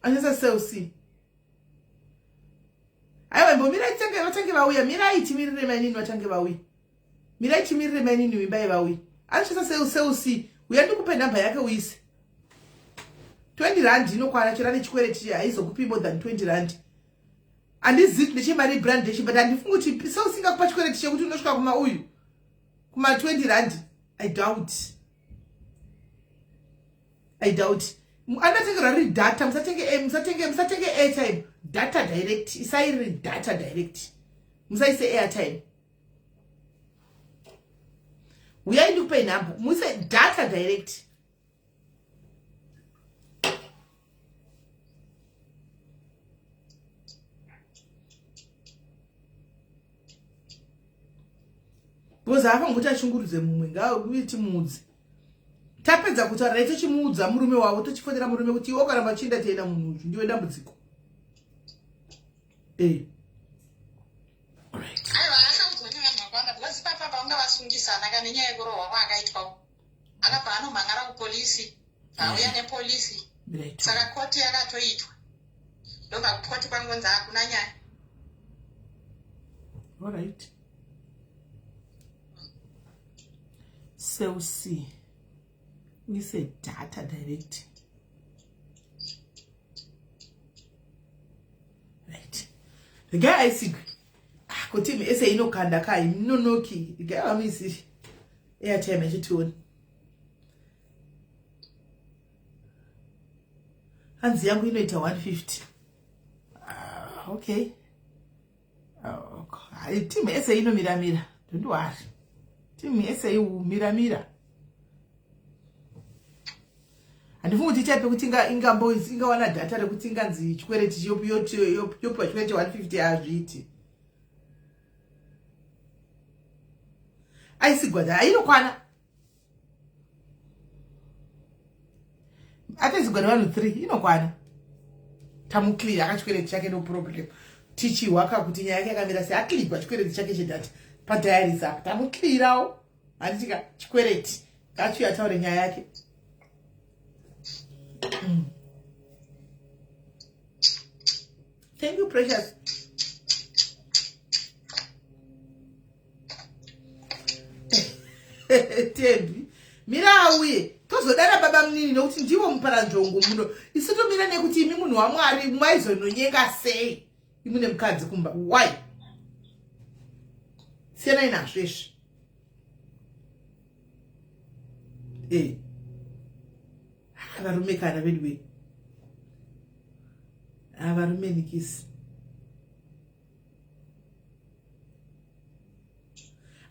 Anoshandisa cell C. Aiwa imbomirai tange vatange vauya. Mirai timirire mainini vatange vauya. Mirai timirire mainini vimbai vauya. Anoshandisa cell cell C. Uya ndikupe nhamba yake uise. 20 rand inokwana chero ane chikwereti haizokupi more than 20 rand. Handizivi ndechemari brand dechi but handifungi kuti cell C ingakupa chikwereti chekuti unosvika kuma uyu. Kuma 20 rand. I doubt. I doubt. Andatengerwa riri data musatenge eh, musatenge musatenge airtime data direct isai riri data direct musaise airtime uyai ndikupei nhamba muise data direct because haafangi kuti ashungurudze mumwe ngauye timuudze tapedza kutaura naye tochimuudza murume wavo tochifonera murume kuti iwe ukaramba uchienda tienda munhu uyu ndiwe dambudziko e aiwa akaudzwa nevanhu vakawanda because ipapa paunga vasungisana ka nenyaya yekurohwa kwaakaitwa akabva anomhan'ara kupolisi auya nepolisi saka koti yakatoitwa ndobva kukoti kwangonzi hakuna nyaya alright cell c uise data direct right regai aisigwe ah, kuti ese inokanda kai nonoki regai vamuisiri airtime yachitioni hanzi yangu inoita 150 ah, okay ah, timu yese inomiramira don't worry timu yese iumiramira handifungi kuti ichaipe kuti ingambo ingawana data rekuti inganzi chikwereti yopiwa chikwereti 150 hazviiti aisigwada ainokwana atezigwa nevanhu 3 inokwana tamuclear akachikwereti chake no problem tichihwaka kuti nyaya yake yakamira sei aclearwa chikwereti chake chedata padiaries apa tamuclearawo handitika chikwereti ngachiuya ataure nyaya yake mm. Thank you precious Tembi mira auye tozodana baba munini nokuti ndivo muparanzvongo muno isu tomira nekuti imi munhu wamwari maizononyenga sei imune mukadzi kumba why siyanai nazvo izvi e varume kana veduwe varume nikisi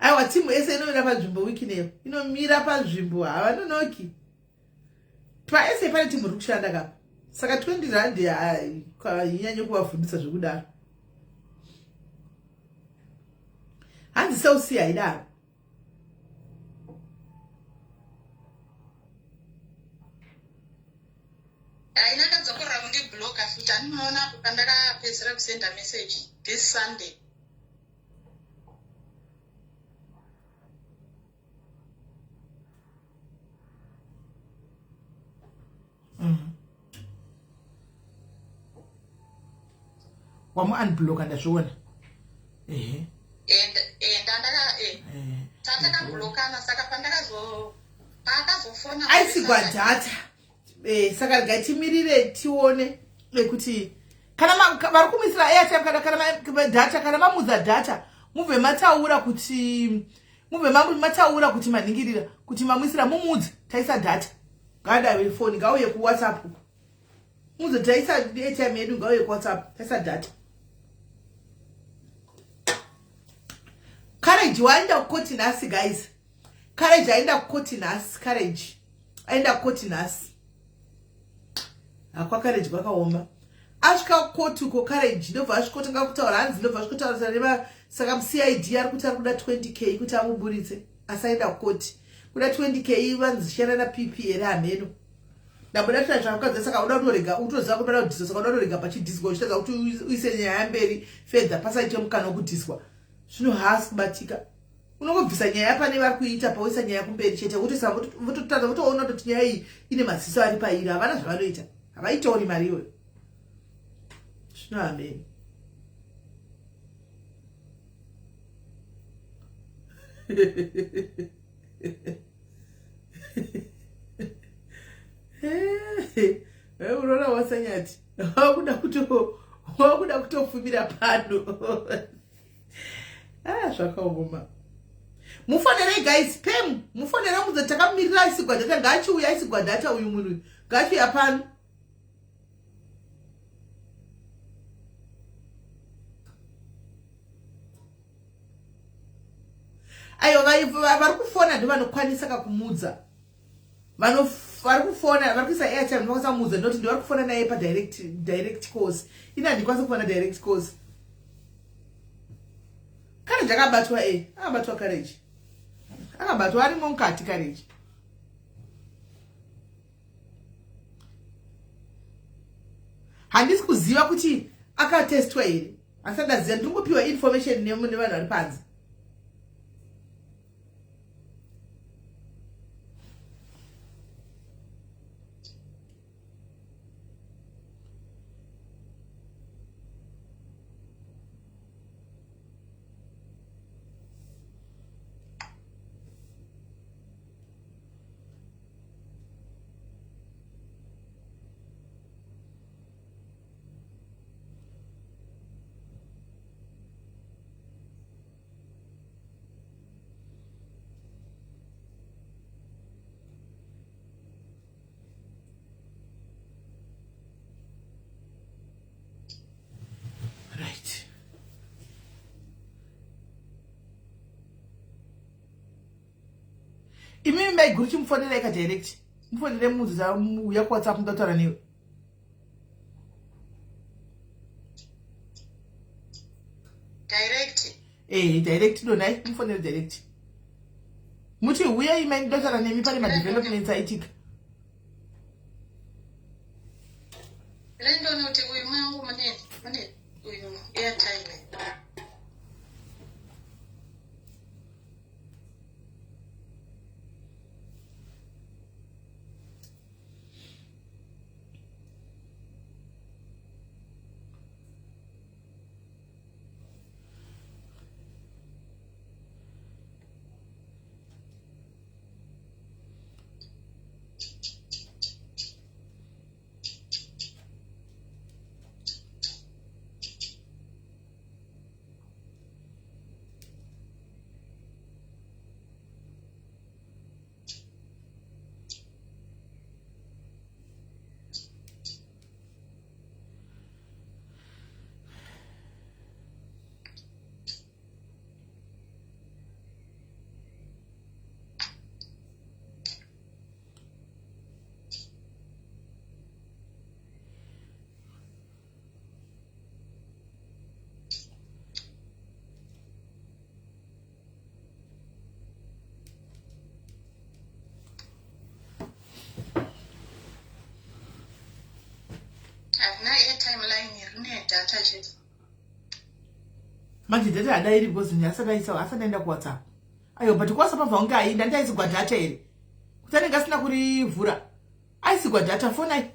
Aiwa, timu ese inomira panzvimbo wikineyo, inomira panzvimbo, havanonoki. Paese pane timu iri kushanda kapa, saka 20 rand hainyanye kuvavhundisa zvekudaro. Hanzi Cell C haidaro. Haina kadzokorora kundibloka futi. Andinoona apo pandakapedzisira kusenda message this Sunday. Wamu unblocka, ndazviona, ehe. And andaka tatakablockana, saka pandakazo paakazofona Aisigwa data. Saka regai timirire tione kuti kana vari kumisira airtime kana data, kana mamudza data, mubve mataura kuti mubve mataura kuti manhingirira kuti mamuisira, mumudze taisa data, ngaadave foni, ngauye kuWhatsApp, mudze taisa airtime yedu, ngauye kuWhatsApp, taisa data. Courage waenda kukoti nhasi, guys. Courage aenda kukoti nhasi. Courage aenda kukoti nhasi. Hakwa Courage kwakaoma. Asvika kukoti uko Courage ndobva asvikotanga kutaura, hanzi ndobva asvikotaura neva saka muCID ari kuti ari kuda 20 k kuti amuburitse asaenda kukoti. Kuda 20 k, vanzi shana naPP here, hameno. Ndamboda tira zvakukadza, saka uda kutorega, utoziva kuti uda kudhiswa, saka uda kutorega pachidhiswa, uchitadza kuti uise nyaya mberi fedha, pasaite mukana wekudhiswa. Zvino haasi kubatika. Unongobvisa nyaya pane vari kuita, pauisa nyaya kumberi chete, vototadza votoona kuti nyaya iyi ine maziso ari pairi. Havana zvavanoita, havaitori mari iyoyo. Zvino hameni. Unoona wasanyati wakuda kutofumira pano. Ah, zvakaoma. Mufonerei guys, pem mufonera, mudza takamirira aisigwa data, ngaachiuya aisigwa data. Uyu munhu ngaachiuya pano. Aiwa, vari kufona ndo vanokwanisa kakumudza. Vari kufona, vari kuisa airtime, ndokwanisa kumudza noti ndo vari kufona naye padirect direct calls. Ini handikwanisi kufona direct calls. Courage akabatwa, akabatwa. Courage akabatwa, arimo mukati Courage. Handisi kuziva kuti akatestwa here, asi andaziva ndiri kungopiwa information nevanhu vari panze. Right, imimi maiguru, chimufonerai kadirect, mufonere mudzi uya kuWhatsApp, mutotaura newe. Direct? Direct, donai mufonere direct, muti huyai mai, ndotaura nemi, pane madevelopments aitika. Rindonoti uyu mwangu mune uyu airtime. data chete. Manje data hadairi because asati aisa asati aenda kuWhatsApp. Ayo but kuWhatsApp abva kunge ainda ndaisigwa data here? Kuti anenge asina kurivhura. Aisigwa data fonai.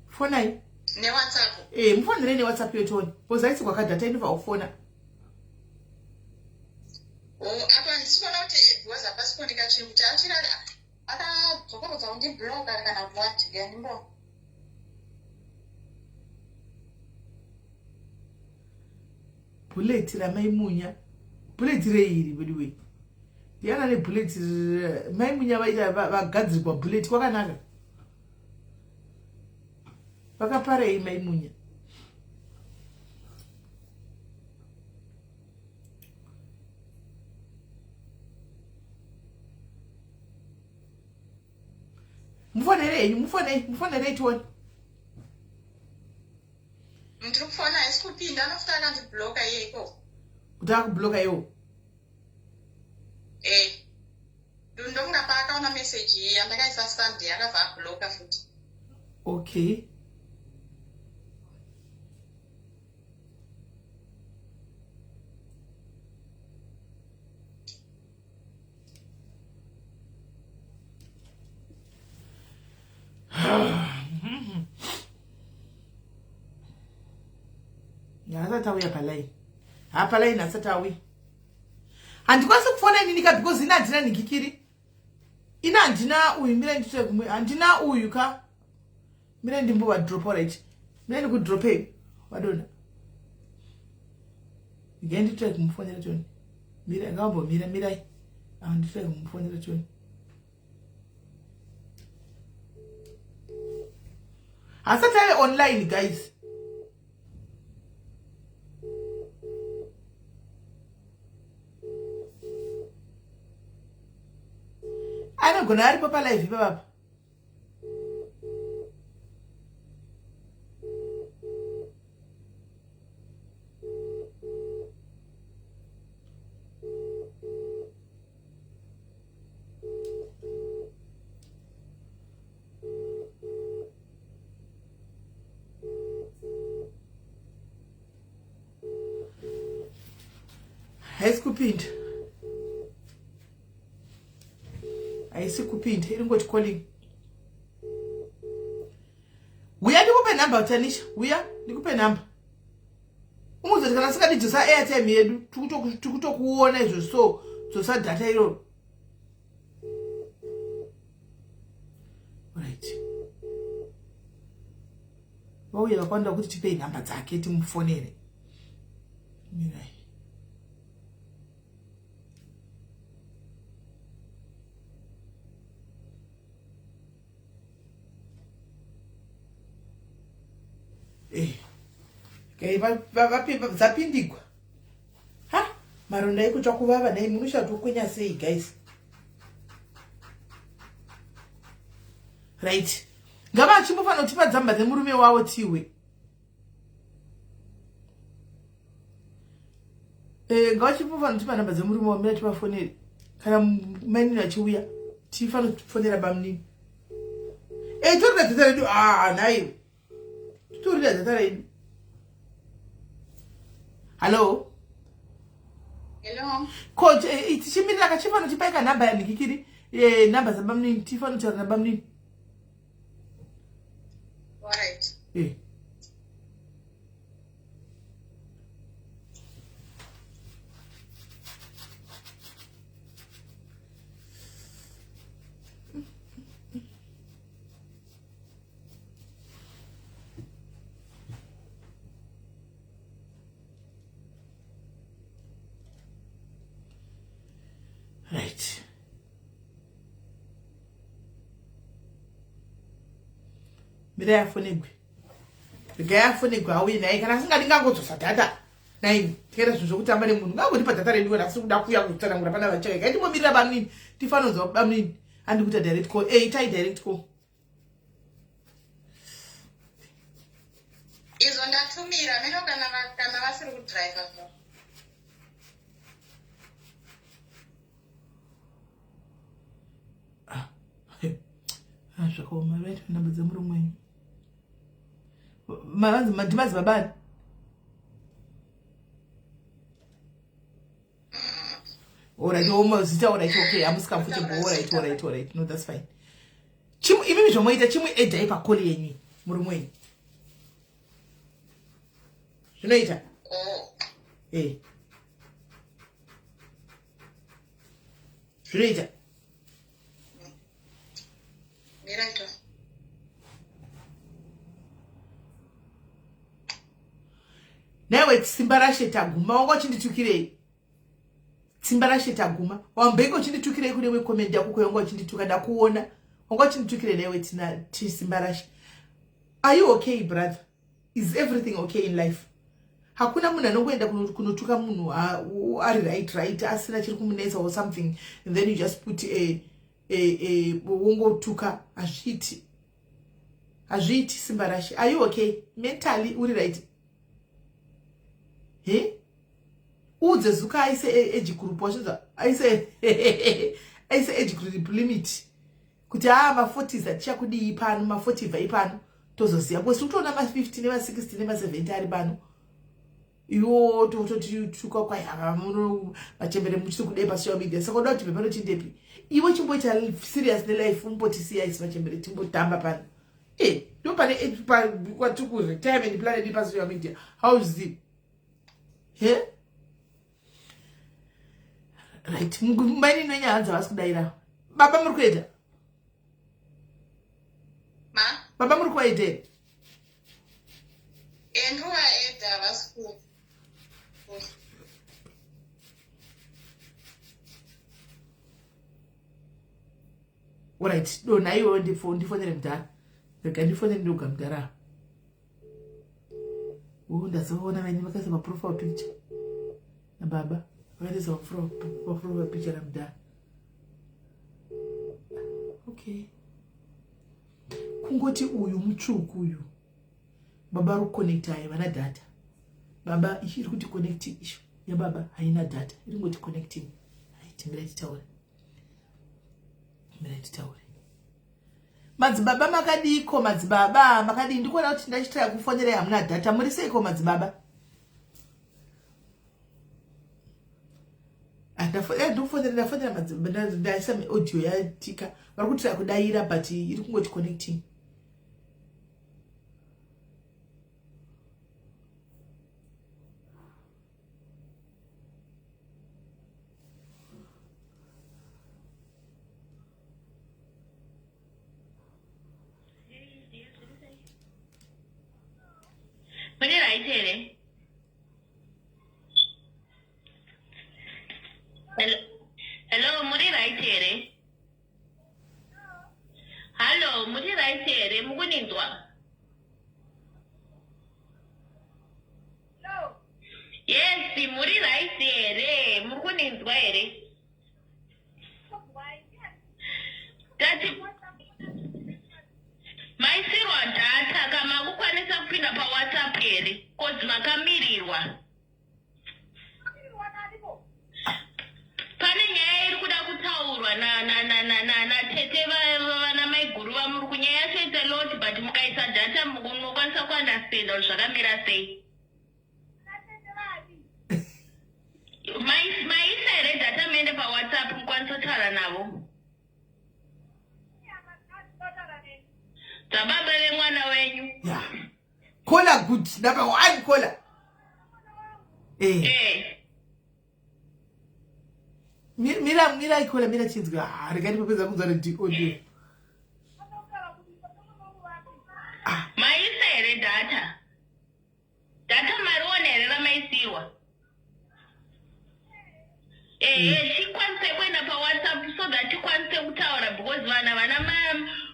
Fonai. NeWhatsApp. Eh, mufonere neWhatsApp yotoni. Because aisigwa ka data inobva kufona. Oh, apa handisi kuona kuti because hapasi kuoneka chinhu kuti achiri akadzokorodza kundibloka kana kuti what ndimbo. Bullet ramaimunya. Bullet reiri by the way. Ndiana nebullet maimunya vaita vagadzirwa bullet kwakanaka. Vakaparei maimunya? Mufonere henyu, mufonei, mufonerei tione. Ndiri kufona haisi kupinda, anofuta akandibloka iye ikoko. Kuti akubloka iwo? Eh. Ndokunga paakaona message iyi yandakaisa Sunday akabva abloka futi. Okay. Asati auya palaini, ha, palaini asati auya, handikwanisi kufona inini ka, because ini handina nhikikiri, ini handina uyu. Mira nditire kumwe, handina uyu ka. Mira ndimbovadropa. Right, mira ndikudropei vadona. Ngai nditire kumufonera toni. Mira, ngavambomira, mirai, nditire kumufonera toni. Hasati ave online, guys. Anogona aripo palive ipapapa. Haisi kupinda, haisi kupinda, iri ngoti calling. Uya ndikupe nhamba, Tanisha, uya ndikupe nhamba. Umuzoti kana asingadi dzosa airtime yedu, tikutokuona izvo, so dzosa data iroro. Right, vauya vakawanda kuti tipei nhamba dzake timufonere. Mirai. Eh, dzapindigwa. Ha, maronda ekutsva kuvava nhai, munoshatokwenya sei, guys? Right, ngava achimbofanira kutipa dzamba dzemurume wavo tiwe. Eh, ngavachimbofanira kutipa nhamba dzemurume wavo. Mira tivafonere kana mainini achiuya, tifanira kufonera bamunini. E, torida data redu. Ah, nhai, torida data redu. Hallo? Hello. Ko tichimirira kachifanira tipaika nhamba yanhikikiri, nhamba dzabamunini, tifanira kutaura nabamunini. Alright. Eh. Right, mira yafonegwe, regai afonegwe auye naye. Kana asingadi ngangodzosa data naini, tikaita zvinhu zvokutamba nemunhu. Ngangotipa data redu kana asiri kuda kuuya kutsanangura pana vachaka. Kaitimomirira bamunini, tifanonzwa bamunini. Andi kuita direct call. E, itai direct call. Izvo ndatumira meno kana vasiri kudhiraivha zvo. Ah, zvakaoma. Right, nhamba dzemurume wenyu. Ndimadzibaba ani? Alright, omazita, alright, okay, hamusi comfortable. Alright, alright, alright. No, that's fine. Chimu imimi zvomoita chimu edai pakoli yenyu murume wenyu. Zvinoita? Oh. Eh. Zvinoita? Miraito. Naiwe simba rashe taguma wanga uchinditukirei? Simba rashe taguma wambenge uchinditukirei kune imwe comment yako ko wanga uchindituka ndakuona wanga uchinditukirei naiwe tina simba rashe. Are you okay brother? Is everything okay in life? Hakuna munhu anongoenda kunotuka munhu ari right right asina chiri kumunetsa or something and then you just put a a wongotuka. Hazviiti, hazviiti simba rashe. Are you okay mentally? Uri right he? Udze zuka aise age group wazvinzwa, aise age group limit kuti aa ma40s hatichakudii pano, ma40 bva ipano tozoziva because tiri kutoona ma50 nema60 nema70 ari pano. Iwo tototi tuka kwai ava muno vachembere muchiri kudei pasocial media? Saka uda kuti bve chindepi iwe? Chimboita serious nelife, umbotisiya isi vachembere timbotamba pano. E ndo pane kwatiri kuretirement plan edu pasocial media. How is it he? Right, maini nenyaya dzavasi kudaira. Baba muri kuita? Ma? Baba muri kuvaita here? Endiwaedza, havasi ku. Alright, dona iwewe, ndifonere mudhara. Rega ndifonere ndoga mudhara. O, ndazoona vaini vakaisa maprofile picture nababa, vakaisa maprofile picture namudhara. Okay, kungoti uyu mutsvuku uyu baba ari kuconnecta vana data. Baba ichi iri kuti connecting, isho yababa haina data, iri ngoti connecting. Right, mirai titaure, mirai titaure. Madzibaba makadiko? Madzibaba makadii? Ndikuona kuti ndachitaya kufonerai hamuna data. Muri seiko madzibaba? Ndikufonera, ndafonera madzibaba, ndaisa audio yatika, vari kutira kudaira but iri kungoti connecting. Mune right here? Hello, hello, muri right here? Hello, muri right here? Mukuninzwa? Yes, muri right here? Muri kuninzwa here? Tati maisirwa data kama kukwanisa kupinda paWhatsApp here? 'Cause makamirirwa. Pane nyaya iri kuda kutaurwa natete vana maiguru vamuri kunyaya yacho. It's a lot, but mukaisa data munokwanisa kuunderstanda kuti zvakamira sei. Maisa here data muende paWhatsApp mukwanisa kutaura navo dzababa vemwana wenyu? Yeah, caller good number one caller, eh. Eh. Mira, mira ikola, mira chinzwa. Ah, rega ndipopedza kunzwa audio. Maisa here data? Data mariona here ramaisirwa? Ehe, chikwanise kuenda paWhatsApp so that tikwanise kutaura because vanhu havana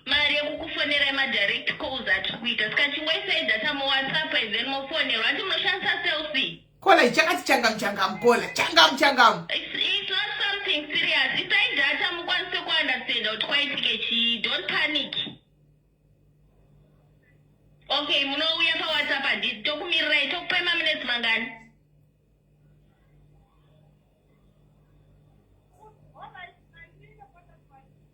mari yekukufonerai madirect calls atiri kuita. Saka chingoisai data muWhatsApp and then mofonerwa. Ati munoshandisa Cell C? Caller chakati changamu changamu, caller changamu changamu. It's not something serious. Isai data mukwanise kuunderstanda kuti kwaitike chii. Don't panic. Okay, munouya paWhatsApp handiti? Tokumirirai, tokupai maminutes mangani?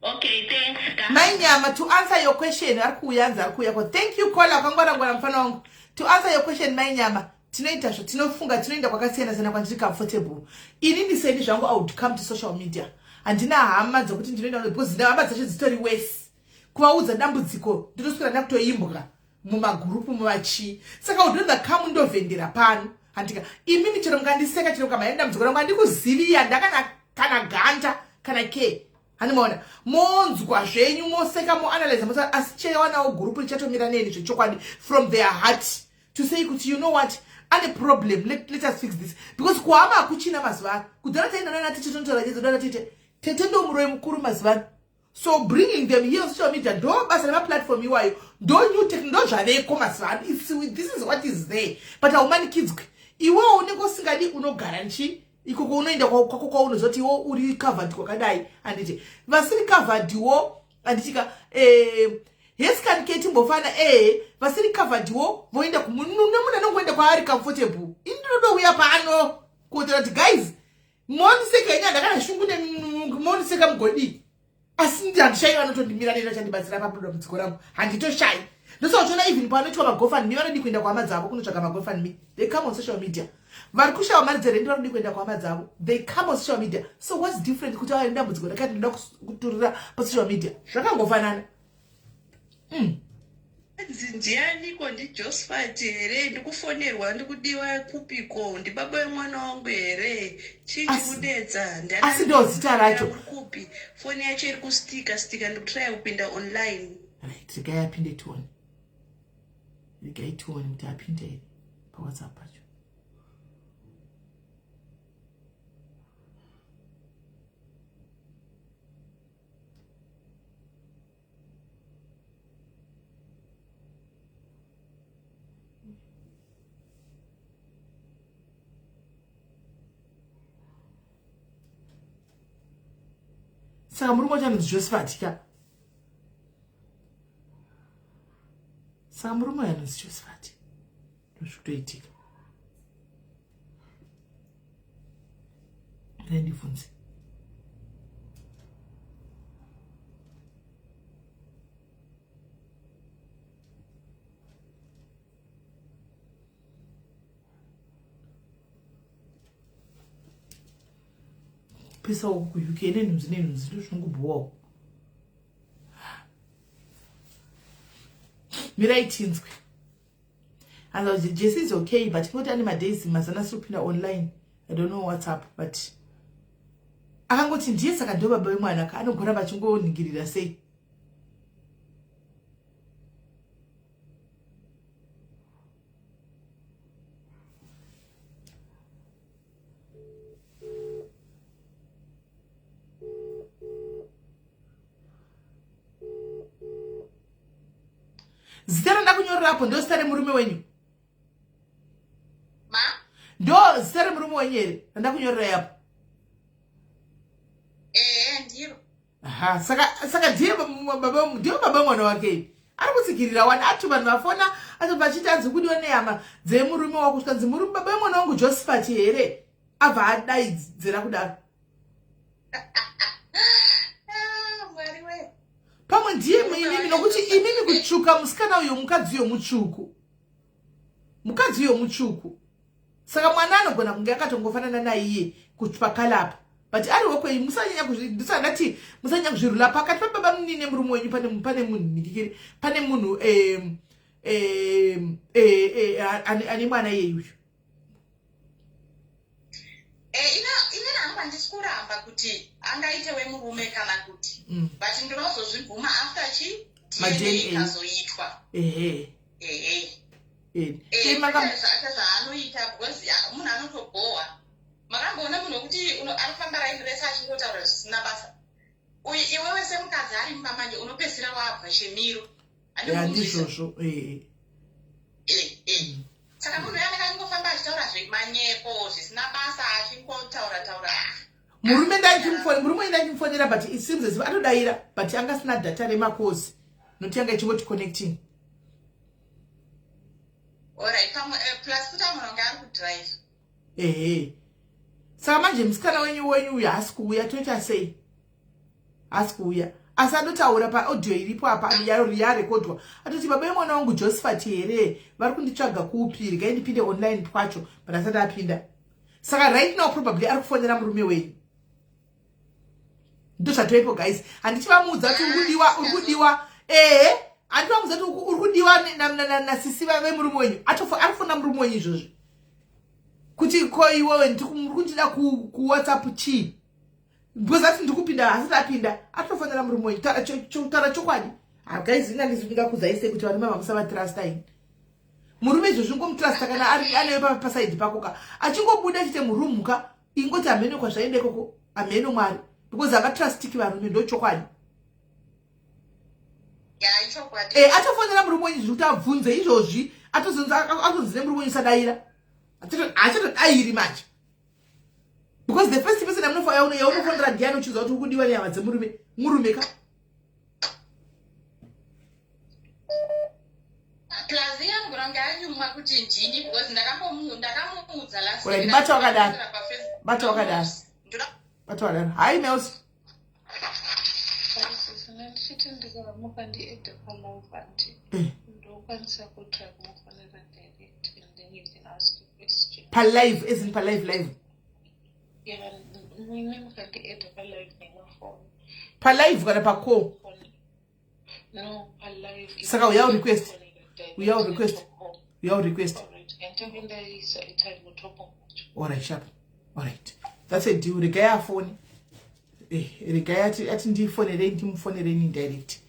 Okay, thanks. Mai Nyama, to answer your question, ari kuuya anzi ari kuuya ko. Thank you caller, kwangwara ngwara mfana wangu. To answer your question Mai Nyama, tinoita zvo tinofunga tinoenda kwakasiyana siyana kwandiri comfortable. Ini ndiseni zvangu I would come to social media. Handina hama dzokuti ndinoenda because hama dzacho dzitori worse. Kuvaudza dambudziko ndotoswera ndakutoimbwa mumagurupu muvachii. Saka would rather come ndovhendera pano. Handika imimi chero mukandiseka chero mukamhanya dambudziko rangu handikuziviyi handakana kana ganda kana ke. Handimaona monzwa zvenyu moseka moanalyze mosa asi chewanawo gurupu richatomira neni zvechokwadi from their heart to say kuti you know what ane problem let us fix this because kuhama hakuchina mazuva ano kudhara taenda nana tete tonotaura nyaya dzodana tete tete ndo muroyi mukuru mazuva ano so bringing them here on social media ndo basa remaplatform iwayo ndo new tech ndo zvaveko mazuva ano this is what is there but haumanikidzwi iwewo unenge usingadi unogara nchi ikoko unoenda kwako kwaunozoti iwo uri covered kwakadai handiti vasiri covered wo handitika eh, hescan ke timbofana ee vasiri covered wo voenda kumunhu anongoenda kwaari comfortable ini ndinodouya pano kuotera kuti guys moniseka ini handakana shungu nemoniseka mugodii asi handishayi vanotondimira neni vachandibatsira padambudziko rangu handitoshayi ndosaka uchiona even panoitwa magofundme vanodi kuenda kuhama dzavo kunotsvaga magofundme they come on social media vari kushaiwa mari dzerendi vanodi kuenda kuhama dzavo they come on social media so what's different kuti vave nedambudziko rakati ndoda kuturira pasocial media zvakangofanana mm. Ndianiko ndiJosephat here ndikufonerwa ndikudiwa kupiko ndibaba wemwana wangu here chii chikunetsa asi ndo zita racho kupi foni yacho iri kustika stika ndikutraya kupinda online right regai apinde tione regai tione kuti apinde here pawhatsapp pacho saka murume wacho anonzi josephat ka saka murume uyo anonzi josephat ndozvikutoitika ndibvunze pisa uku kuuk nenhunzi nenhunzi ndozvinongobhowawo mirai tinzwe anzi jesse is okay but ngoti ane madays mazana asiri kupinda online i don't know what's up but akangoti ndiye saka ndo baba vemwana ka anogoramba achingoningirira sei zita randakunyorera apo ndo zita remurume wenyu ma ndo zita remurume wenyu here randakunyorera yapo ehe ndiro aha saka saka ndiye baba ndiye baba mwana wake ari kutsikirira wani ati vanhu vafona atobva achiti anzi kudiwa nehama dzemurume wako zvikanzi murume baba vemwana wangu josephat here abva adaidzira kudaro Ah, Mwari we. Pamwe ndiye imimi nokuti imimi kutsvuka musikana uyo mukadzi uyo mutsvuku. Mukadzi uyo mutsvuku. Saka mwana anogona kunge akatongofanana naiye kupakalapa. But ari wokwe musanyanya kuzvi musanyanya kuzvirula pakati pababa munini nemurume wenyu pane pane munhu ndikiri pane munhu eh eh eh ane mwana iyeyu uyu. Eh, inini hangu handisi kuramba kuti angaite wemurume kana kuti mm. but ndinozozvibvuma after chi dna ikazoitwa ehe ehe eh, eh, zvaanoita because munhu anotobhowa makamboona munhu wekuti anofamba raini rese achingotaura zvisina basa uyu iwewe semukadzi ari mumba manje unopedzisira wabva chemiro handizvozvo eh. Eh, eh. Saka munhu uya anenge achingofamba achitaura zvemanyepo zvisina basa achingotaura taura. Murume ndaichimufonera, murume ndaichimufonera but it seems as if atodaira but anga asina data remakozi nokuti yanga ichingoti connecting. Alright, pamwe plus futi amwe ange ari kudrive. Ehe. Saka manje musikana wenyu wenyu uyu haasi kuuya toita sei? Haasi kuuya. Asi anotaura paaudio iripo apa yarekodwa atoti baba vemwana wangu Josephat here vari kunditsvaga kupi, regai ndipinde online kwacho, but asati apinda. Saka right now probably ari kufonera murume wenyu. Ndozvatoipo guys, handichivamuudza kuti uri kudiwa, uri kudiwa. Ehe, handivamuudza kuti uri kudiwa nasisi vemurume wenyu. Ari kufonera murume wenyu izvozvi kuti ko iwewe muri kundida kuWhatsApp chii? Because ati ndikupinda, asati apinda atofanira murume wenyu. Taura chokwadi guys, ina ndingakudzai sei kuti varume vamusavatrasta ini. Murume izvozvi ngomutrasta kana ari anewe pasaidi pako ka, achingobuda chite murumu ka, ingoti hameno kwazvaenda ikoko, hameno Mwari, because havatrustiki varume, ndo chokwadi. E, atofonera murume wenyu zviri kuti abvunze izvozvi, atozonzi nemurume wenyu sadaira, haachatodairi manje, because the first person yaunofonera ndiani uchiziva kuti uri kudiwa nehama dzemurume? Murume ka. Plus iye anogona kunge anyumwa kuti ndini, because ndakamuudza last. Alright, bata wakadaro, bata wakadaro, bata wakadaro. Hi Mels. Ndichiti ndikamuka ndiedhe palive, andi ndokwanisa kutry kumufonera direct and then you can ask a question? Palive as in palive live? Yeah, mine mukandiedha palive nemafoni. Palive kana pacall? No, palive. Saka uyawo request, uyawo request, uyawo request. Ndinenge ndaisa airtime mutopo. Alright, sharp. Alright, that's a deal. Regai afoni. Regai ati ndifonerei, ndimufonerei indirect,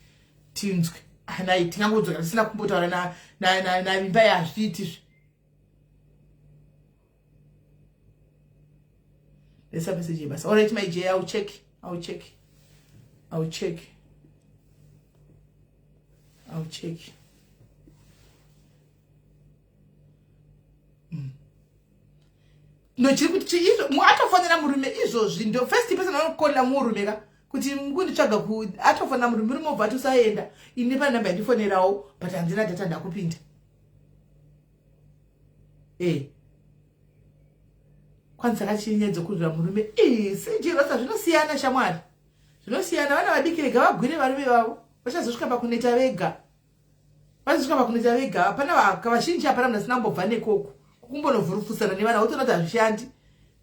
tinzwe. Hanai tingangodzoka tisina kumbotaura navimba yazviitizve. Lesa message yebasa. Alright my J, I'll check, I'll check, I'll check, I'll check. No, chiri kuti izvo atofonera murume izvozvi, ndo first person anokonera murume ka kuti kunditsvaga ku atofonera murume. Murume obva ati usaenda, ine pane namba yandifonerawo but handina data, ndakupinda. E, kwanzi saka dzokurira murume sejirosa. Zvinosiyana shamwari, zvinosiyana. Vana vadiki rega vagwire varume vavo, vachazosvika pakuneta vega, vazosvika pakuneta vega. Hapana vazhinji, hapana munhu asina kumbobva nekoko kukumbonovhurufusana nevana, wotoona kuti hazvishandi.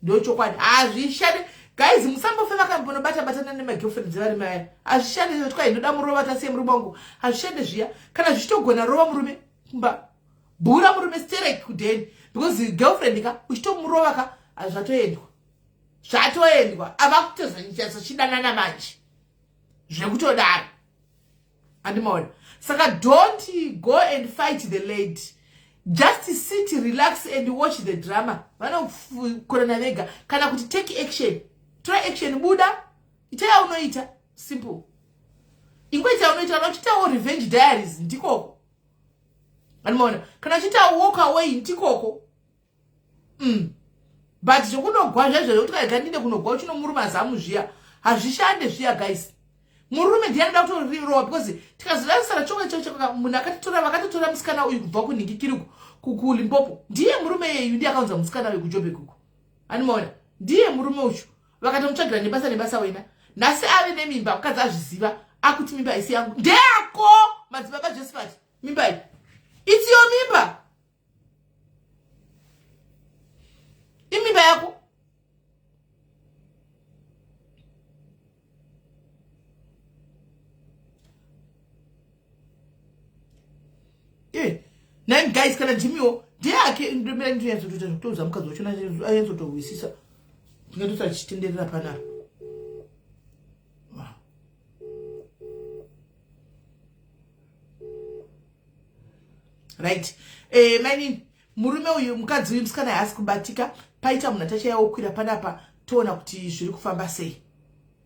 Ndo chokwadi, hazvishandi guys. Musambofe vakambonobata batana nemagirlfriend dzevarume aya, hazvishandi. Zvatwai ndoda murova, tasiye murume wangu, hazvishande zviya. Kana zvichitogona, rova murume kumba, bhura murume sterek kudheni, because girlfriend ka uchitomurova ka, zvatoendwa, zvatoendwa, ava kutozonyatsochidanana manje zvekutodaro, andimaona. Saka don't go and fight the lady, just sit, relax and watch the drama. Vanokorana vega, kana kuti take action, tora action, buda, ita yaunoita, simple. Ingoita yaunoita. Kana uchiitawo revenge diaries, ndikoko, andimaona. Kana uchiita walk away, ndikoko. But zvokunogwa zvaizvo zvekuti kaega ndinde kunogwa uchinomuruma zamu zviya, hazvishande zviya guys. Murume ndiye anoda kutorirowa, because tikazodarisana chokwadi chacho, munhu akatitora, vakatotora musikana uyu kubva kunhingikiriku kuLimpopo ndiye murume yeyu, ndiye akaunza musikana uyu kuJobek uku, animaona. Ndiye murume uchu, vakatomutsvagira nebasa, nebasa wena. Nhasi ave nemimba, mukadzi azviziva, akuti mimba isi yangu. Ndeyako madzibaba Josephat mimba iyi, it's your mimba, imimba yako. Eh, nine guys, kana ndimiwo ndeyake. Ndomira ndinyatsotota zvekutoudza mukadzi wacho anyatsotohwisisa, ndingatoti achitenderera panapa. Right, mainini, murume uyu, mukadzi uyu, musikana haasi kubatika. Paita munhu atachaiwokwira panapa, toona kuti zviri kufamba sei,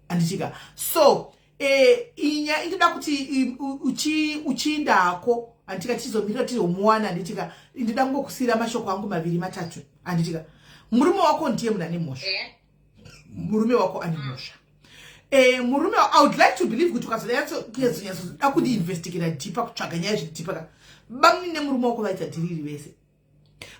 handitika? So inya inoda kuti uchiindako, handitika? Tichizomirira tizomuwana, handitika? Ndinoda kungokusiyira mashoko angu maviri matatu, handitika? Murume wako ndiye munhu ane mhosva. Murume wako ane mhosva. Murume, I would like to believe kuti ukazonyatsoda kudiinvestigata deeper, kutsvaga nyaya zviri deeper ka, bamuni nemurume wako vaita dhiriri vese.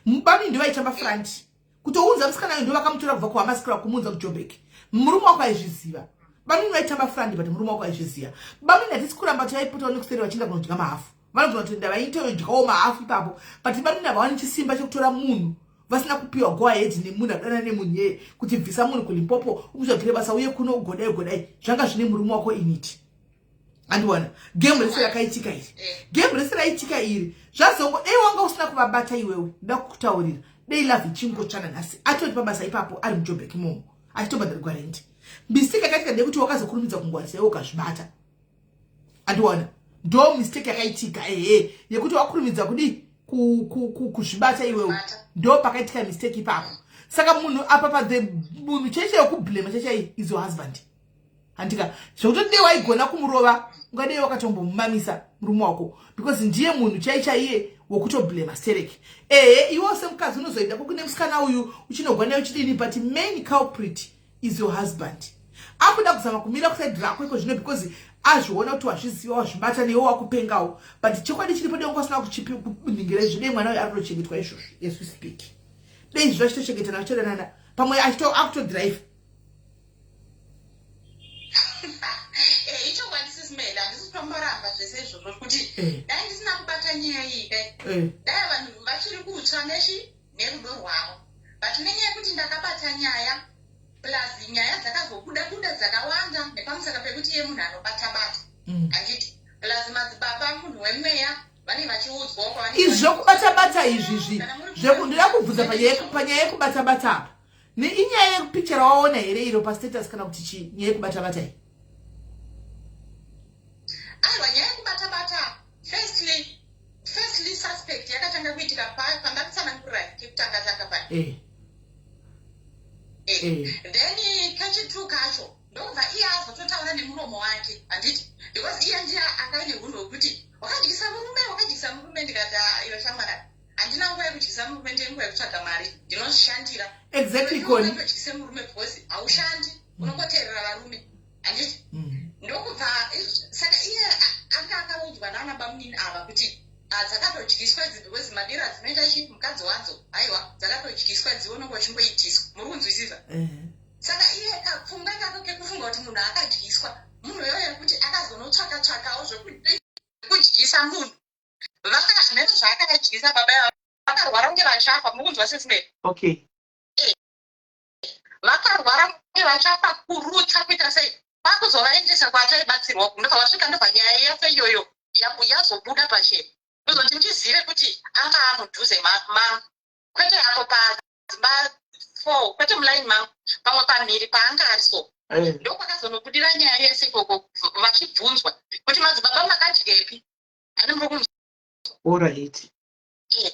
Bamuni ndo vaitamba front kutounza musikana uyu, ndo vakamutora kubva kuHamaskra kumuunza kuJobek. Murume wako aizviziva. Bamunini vaitamba frandi but murume wako aizviziva. Bamunini hatisi kuramba kuti vaipotawo nekuseri vachienda kunodya mahafu. Vanogona kutoenda vaitodywawo mahafu ipapo but bamunini havawani chisimba chekutora munhu vasina kupiwa go ahead nemunhu adana nemunhu yeye kuti bvisa munhu kulimpopo umutsvagire basa uye kuno ugodai ugodai zvanga zvine murume wako initi andiwana game rese rakaitika iri eh. game rese raitika iri zvazongo dei wanga usina kuvabata iwewe nda kukutaurira dei love ichingotsvana nhasi atori pabasa ipapo ari mujobek imomo achitobhadharigwa rent mistake yakaitika ndeyekuti wakazokurumidza kungwarisa iwe ukazvibata andiwana ndo mistake yakaitika ehe yekuti wakurumidza kudii kuzvibata iwewe ndo pakaitika mistake ipapo saka munhu apa pa the munhu chaicho yekublema chaichai is your husband handika zvekutoti dei waigona kumurova ungadei wakatombomumamisa murume wako because ndiye munhu chai chaiye wekutoblema stereki ehe iwe semukadzi unozoenda kukune musikana uyu uchinogwa naye uchidini but main culprit is your husband akuda kuzama kumira kusaidi rako iko zvino because azviona kuti wazviziva wazvibata newe wakupengawo but chokwadi chiripo dei wanga usina kuningira izvi dei mwana uyu ari kutochengetwa izvozvo as we speak dei izvi zvachitochengetana vachitodanana pamwe akutodrive eh, ichokwadi sisimele handisi kutomboramba zvese izvozvo kuti eh. dai ndisina kubata nyaya iyi dai eh. dai vanhu vachiri kutsva nechi nerudo rwavo but nenyaya yekuti ndakabata nyaya plus nyaya dzakazobuda buda dzakawanda nepamusaka pekuti iye munhu anobata bata mm. handiti plus madzibaba munhu wemweya vanenge vachiudzwa izvi zvekubata bata izvi izvi ndoda kubvunza panyaya yekubata bata apa neinyaya yekupicture waona here iro pastatus kana kuti chii nyaya yekubata bata iyi aiwa nyaya yekubata bata firstly firstly suspect yakatanga kuitika pandakutsanangurira kekutanga tanga pa eh. Eh. eh. then kechitu kacho ndokubva iye azototaura nemuromo wake handiti because iye ndiye akaine hunhu hwekuti wakadyisa murume wakadyisa murume ndikati ah, iwe shamwari handina nguva yekudyisa murume ndine nguva yekutsvaga mari ndinozvishandira exactly Connie todyise murume because haushandi unongoteerera varume handiti mm. ndokubva saka iye anga akaudzwa naana bamunini ava kuti ah, dzakatodyiswa idzi because madiro adzinoita chi mukadzi wadzo haiwa dzakatodyiswa idzi unonge uchingoitiswa muri kunzwisisa eh. saka iye kapfungwa ikako kekufunga kuti munhu akadyiswa munhu iyoyo yekuti akazonotsvaka tsvakawo zvekudyisa munhu vaka hameno zvaakavadyisa baba ava vakarwara kunge vachafa muri kunzwa sesime okay eh, vakarwara kunge vachafa kurutsa kuita sei kwakuzovaendesa kwataibatsirwa uku ndobva vasvika ndobva nyaya yese iyoyo yazobuda pachena kuzoti ndizive kuti anga amudhuze mangu kwete apo padzimba four kwete mulaini mangu pamwe pamhiri paanga ari so eh. ndokwakazonobudira nyaya yese ikoko vachibvunzwa kuti madzibaba makadyepi Ani muri kunzwa? Alright. Eh.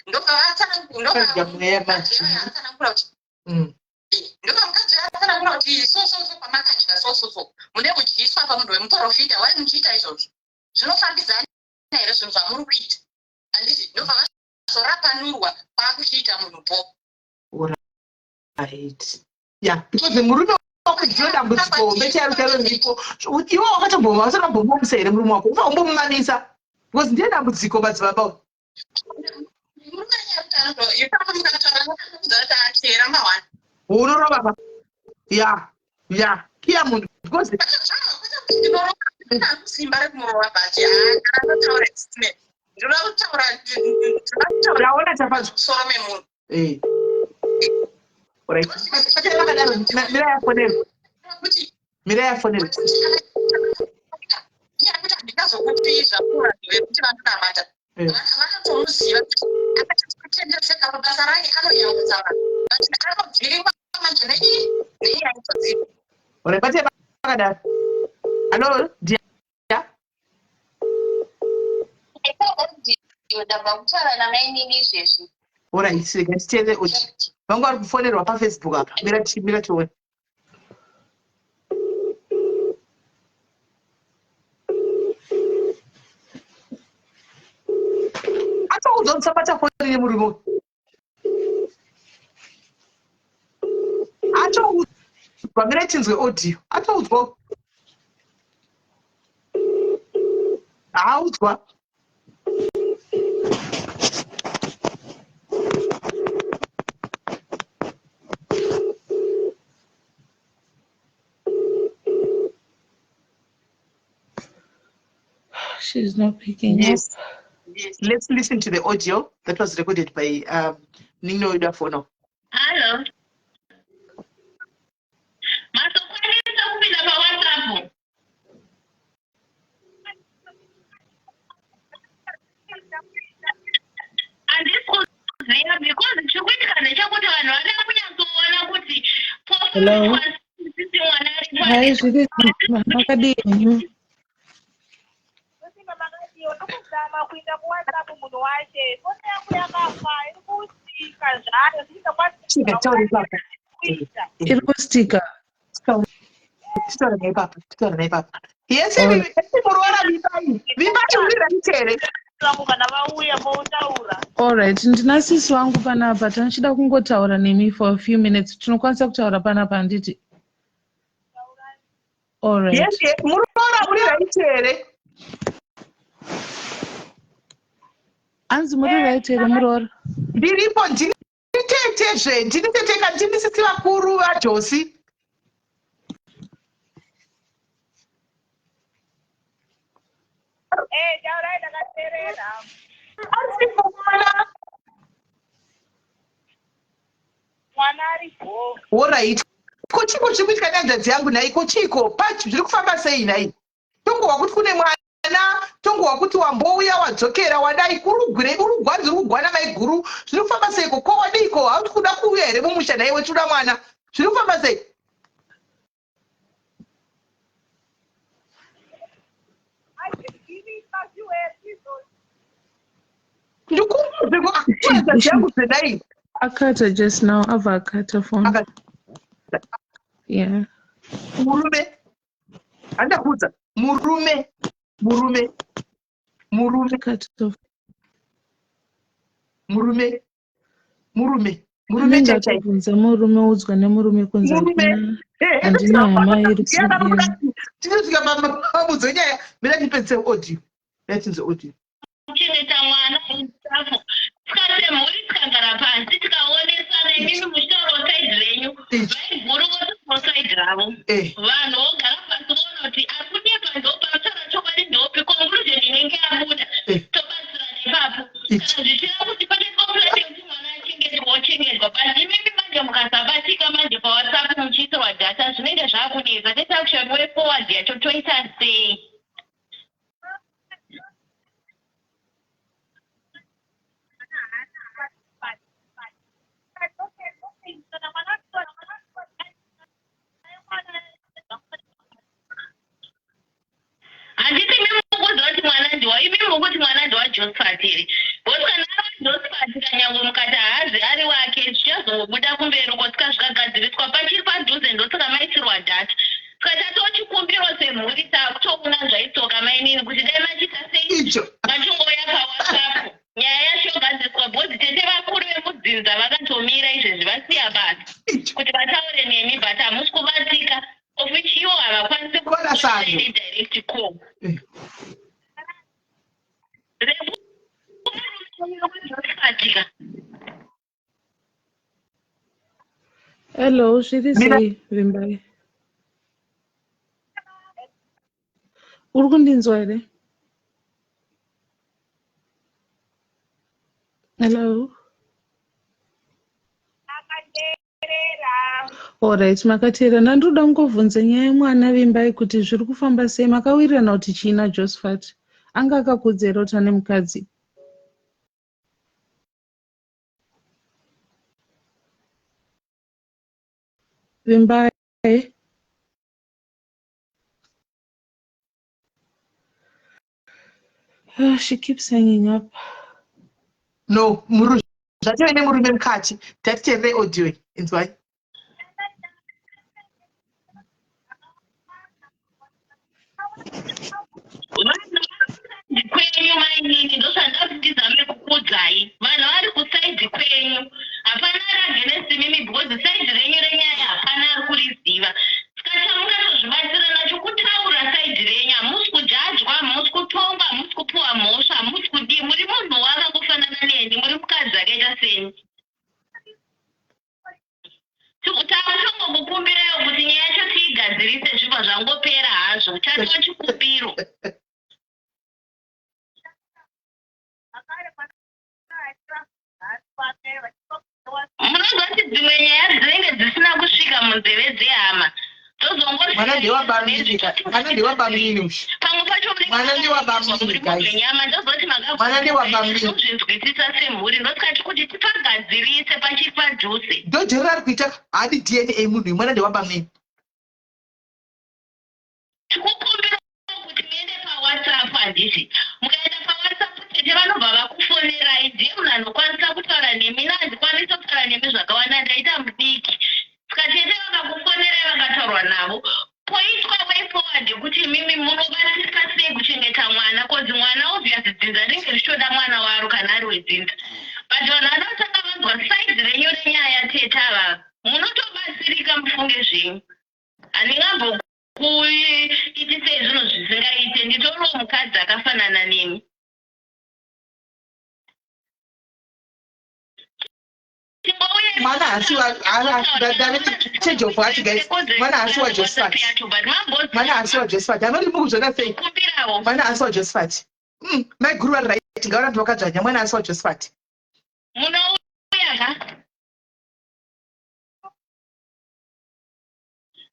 Ndobva vatsanangura Kadya mweya manje. atsanangura kuti Mm. eh, ndobva mukadzi atsanangura kuti so so so pamakadya so so so mune kudyiswa pamunhu wemuporofita wai muchiita izvozvo zvinofambidzana here zvinhu zvamuri kuita handiti ndobva vazorapanurwa kwaakuchiita munhu bho Alright. Yeah, because murume wako ndiro dambudziko hombe chairo chairo riripo. Iwe wakatomboma usakambomamisa here murume wako? Ufa umbomumamisa. Because ndiye dambudziko madzibaba uyu. murume anyarutano ipapo mukataura mukataura kuti atera mahwani Unorova pa. Yeah. Yeah. Kiya munhu because simba rekumurova but haana kutaura ndinoda kutaura ndinoda kutaura Ndaona tafadzwa. musoro memunhu Eh. Alright. Pachai vakadaro mira yafonerwa. kuti Mira yafonerwa. nyaya yekuti handingazokupi zvakura vekuti vanonamata Eh. vanotomuziva kuti akatendeseka pabasa rake anoyambutsa vanhu but anobviringwa manje neii nenyaya idzodzi Alright, pachai vakadaro. Hello, dear. Ndabva kutaura namainini izvezvi. Alright, rega titende uti. Vanga vari kufonerwa paFacebook apa. Mira mira tione. Atoudzwa kuti usabata foni nemurume uyu. Atoudzwa, mira tinzwe audio. Atoudzwa. Audzwa. She's not picking Yes. up. Let's listen to the audio that was recorded by Nino Idafono. Hallo, mazokwanisa kupinda paWhatsApp? Handisi kuziva because chiri kuitika ndechekuti vanhu vada kunyatsoona kuti Hello. sisi mwana aripo. Hi, zviri makadini? Tosimba makadiwa ndokuzama kuenda kuWhatsApp munhu wache foni yangu yakafa iri kustika zvayo. Chika, taura ipapa. Zvisingakwanisi. Iri kustika. Titaura naye papa, titaura naye papa. Yes, Alright. muroora Vimbai. Vimbai, uri right here? Vangu kana vauya motaura. Alright, ndina sisi vangu panapa, tinochida kungotaura nemi for a few minutes. Tinokwanisa kutaura panapa, handiti? Alright. Yes. Muroora, uri right here? Anzi muri right here, muroora? Ndiripo, ndini tetezve, ndini tete, ndini sisi vakuru vaJosi. Eh, taurai, ndakateerera. Aripo mwana? Mwana aripo. Alright. Ko chiko chiri kuitika nehanzvadzi yangu nhai? Ko chiko pachi zviri kufamba sei nhai? Tongohwa kuti kune mwana, tongohwa kuti wambouya, wadzokera, wadai kurugwire urugwanzi rugwana maiguru. Zviri kufamba seiko? Ko wadiko? Hauti kuda kuuya here mumusha nhai? Wechiuda mwana, zviri kufamba sei? Achizivi paziwesizo. Ndikumbuzeko hanzvadzi yangu zvenai. Akata just now, abva akata phone. Yeah. Murume, handakuudza, murume, murume, murume. Akata. Murume, murume, murume. Anenge Chaichai. atobvunza murume, udzwa nemurume kunzi Murume. hakuna handina hama iri. Tinosvika pamudzo nyaya. Mira ndipedzise audio, ndatinze audio. Kuchengeta mwana isafu. Saka semhuri tikagara pasi tikaonesana, imimi muchitaurawo side renyu, vaiguru votaurawo side ravo, vanhu vogara pasi voona kuti ari kunyepa ndopanotaura chokwadi ndopi, conclusion inenge yabuda, tobatsirana ipapo. Kana zvichida kuti pane complaint yekuti mwana achengetwa, ochengetwa. But imimi manje mukasabatika manje paWhatsApp muchiisirwa data, zvinenge zvaakunetsa. Tetakushati way forward yacho toita sei? Handiti imi mukuziva kuti mwana ndiwa, imi mukuti mwana ndiwaJosephat here? Because kana ari waJosephat, kanyangwe mukati haazi ari wake, zvichazongobuda kumberi uko. Sika zvikagadziriswa pachiri padhuze, ndosaka maisirwa data. Saka tatochikumbiro semhuri, takutoona zvaitsoka mainini kuti dai machiita sei. Icho. Vachingouya paWhatsApp, nyaya yacho yogadziriswa, because tete vakuru vemudzinza vakatomira izvezvi, vasiya basa Icho. kuti vataure nemi, but hamusi kubatika, of which ivo havakwanisi Kona sando. direct call. Rekubatika. Hello, zviri sei, Vimbai? Uri kundinzwa here? Hello. Akateerera. Alright, makateerera. Ndandoda kungovhunza nyaya yemwana, Vimbai, kuti zviri kufamba sei? Makawirirana kuti chii naJosephat? Anga akakudzera kuti ane mukadzi? Vimbai. Ah, she keeps hanging up. No, muru zvatove nemurume mukati. Tatiteererei audio iyi, inzwai. Vanhu vari kuside kwenyu, mainini, ndozvandati ndizame kukudzai. Vanhu vari kuside kwenyu, hapana ari against mimi, because side renyu renyaya hapana ari kuriziva. Saka chamungatozvibatsira nacho kutaura side renyu. Hamusi kujajwa, hamusi kutongwa, hamusi kupiwa mhosva, hamusi kudii. Muri munhu wakangofanana neni, muri mukadzi akaita seni. Munozoti dzimwe nyaya dzinenge dzisina kusvika munzeve dzehama Mwana ndewabamnini mwana ndewabamnini uyu. Pamwe pacho Mwana ndewabamnini guys. Nyama ndozoti Mwana ndewabamnini. makazvinzwisisa semhuri ndosikati kuti tipagadzirise pachiri padhuze. Ndojeri ari kuita haadi DNA munhu uyu mwana ndewabamnini. Tikukumbira kuti muende pawhatsapp handiti mukaenda pawhatsapp tete vanobva vakufonerai ndiye munhu anokwanisa kutaura nemi ini handikwanisi kutaura nemi zvakawanda ndaita mudiki saka tete vakakufonerai vakataurwa navo poitwa way forward yekuti imimi munobatsirika sei kuchengeta mwana cause mwana obvious dzinza rinenge richitoda mwana waro kana ari wedzinza but vanhu vanoda kutanga vanzwa side renyu renyaya tete ava munotobatsirika mufunge zvenyu handingambokuitisei zvinhu zvisingaite nditoriwo mukadzi akafanana nemi mwana haasi change of heart guys mwana haasi wajosephat mwana haasi wajosephat anoti mukuzvona sei mwana haasi wajosephat hmm, maiguru vari right ngavarambe vakadzvanya mwana haasi wajosephat munouya ka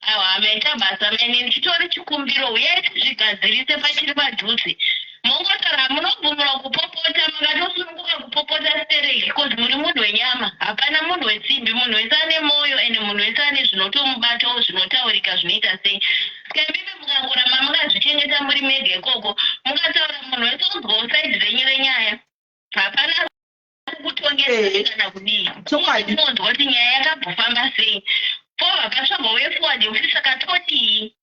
Aiwa maita basa mainini chitori chikumbiro huyai tizvigadzirise pachiri padhuze mongotaura munobvumirwa kupopota makatosununguka kupopota stereki coz muri munhu wenyama hapana munhu wesimbi munhu wese ane moyo ende munhu wese ane zvinotomubatawo zvinotaurika zvinoita sei ska imimi mukangoramba makazvichengeta muri mega ikoko mukataura munhu wese onzwawo side renyu renyaya hapana kukutongesai kana kudii Chokwadi. tinonzwa kuti nyaya yakambofamba sei pobva patsvagwa way forward yekuti saka todii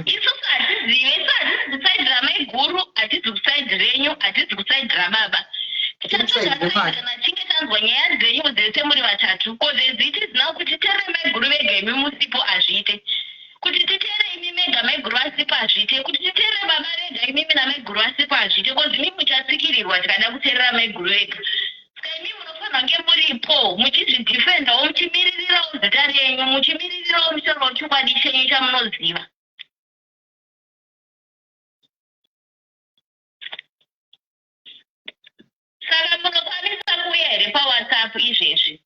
isusu hatizive isu hatisi kusaidhi ramaiguru hatisi kusaidhi renyu hatisi kusaidhi rababa Kusaidhi remwana. kana tichinge tanzwa nyaya dzenyu dzese muri vatatu cause as it is now kuti titeerere maiguru vega imi musipo hazviite kuti titeerere imi mega maiguru vasipo hazviite kuti titeerere baba vega imimi namaiguru vasipo hazviite cause imi muchatsikirirwa tikada kuteerera maiguru vega Saka imi munofanirwa kunge muripo muchizvidefendawo muchimiririrawo zita renyu muchimiririrawo muchitaurawo chokwadi chenyu chamunoziva. Saka munokwanisa kuuya here paWhatsApp izvezvi?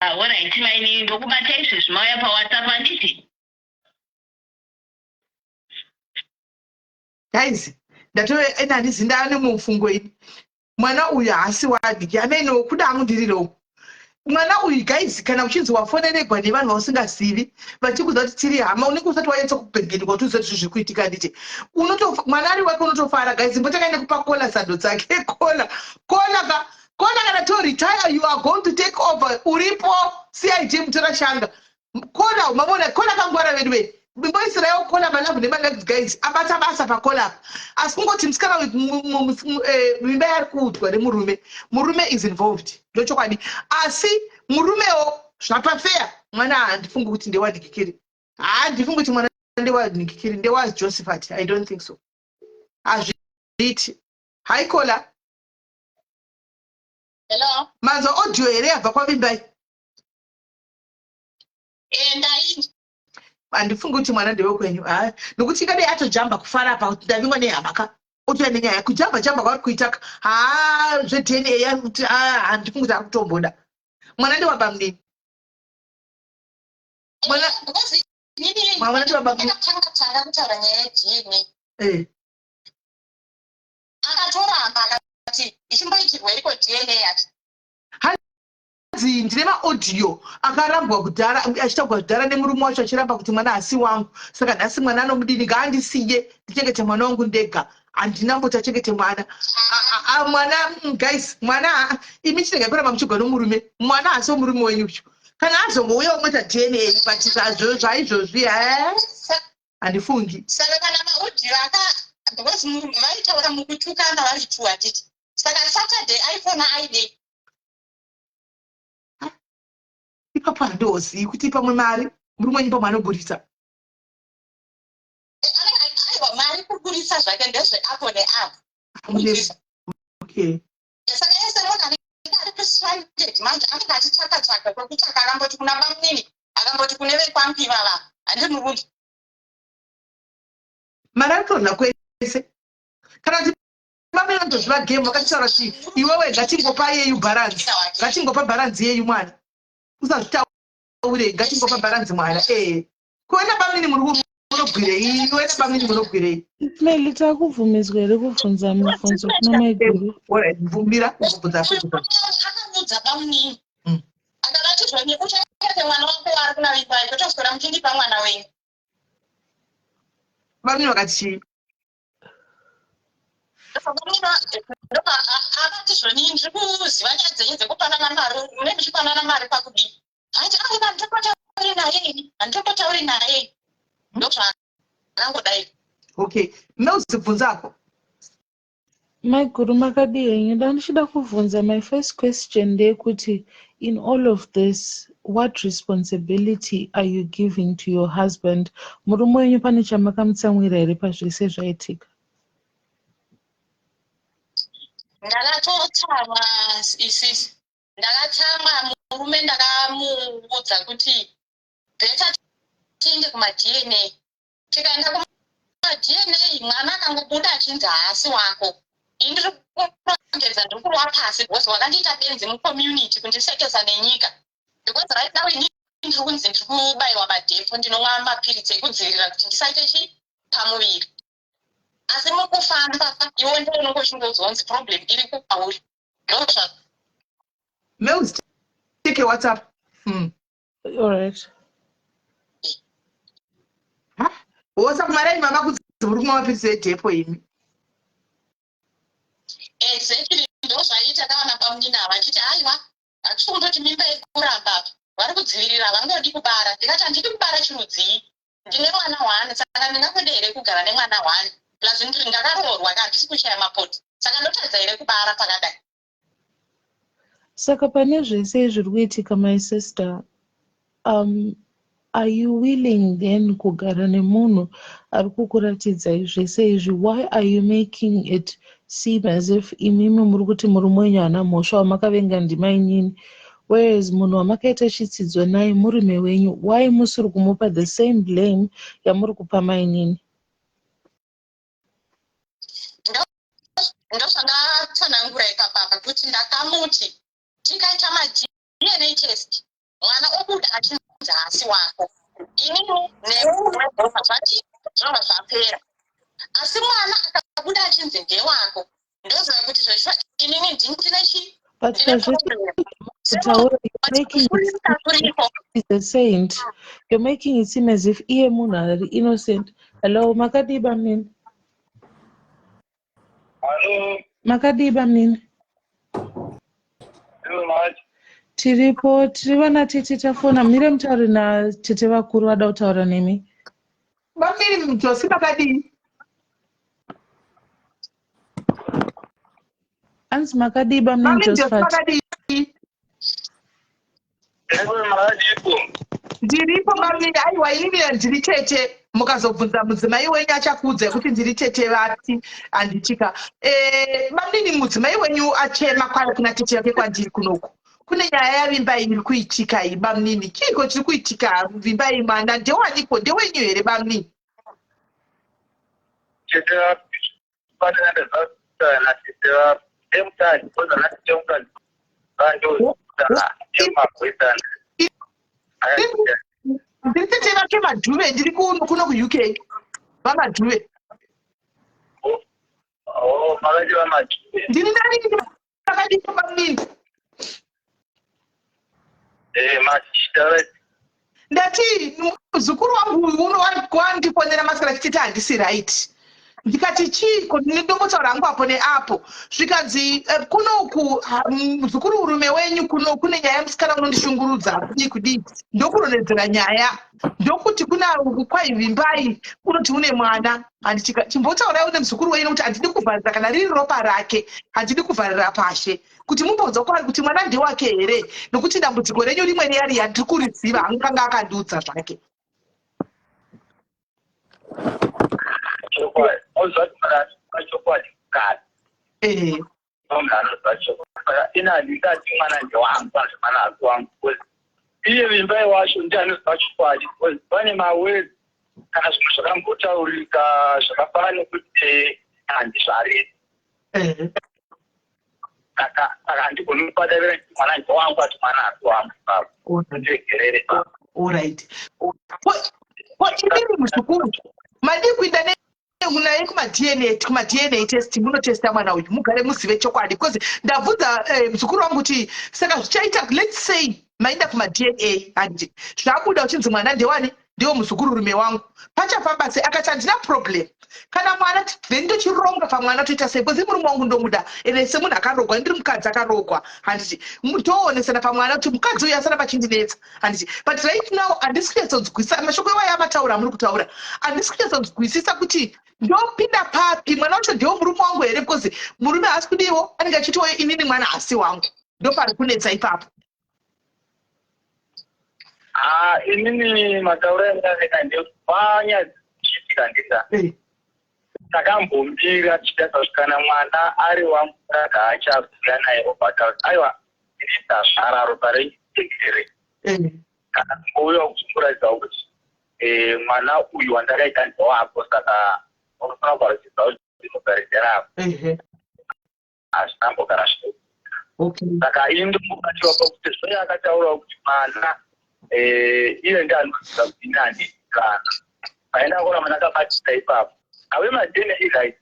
Ah, alright mainini ndokubata izvezvi mauya paWhatsApp handiti? Guys, ndatove ene handizi ndaane mufungo ini. Mwana uyu haasi wadiki ameno kuda hangu ndirirowo. Mwana uyu guys kana uchinzi wafoneregwa nevanhu vausingazivi vachikuudza kuti tiri hama unenge usati wanyatsa kupengenuka kuti uzive kuti zviri kuitika handiti unotofa mwana ari wake unotofara guys mbotanga nekupa kola sando dzake kola kola ka kola kana to retire you are going to take over uripo cid mutora shanga Kola mavona kola kangwara vedu ve mboisirawo kola malove nemalove guys abata basa pakola apa asi kungoti musikana eh, mimba yaari kuudzwa nemurume murume is involved ndochokwadi asi murumewo zvapafeya mwana handifungi kuti ndewadikikiri handifungi kuti mwana ndewadikikiri ndewajosephat i don't think so hazviiti hi kola Hello. Manzwa audio here yabva kwavimbai Eh, ndainzwa. Handifungi kuti mwana ndewekwenyu haa nokuti ingadai atojamba kufara apa kuti ndavingwa nehama ka otouya nenyaya kujamba jamba kwaari kuita ka haa zvedna yakuti handifungi kuti ari kutomboda mwana ndewabamnini mwana Eh, because inini mwana ndewabamnini ndakatanga tanga kutaura nyaya yeDNA. eh Akatoramba akati ichimboitirweiko DNA yacho. Hanzi ndine maaudio akarambwa kudhara achitaurwa kudhara nemurume wacho achiramba kuti mwana hasi wangu saka nhasi mwana anomudini ngaandisiye ndichengete mwana wangu ndega handina mboti achengete mwana mwana mm, guys mwana imi chinenge kuramba muchigwa nomurume mwana hasi wemurume wenyu ucho kana azongouya umoita dna but zvazvo zvaizvozvi he handifungi saka kana maaudio aka because vaitaura mukutukana vari two handiti saka saturday aifona aidei ipapo handihozivi kuti pamwe mari murume wenyu pamwe anoburitsa eh, aiwa mari kuburitsa zvake ndezveapo neapo okay saka yese munhu anenge ari kustranded manje anenge achitsvaka tsvaka kwekutsvaka akamboti kuna bamunini akamboti kune vekwangu ivava Handiti muri kunzwa? Mari ari kutonha kwese. Kana kuti vamwe vanotoziva game vakachitaura kuti iwewe ngatingopa yeyu bharanzi, ngatingopa bharanzi yeyu mwana. Usazvitaure, ngatingopa bharanzi mwana. Eh. Kuenda bamnini muri munogwirei? Iwe nabamnini munogwirei? Meli takubvumidzwa here kubvunza mibvunzo kuna maiguru? Alright, bvumira kubvunza kubvunza. Akaudza bamnini. Akavati zvoni uchachengete mwana wako waari kuna Vimbai totoswera muchindipa mwana wenyu. Bamnini vakati chii? Akati zvoni ndiri kuziva nyaya dzenyu dzekupanana mari mune muchipanana mari pakudii? Ati aiwa handitombotauri naye ini handitombotauri naye ndozvaakangodai. Okay, Melzi bvunzako. Maiguru makadii henyu? Ndandichida kubvunza my first question ndeyekuti in all of this what responsibility are you giving to your husband? Murume wenyu pane chamakamutsamwira here pazvese zvaitika? Ndakatotsamwa isisi ndakatsamwa murume ndakamuudza kuti better tiende kumaDNA tikaenda kumaDNA mwana akangobuda achinzi haasi wako ini ndiri kurongedza ndiri kurwa pasi because wakandiita benzi mucommunity kundisekesa nenyika because right now ini ndiri kunzi ndiri kubaiwa madepo ndinomwa mapiritsi ekudzivirira kuti ndisaite chi pamuviri asi mukufamba iwo ndiwo unonge uchingoudzwa kunzi problem iri kupauri ndozva Mels, take a WhatsApp. All right. Ha? WhatsApp mari mama kuti muri kumwa mapiritsi edepo imi. Exactly ndozvaiita kawana bamunini ava vachiti aiwa hatisi kundoti mimba iri kuramba apa vari kudzivirira havangodi kubara ndikati handidi kubara chirudzii ndine mwana one saka ndingakwede here kugara nemwana one plus ndiri ndakaroorwa ka handisi kushaya mapoto saka ndotadza here kubara pakadai. Saka pane zvese zviri kuitika my sister are you willing then kugara nemunhu ari kukuratidzai zvese izvi why are you making it seem as if imimi muri kuti murume wenyu haana mhosva wamakavenga ndimainini whereas munhu wamakaita chitsidzo naye murume wenyu why musiri kumupa the same blame yamuri kupa mainini? Ndozvandatsanangura ipapapa kuti ndakamuti tikaita maDNA test mwana obuda achinzi haasi wako inini newe zvati zvinobva zvapera asi mwana akabuda achinzi ndewako ndoziva kuti zveshuwa inini ndini ndine chi But pazvese you're making it seem is a saint. You're making it seem as if iye munhu ari innocent. Hello, makadii bamnini? Hello. Makadii bamnini? Tiripo, tiri vana tete tafona. Mire mutaure natete vakuru vada kutaura nemi. Bamnini Josi makadii? Anzi makadii bamnini Josephat? Ndiripo bamnini, aiwa inini ndiri tete mukazobvunza mudzimai wenyu achakuudzai kuti ndiri tete vapi handitika. Eh, bamnini mudzimai wenyu achema kwayo kuna tete yake kwandiri kunoku. Kune nyaya yaVimbai iri kuitika iyi bamnini. Chiiko chiri kuitika Vimbai mwana ndewaniko ndewenyu here bamnini? Tete vapi? Ndiri tete vake Madhuve, ndiri kuno kuUK vaMadhuve. Ndiri nani makadii bamnini? Ndati muzukuru wangu uyu uno wandifonera masikati achiti handisi right. Ndikati chiiko ndindombotaura hangu apo neapo. Zvikanzi kuno uku muzukuru urume wenyu kuno kune nyaya yemusikana unondishungurudza kudii kudii. Ndokurondedzera nyaya. Ndokuti kuna uku kwai Vimbai unoti une mwana. Handitika chimbotaurai une muzukuru wenyu nokuti handidi kuvharira kana riri ropa rake. Handidi kuvharira pashe. Kuti mumbonzwa kwaari kuti mwana ndewake here nokuti dambudziko renyu rimwe riya riya ndiri kuriziva hangu kanga akandiudza zvake. Chokwadi, unoziva kuti mwana chokwadi mukadzi. Eh. Munhu anoziva chokwadi. Saka ini handingati mwana ndewangu, kana kuti mwana haasi wangu because Iye Vimbai wacho ndiye anoziva chokwadi because pane mawords kana zvimwe zvakambotaurika zvakafanana nekuti handizvariri. Saka saka handigoni kupadavira kuti mwana ndewangu ati mwana asi wangu ipapo. Ndiregerere ipapo. Alright. Ko imimi muzukuru madii kuinda naye kumaDNA kumaDNA test munotesta mwana uyu mugare muzive chokwadi because ndabvunza muzukuru wangu kuti saka zvichaita, let's say maenda kumaDNA, handiti zvabuda uchinzi mwana ndewani, ndiwo muzukururume wangu, pachafamba sei? Akati handina problem kana mwana, then ndochironga pamwana toita sei, because murume wangu ndomuda ende semunhu akarogwa, ndiri mukadzi akarogwa, handiti toonesana pamwana kuti mukadzi uyu asara pachindinetsa, handiti? But right now handisi kunyatsonzwisisa mashoko iwayo amataura amuri kutaura. Handisi kunyatsonzwisisa kuti ndopinda papi. Mwana wacho ndewo murume wangu here? Because murume haasi kudiwo, anenge achitiwo inini mwana hasi wangu. Ndopari kunetsa ipapo. Ah, inini matauro andakaita ndepanya chiitika ndika takambombira tichida kuti kana mwana ari wangu saka achakuya naye obata kuti aiwa, ini ndazvara ropa renyu, kana kungouya kuchikuratidza kuti mwana uyu wandakaita ndewako, saka unofanira kuratidza kuti ndinogaridza hazvinambogara zvino. Saka ini ndomubatiwa pakuti zvoye akataurawo kuti mwana iye ndi anoziva kuti ini handisi kana paenda kuramba ndakabatisa ipapo ave maDNA right.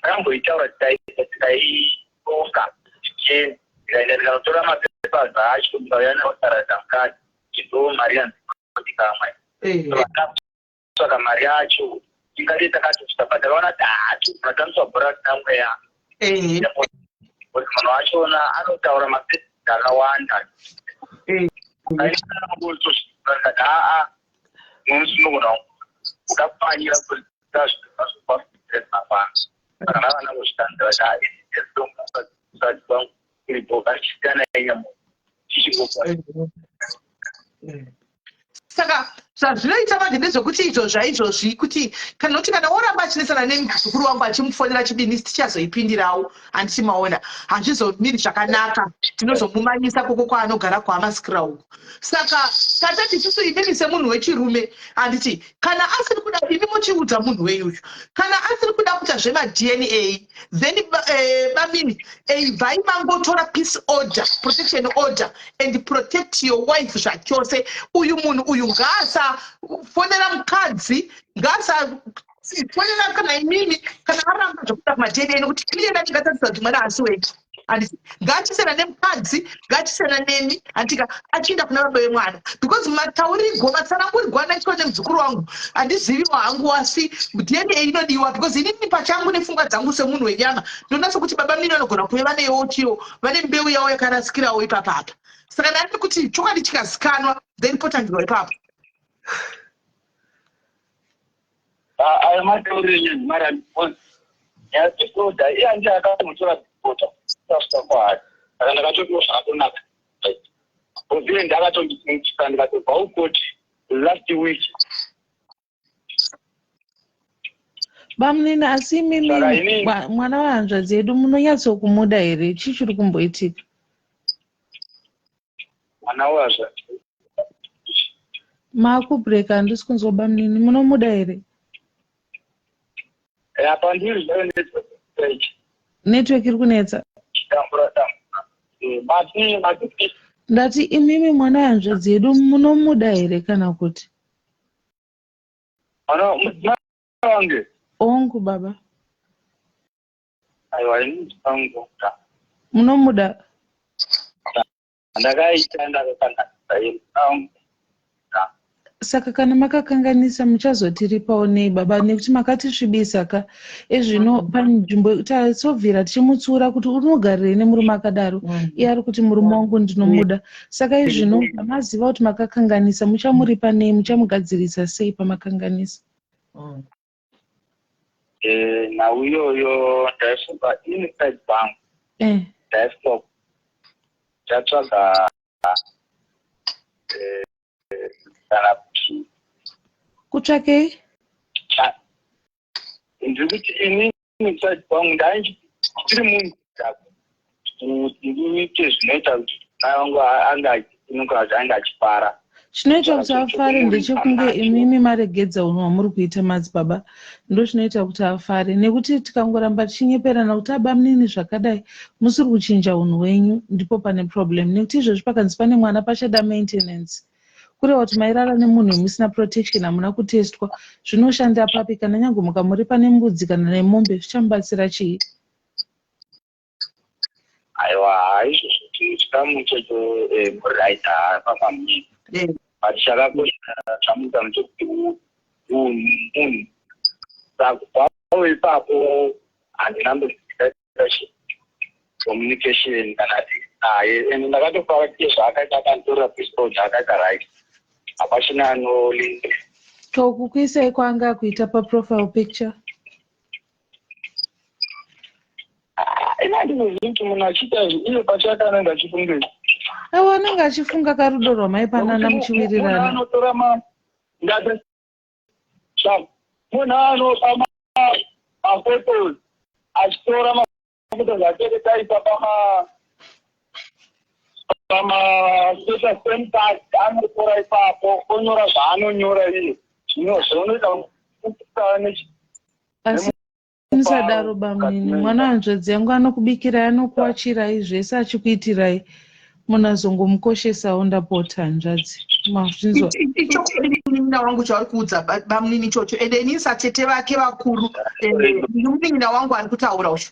Takamboitaura, tikaironga tichienda, tikaenda tikanotora mapapers acho, ndikauya naotaradza mukadzi ndo mari yandikamwe tsvaka mari yacho ingade takatosvika patakaona tatu matambiswa bhora rina mweya kuti munhu wachona anotaura mapesi akawanda. Ndikati aa, munhu unogona kuda kupanyira kuaapana, saka navana kuzvitandira kwangu iripo kachitana inyamo chichingopa. Saka zvazvinoita manje ndezvekuti izvo zvaizvozvi kuti kana kuti kana woramba achinesana nemuzukuru wangu, achimufonera chidini, tichazoipindirawo, handiti maona? Hazvizomiri zvakanaka, tinozomumanyisa koko kwaanogara kwaamasikira uko. Saka tatati isusu, inini semunhu wechirume, handiti kana asiri kuda, imi mochiudza munhu weyuyu, kana asiri kuda kuita zvemaDNA, then bamini ibvai mangotora peace order, protection order and protect your wife zvachose. Uyu munhu uyu ngaasafonera mukadzi, ngaasafonera kana imimi kana aramba zvekuita kumaDNA, nekuti clearly anenge kuti mwana hasi wetu, handiti? Ngaachisiyana nemukadzi, ngaachisiyana nemi, handika achienda kuna baba vemwana, because mataurigwo matsanangurigwo anaitwa nemuzukuru wangu handiziviwo hangu, asi DNA inodiwa, because inini pachangu nepfungwa dzangu semunhu wenyama ndonatsa kuti baba mini vanogona kuve vanewo chiwo vane mbeu yavo yakarasikirawo ipapapa. Saka ndandi kuti chokwadi chikazikanwa, then potangirwa ipapo. Ayo matauriro enyu mara because nyaya iye andi akamutora bota kusvika kwaari, saka ndakatotiwo zvakatonaka because iye ndakatondisungisa ndikatobva ukoti last week. Bamunini, asi imimi Saka inini- mwana wehanzvadzi yedu munonyatsokumuda here? Chii chiri kumboitika? Mwana wehazvadzi? Maakubreaka, handisi kunzwa. Bamunini, munomuda here? Apa ndiri zvayo network. Network iri kunetsa. Chitambura tambura. Mati mati. Ndati imimi mwana wehanzvadzi yedu munomuda here kana kuti? Mwana mudzimai wange? Ongu baba. Aiwa, ini ndinongoda. Munomuda? Ndakaita, ndakakanganisa ini. Saka kana makakanganisa muchazotiripawo nei baba, nekuti makatisvibisa ka ezvino panzvimbo tasobvira tichimutsiura kuti unogarirei nemurume akadaro, iye ari kuti murume wangu ndinomuda. Saka izvino maziva kuti makakanganisa, muchamuripa nei? Muchamugadzirisa sei pamakanganisa? Nhau iyoyo ndaifunga inside bangu ndaifunga ndatsvaga kana kuti Kutsvakei? Ndiri kuti inini inside kwangu ndaichiri munhu kuti ndiite zvinoita kuti mai vangu anga. inonga ange achifara. Chinoita kuti afare ndechekunge imimi maregedza unhu hwamuri kuita madzibaba, ndochinoita kuti afare. Nekuti tikangoramba tichinyeperana kuti abamunini zvakadai, musiri kuchinja unhu hwenyu, ndipo pane problem. Nekuti izvozvi pakanzi pane mwana pachada maintenance, kureva kuti mairara nemunhu musina protection, hamuna kutestwa, zvinoshanda papi? Kana nyange mukamuripa nembudzi kana nemombe, zvichamubatsira chii? Aiwa, haizvozvo chikamu checho muri right papamunini, but chakakosha chamuita ndechekuti munhu munhu, saka kubvawo ipapo handina mbozvita communication kana naye, and ndakatofara kuti zvaakaita, akanditorera pistol, akaita right, hapachina anolink. Ko kukuisai kwaanga kuita paprofile picture? Ina ndinozivi kuti munhu achiita izvi iye pachake anenge achifungei. Aiwa, anenge achifunga karudo rwamaipanana muchiwirirana. Anotora ma ndati munhu anopa maphotos, achitora maphotos atenge taisa pama status same, anotora ipapo onyora zvaanonyora iye, zvino zvaunoita kuta. Asi musadaro bamunini, mwana hanzvadzi yangu anokubikirai, anokuwachirai zvese, achikuitirai, munhu azongomukoshesawo. Ndapota hanzvadzi, mazvinzwa? Ichokwadi munin'ina wangu chauri kuudza bamunini ichocho, ende inini satete vake vakuru, munin'ina wangu ari kutaura ucho,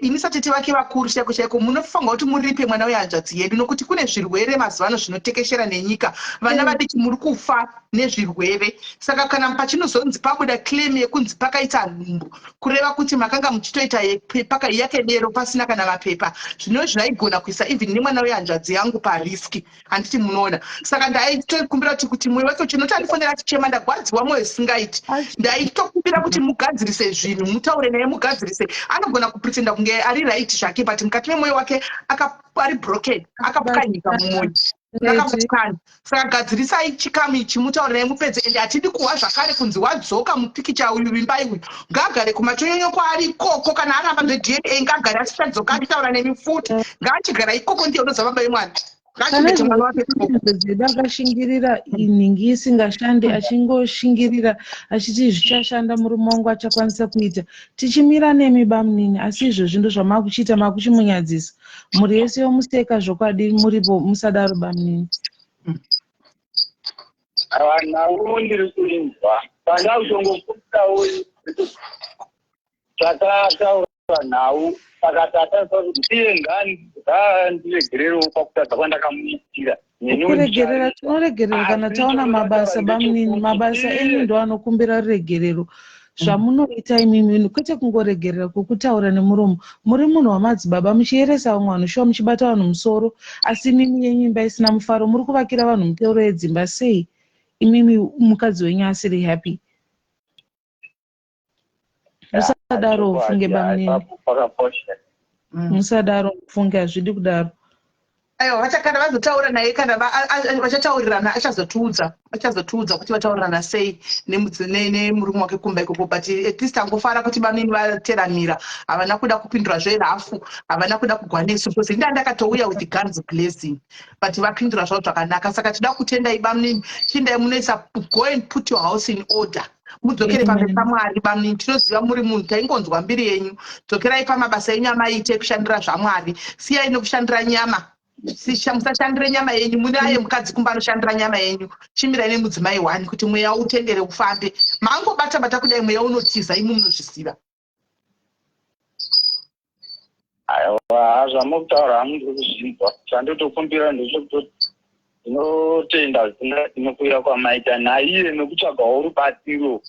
ini satete vake vakuru chaiko chaiko, munofanirwa kuti muripe mwana wehanzvadzi yedu, nokuti kune zvirwere mazuva ano zvinotekeshera nenyika. Vana vadiki muri kufa nezvirwere, saka kana pachinozonzi pabuda claim yekunzi pakaita nhumbu, kureva kuti makanga muchitoita yake dero pasina kana mapepa, zvino zvaigona kuisa even nemwana wehanzvadzi yangu parisk, handiti munoona? Saka ndaitokumbira kuti mwoyo wake uchinoti andifonera achichema, ndagwadziwa mwoyo isingaiti. Ndaitokumbira kuti mugadzirise zvinhu, mutaure naye, mugadzirise. Anogona kupretenda kunge ari right zvake, but mukati memwoyo wake ari broken, akapwanyika mumwoyo, akabatikana. Saka gadzirisai chikamu ichi, mutaure naye, mupedze. Ende hatidi kuhwa zvakare kunzi wadzoka mupikicha uyu. Vimbai uyu ngaagare kumachonyonyo kwaari ikoko. Kana aramba zveDNA, ngaagare asichadzoka achitaura nemi futi. Ngaachigara ikoko, ndiye unoziva baba vemwana, ngaachengete mwana wake ikoko. Dzedu akashingirira nhingi isingashandi, achingoshingirira achiti zvichashanda, murume wangu achakwanisa kuita. Tichimira nemi bamunini, asi izvozvi ndo zvamakuchiita, makuchimunyadzisa, mhuri yese yomuseka. Zvokwadi muripo, musadaro bamunini. Nhau ndiri kuinzwa, pandakutongokuitawo takataura nhau, saka tatarisa kuti iye ngaandiregererewo pakutadza kwandakamuitira. Kuregerera tinoregerera kana taona mabasa bamunini. Mabasa enyu ndo anokumbira ruregerero, zvamunoita imimi, kwete kungoregerera kwokutaura nemuromo. Muri munhu wamadzibaba, muchiyeresa vamwe vanhu shuwa, muchibata vanhu musoro, asi imimi yenyu imba isina mufaro. Muri kuvakira vanhu miteuro yedzimba sei imimi mukadzi wenyu asiri happy? Musadaro ufunge bamunini, musadaro mufunge, hazvidi kudaro. Aiwa, vachakana vazotaura naye, kana vachataurirana, achazotiudza kuti vataurirana sei nemurume wake kumba ikoko. But at least angofara kuti vanini vateramira, havana kuda kupindura zverafu, havana kuda kugwa nesu, because inda ndakatouya with guns blazing, but vapindura zvavo zvakanaka. Saka tida kutendai bamunini. Chiendai munoisa, go and put your house in order, mudzokere pamberi paMwari. Bamunini, tinoziva muri munhu taingonzwa mbiri yenyu. Dzokerai pamabasa enyu amaiite ekushandira zvaMwari. Siyai nekushandira nyama. Musashandire nyama yenyu, munaye mukadzi kumba anoshandira nyama yenyu. Chimirai nemudzimai one kuti mweya utendere ufambe. Maangobata bata kudai, mweya unotiza, imi munozviziva. Aiwa, zvamukutaura hamundiri kuzvinzwa. Chandotokumbira ndechekutoti ndinotenda nekuuya kwamaita naiye nekutsvagawo rubatsiro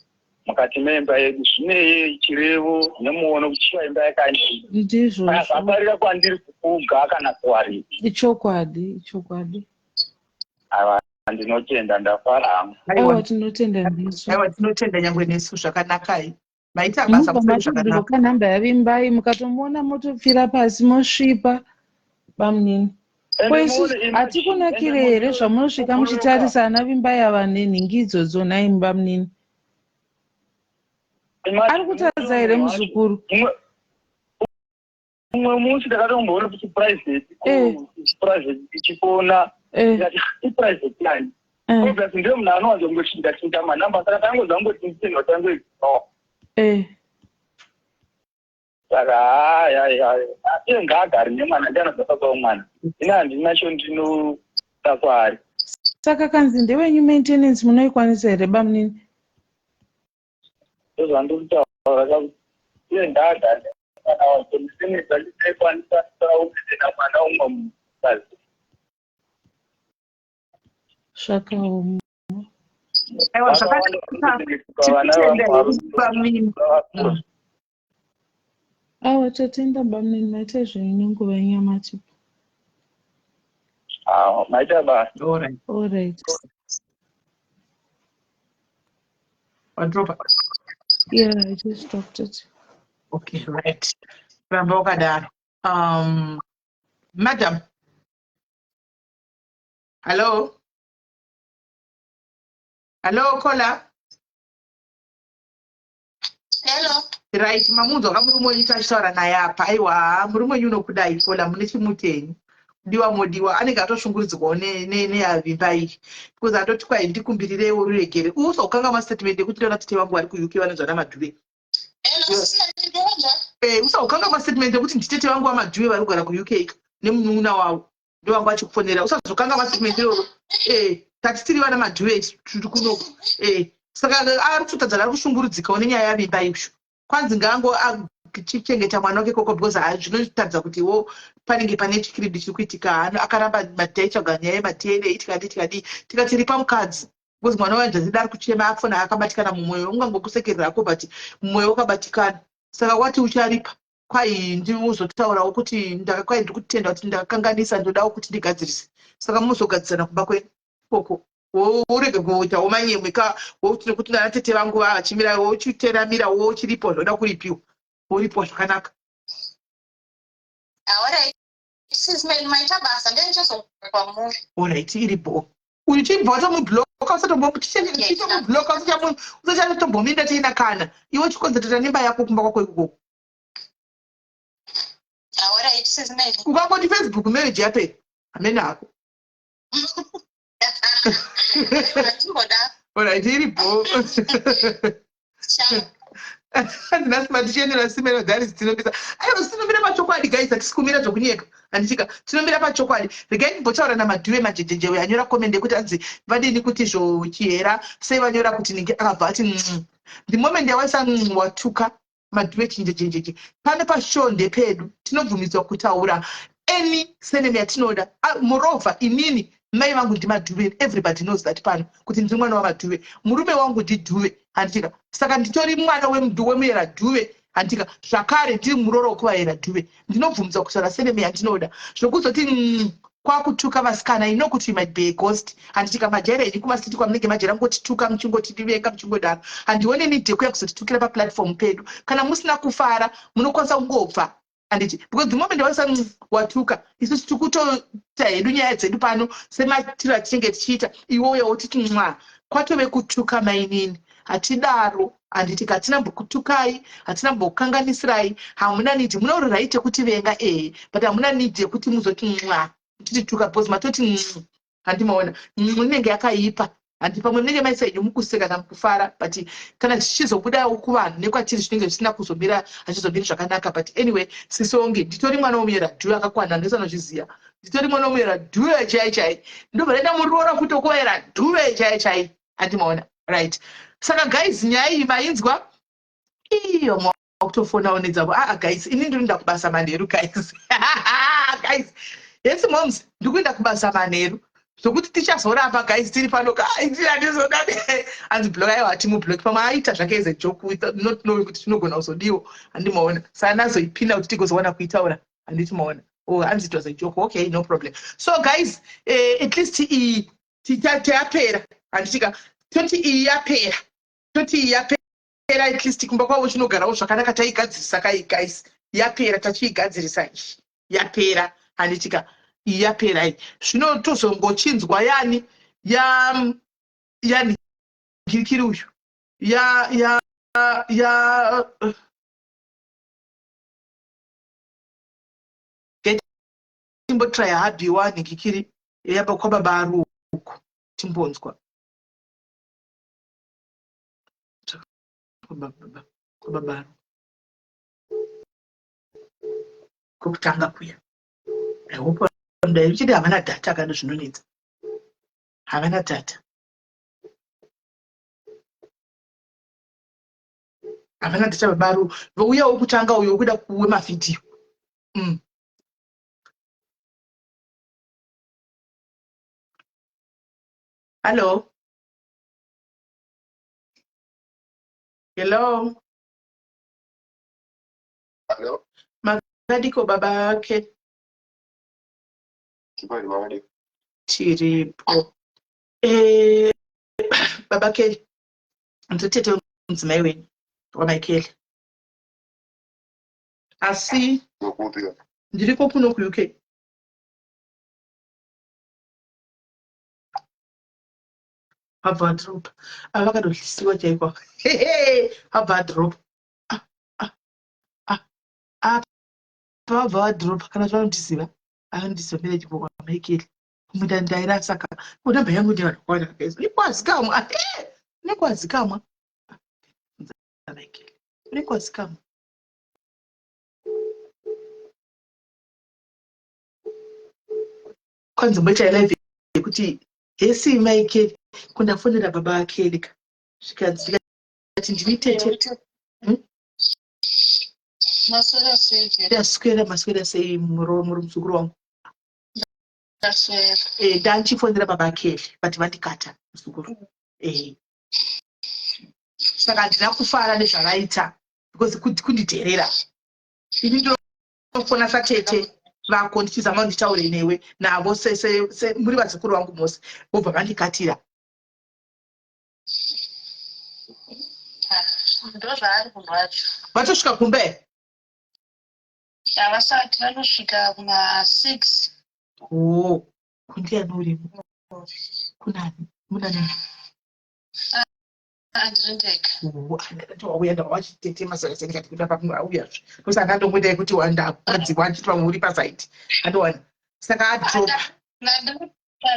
mukati memba yedu. Zvine chirevo nemuono kuchiva imba yakandii. Ndizvo. Zvaparira kwandiri kukuga kana kuwarira. Ichokwadi, ichokwadi. Aiwa, ndinotenda, ndafara hangu. Aiwa, tinotenda nesu. Aiwa, tinotenda nyangwe nesu. Zvakanakai, maita basa. Mubva musai zvakanaka. Matibhuroka nhamba yaVimbai, mukatomuona motopfira pasi, mosvipa bamunini. Ko isu hatikunakire here zvamunosvika muchitarisa ana Vimbai ava nenhingi idzodzo? Nhai bamunini, ari kutadza here muzukuru? Mumwe musi ndakatomboona kuti private, private ichifona. Ndikati iprivate line. Obviously ndiye munhu anowanza kungochinja chinja manamba, saka tangoza kungoti nditenga tangoignore. Saka hayi hayi hayi, iye ngaagare nemwana, ndiye anobva baba wemwana. Ini handina chondinoda kwaari. Saka kanzi ndewenyu, maintenance munoikwanisa here, bamunini? Ndozvandiri kutaura kakuti iye ngaagare nemwana wake. Maintenance handinoikwanisa kuitira mwana umwe mukadzi. Zvakaoma. Aiwa, zvakanaka, tikutenda bamunini. Awa, tatenda bamunini, maita zvenyu nenguva yenyamatipo. Ah, maita basa. Alright. Alright. Wadropa? Yeah, I just dropped it. Okay, right, ramba wakadaro. Madam, hello, hello, caller. Hello. Right, mamunzwa kamurume wenyu tachitaura naye apa. Aiwa, murume wenyu unokudai, caller, mune chimutenyu diwa modiwa. Anenge atoshungurudzirwawo neavimba iyi because atoti kwai ndikumbirireiwo ruregere. Usokanga mastatement ekuti ndona tete vangu vari kuUK vanonzwa namadhuve. Hello, sisi, ndikuunza. Usakanga mastatement ekuti nditete vangu vamadhuve vari kugara kuUK nemunun'una wavo ndovangu vachikufonera. Usazokanga mastatement iroro. Tati tiri vana madhuve tiri kunoku. Saka ari kutotadzana, ari kushungurudzikawo nenyaya yavimba izvo. Kwanzi ngaango achichengeta mwana wake koko because zvinotaridza kuti wo panenge pane chikiribidi chiri kuitika. Akaramba mataichaga nyaya yemaDNA, tikadii tikadii, tikati ripa mukadzi because mwana waJazida ari kuchema, akufona akabatikana mumwoyo. Ungangokusekererako, but mumwoyo wakabatikana. Saka wati ucharipa, kwai ndiuzotaurawo kuti kwai ndiri kutenda kuti ndakakanganisa, ndodawo kuti ndigadzirise. Saka muzogadzisana kumba kwenyu ikoko. Urege kuitawo manyemwe ka wokuti nekuti nana tete vangu vachimira, wochiteramira, wochiripo zvoda kuripiwa, woripiwa zvakanaka. Alright. Sis Mel, maita basa, ndendichazobva kwamuri. Alright, iripo. Uyu chibva watomubloka, usatombochitomubloka, usachatombomida tiina kana iwe chikonzereta nemba yako kumba kwako ikoko. Alright, sis Mel. Ukangoti Facebook marriage yapera, hamene hako. Hatimboda. Alright, iripo. Ciao. Nhasi matichenera simero dharis tinomisa. Aiwa, tinomira pachokwadi guys, hatisi kumira zvokunyepa, handichika? Tinomira pachokwadi. Regai ndimbotaura namadhuve majejeje uyo anyora comment yekuti anzi vadini kuti zvo chihera sei vanyora kuti ninge akabva ati The moment yawaisa watuka madhuve chinjejenjeje. Pano pashow ndepedu, tinobvumidzwa kutaura any surname yatinoda. Moreover, inini mai vangu ndimadhuve, everybody knows that pano kuti ndiri mwana wamadhuve. Murume wangu ndidhuve, handitika? Saka nditori mwana wemuyera dhuve, handitika? Zvakare ndiri muroro wekuvayera dhuve. Ndinobvumidzwa kutaura surname yandinoda. Zvokuzoti kwakutuka vasikana ino kuti you might be a ghost, handitika? Majaira henyu kumasiti kwamunenge majaira kungotituka, muchingotivenga, muchingodaro. Handione need yekuya kuzotitukira paplatform pedu. Kana musina kufara munokwanisa kungobva, handiti? Because the moment waisa watuka. Isusu tiri kutoita hedu nyaya dzedu pano sematiro atinenge tichiita. Iwe uya wotiti mwa, kwatove kutuka mainini. Hatidaro, handiti? Hatina mbokutukai, hatina mbokukanganisirai. Hamuna need. Muna uri right yekutivenga, ehe, but hamuna need yekuti muzoti mwa tichituka because matoti handimaona inenge yakaipa, handi? Pamwe munenge maisa henyu mukuseka kana mukufara, but kana zvichizobudawo kuvanhu nekwatiri zvinenge zvisina kuzomira, hazvizomiri zvakanaka. But anyway, sisonge nditori mwana womuyera dhuve akakwana, ndosanozviziva. Nditori mwana womuyera dhuve chai chai, ndobva ndaenda muroora futi wokuvayera dhuve chai chai, handimaona? Right, saka guys, nyaya iyi mainzwa iyo. Makutofonawo nedzavo. Aa guys, ini ndinoenda kubasa manheru guys. Guys, yes moms, ndikuenda kubasa manheru zvokuti tichazoramba guys tiri pano. Handizoda hanzi block. Aiwa, hatimublock. Pamwe aita zvake as a joke with not knowing kuti tinogona kuzodiwo, handimaona? Saka nazoipinda kuti tigozowana kuitaura, handiti maona? Oh, hanzi it was a joke. Okay, no problem. So guys, at least iyi teyapera, handitika? Toti iyi yapera, toti iyi yapera. At least kumba kwavo chinogarawo zvakanaka. Taigadzirisa kai guys, yapera, tachiigadzirisa iyi, yapera, handitika? Iyi yapera iyi. Zvino tozongochinzwa yani ya yani kirikiri uyu ya ya ya timbotry hubby wanhikikiri. Yapa kwababa ari uku timbonzwa. Kwababa ari kwekutanga kuya. I hope ndaichiti havana data kana zvinonetsa. Havana data. Havana data baba ari vouya wekutanga uyo wekuda kuwe mavhidhiyo. Hello. Hello. Hello. Makadiko baba ake. Tiripo. Eh, baba Kelly. Nditete mudzimai wenyu wamai Kelly. Asi ndiriko kuno kuUK. Abva adropa. Ava vakadodlisiwa chaiko. Abva adropa. Ah, ah, ah. Apa vabva vadropa kana kuti vanondiziva. Anondiziva mira chiboko Michael. Kumunda ndairasa ka. Ko namba yangu ndiyo vanhu vakawanda guys. Nekwazikamwa. Nekwazikamwa. Michael. Nekwazikamwa. Kwanzi mboita live yekuti hesi mai Kelly ko ndafonera baba aKelly ka zvikanzi ndikati ndini tete Maswera sei tete? Ndaswera maswera sei muri muzukuru wangu? Ndaswera. Eh, ndandichifonera baba Kelly but vandikata muzukuru. Eh. Saka handina kufara nezvavaita because kundidherera. Ini ndinofona satete vako ndichizama kuti nditaure newe navo muri vazukuru vangu mose vobva vandikatira. Ndozvaari munhu wacho. Vatosvika kumba here? Havasati vanosvika kuma 6. Oh, kundiani urimo? Kunani? Munani? Andiri ndega. Ndakati wauya ndawachitete masai ndikati kuda pamwe auyazve. Ndosaka ndongoita yekuti wandakadzikwa achiti pamwe uri pasaiti. Andowana. Saka adropa.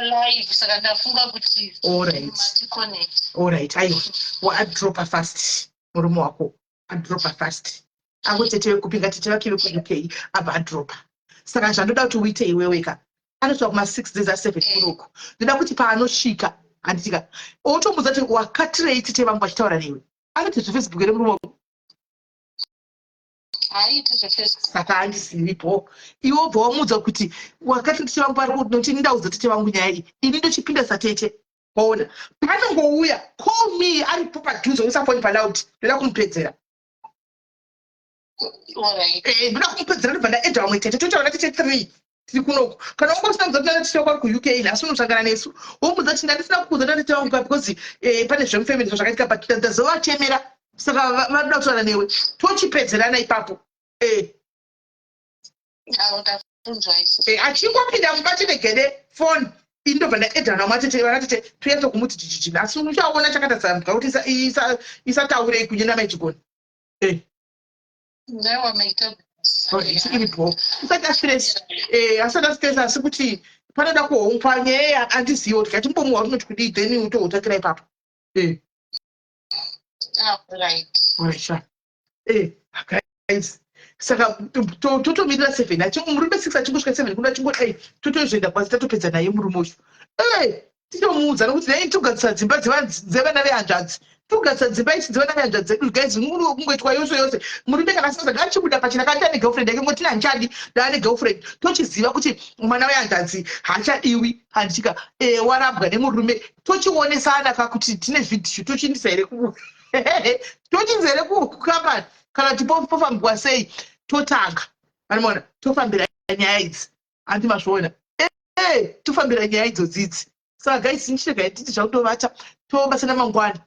Live saka ndafunga kuti Alright. maticonnect. Alright, aiwa. Waadropa fast murume wako. Adropa fast. Angotete vekupinga tete vake vekuUK abva adropa. Saka zvandoda kuti uite iwewe ka. Anosvika kuma 6 days a 7 kunoku. Ndoda kuti paanosvika handitika. Otomuudza kuti wakatirei tete vangu vachitaura newe. Anoti zveFacebook here murume wako? Haaiti zveFacebook. Saka handisipo. Iwe wobva wamuudza kuti wakati tete vangu vari kuti ndaudza tete vangu nyaya iyi. Ini ndochipinda satete. Waona? Paanongouya call me aripo padhuze uisa phone paloud. Ndoda kumupedzera. Alright. Eh, ndoda kumupedzera ndobva ndaedha vamwe tete totaura tete 3 tiri kunoku. Kana wanga usina kuudza kuti tete wako ari kuUK nhasi unosangana nesu. Womuudza kuti ndandisina kukuudza kuti tete vangu because eh, pane zvemufamily zvakaitika but ndazovachemera saka vanoda kutaura newe. Tochipedzerana ipapo. Eh. Avo ndakunzwa isu. Eh, achingopinda mumba chete gede phone ini ndobva ndaedha namwa tete vana tete toyatsa kumuti jijiji asi uchaona chakatadzambwa kuti isataurei kunye namai Chigona. Eh. Ndaiwa maita Alright, iripo usati astress eh asati astress asi kuti panoda kuhongwa nyaya handizivo tikati mbomuwa unoti kudii then utohutakira ipapo. Eh. Alright. Alright, sure. Eh, guys. Saka totomirira 7 achingo murume 6 achingosvika 7 kuno achingodai totozoenda kwazi tatopedza naye murume uyu. Eh, titomuudza nokuti dai togadzisa dzimba dzevana vehanzvadzi. Togadzisa dzimba idzi dzevana vehanzvadzi dzedu guys muri kungoitwa yose yose. Murume kana asina ngaachibuda pachena kana ane girlfriend yake ngoti handichadi ndaane girlfriend. Tochiziva kuti mwana wehanzvadzi haachadiwi handichika eh warambwa nemurume. Tochionesana ka kuti tine vhidhiyo tochiindisa here ku tochiindisa here kukambani kana kuti pofambwa sei totanga. Anoona tofambira nyaya idzi. Handi mazviona. Eh, tofambira nyaya idzodzi idzi. Saka guys ndichirega titi zvakutovata tobatsana mangwana.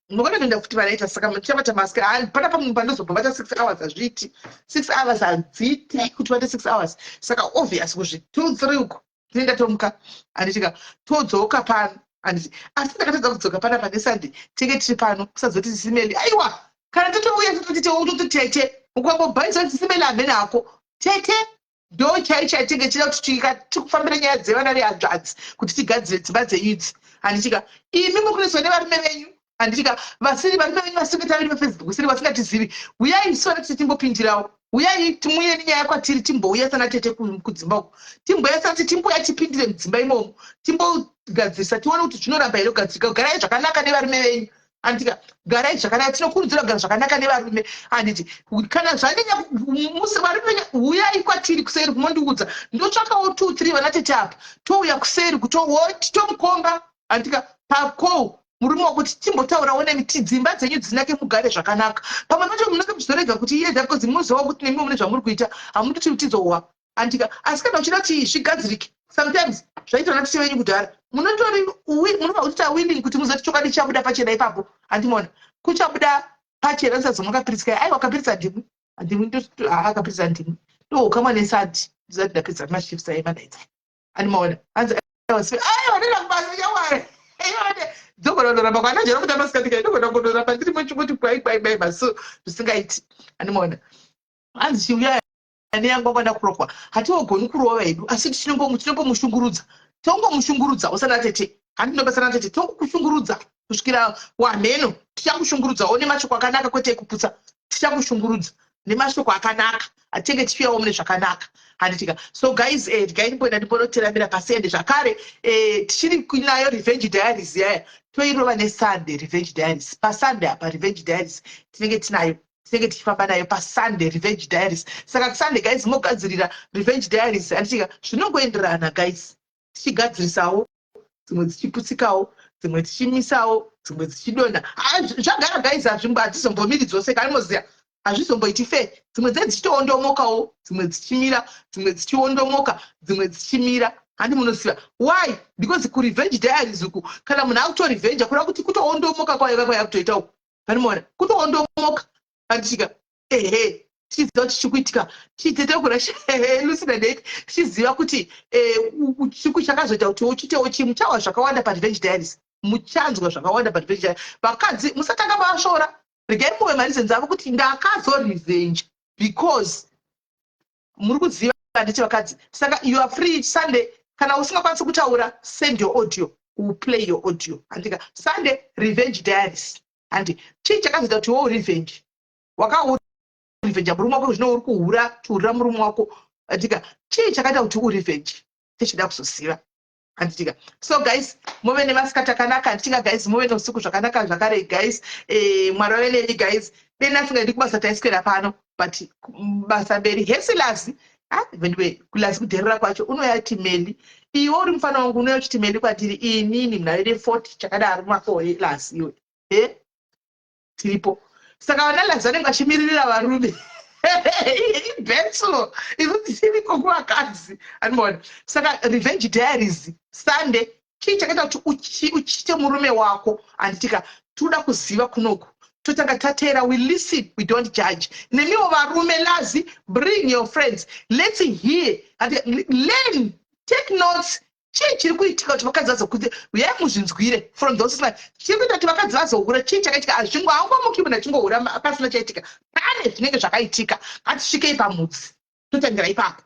Mangwana ndoenda futi vanaita saka tichabata mask. Pana pamwe pandozobva vata 6 hours hazviiti. 6 hours hadziiti kuti vate 6 hours. Saka obvious kuzvi 2 3 uko tinoenda tomuka handitika todzoka pano handiti asi ndakatadza kudzoka pana pane Sunday tinge tiri pano kusazoti sisimeli aiwa kana totouya tototi tototi tete ukwangobhaisa sisimeli hamene hako tete. Ndo chai chaitinge chida kuti tikufambira nyaya dzevana vehanzvadzi kuti tigadzire dzimba dzenyu idzi, handitika? Imi muri kuneswa nevarume venyu, handitika? Vasiri varume venyu vasingataviri paFacebook, siri vasingatizivi, uyai isu vana tete timbopindirawo. Uyai timuye nenyaya kwatiri, timbouya sana tete kudzimba uko, timbouya sana tete, timbouya tipindire mudzimba imomo, timbogadzirisa, tione kuti zvinoramba here kugadzirika. Garai zvakanaka nevarume venyu, handitika? Garai zvakanaka. Tinokurudzira kugara zvakanaka nevarume, handiti? Kana zvanyanya musi varume venyu, uyai kwatiri kuseri kumondiudza. Ndotsvakawo two three vana tete apa, touya kuseri kutomukomba, handitika? Pacall murume wakuti timbotaurawo nemi, dzimba dzenyu dzinake, mugare zvakanaka. Pamwe pacho munenge muchizorega kuti iyedza because munozivawo kuti nemiwo mune zvamuri kuita, hamudi tizohwa, handitika? Asi kana uchida kuti zvigadzirike, sometimes zvaitwa natete venyu kudhara, munotori munobva kutoita willing kuti muzoti chokwadi chabuda pachena ipapo, handimona? Kuchabuda pachena usazomwakapirisika. Aiwa, kapiritsa ndimwi, ndimwi, akapiritsa ndimwi. Ndohukamwa nesati ndisati ndapedza mashifts aemanaitsa, andimaona? Hanzi aiwa, nenda kubasa chawari, dzogona kundoramba kwanajera kuti amasikati kai, ndogona kundoramba ndiri muchingoti kwai kwai kwai maso zvisingaiti, andimaona? Hanzi chiuya neyangu akwanda kurohwa. Hatiogoni kurova hedu, asi tinongomushungurudza, tongomushungurudza usana tete, handinobasana tete, tongokushungurudza kusvikira wamheno. Tichakushungurudzawo nemashoko akanaka, kwete ekuputsa. Tichakushungurudza nemashoko akanaka, atinge tichiuyawo mune zvakanaka, handitika? So guys, regai ndimboenda ndimbonoteramira pasi. Ende zvakare tichiri kuinayo Revenge Diaries yaya, toirova neSunday. Revenge Diaries paSunday apa, Revenge Diaries tinenge tinayo, tinenge tichifamba nayo paSunday, Revenge Diaries. Saka Sunday, guys, mogadzirira Revenge Diaries, handitika? Zvinongoenderana, guys, tichigadzirisawo dzimwe, dzichiputsikawo dzimwe, tichimisawo dzimwe, dzichidonha. Zvagara, guys, hadzizombomiri dzose, kanimoziva, hazvizomboiti fe. Dzimwe dze dzichitoondomokawo, dzimwe dzichimira, dzimwe dzichiondomoka, dzimwe dzichimira, handi munoziva why? Because kuRevenge Diaries uku, kana munhu akutorevenja, kureva kuti kutoondomoka kwayo kwaya kutoita uku, handimaona? Kutoondomoka, handitika? Ehe, tichiziva kuti chikuitika chitete kurasha lusina date, tichiziva kuti chiku chakazoita kuti uchitewo chii. Muchawa zvakawanda paRevenge Diaries, muchanzwa zvakawanda paRevenge Diaries. Vakadzi, musatanga mavasvora, regai muve mareasons avo kuti ndakazorevenge because muri kuziva, handiti, vakadzi? Saka you are free Sunday. Kana usingakwanisi kutaura, send your audio, will play your audio, handika? Sunday, Revenge Diaries, handi? Chii chakazoita kuti wo revenge? Wakarevenja murume wako, zvino uri kuhura, chiurira murume wako, handika? Chii chakaita kuti urevenge? Tichida kuzoziva, handitika? So guys, muve nemasikati akanaka, handitika, guys? Muve neusiku zvakanaka zvakare, guys. Mwari vave nemi, guys. Deni asingaendi kubasa, taiswera pano, but basa mberi. Hesilazi, anyway, kulazi kudherera kwacho, unoya timeli iwe uri mufana wangu, unoya uchitimeli kwatiri inini muna vene 40 chakadaro makore lazi iwe e tiripo. Saka vana lazi vanenge vachimiririra varume, ibhetso, isu tichiriko kuvakadzi, andimaona? Saka Revenge Diaries Sunday, chii chakaita kuti uchiite murume wako, handitika? Toda kuziva kunoku. Totanga tateera. We listen, we don't judge. Nemiwo varume, lazi, bring your friends, let's hear and learn, take notes. Chii chiri kuitika kuti vakadzi vazokuti? Uyai muzvinzwire from those. Chiri kuita kuti vakadzi vazohura, chii chakaitika? Hazvingo haungomuki munhu achingohura pasina chaitika. Pane zvinenge zvakaitika. Ngatisvikei pamudzi, totangira ipapo,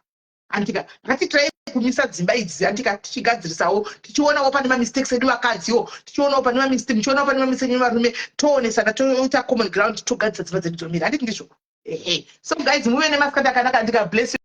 handika? Ngatitrai kumisa dzimba idzi, handika? Tichigadzirisawo, tichionawo pane mamistakes edu vakadziwo, tichionawo pane mamistake, muchionawo pane mamistake edu varume, toonesana, toita common ground, togadzisa dzimba dzedu dzomira, handiti ndizvo? Ehe. So guys, muve nemasikati akanaka, handika? Bless you.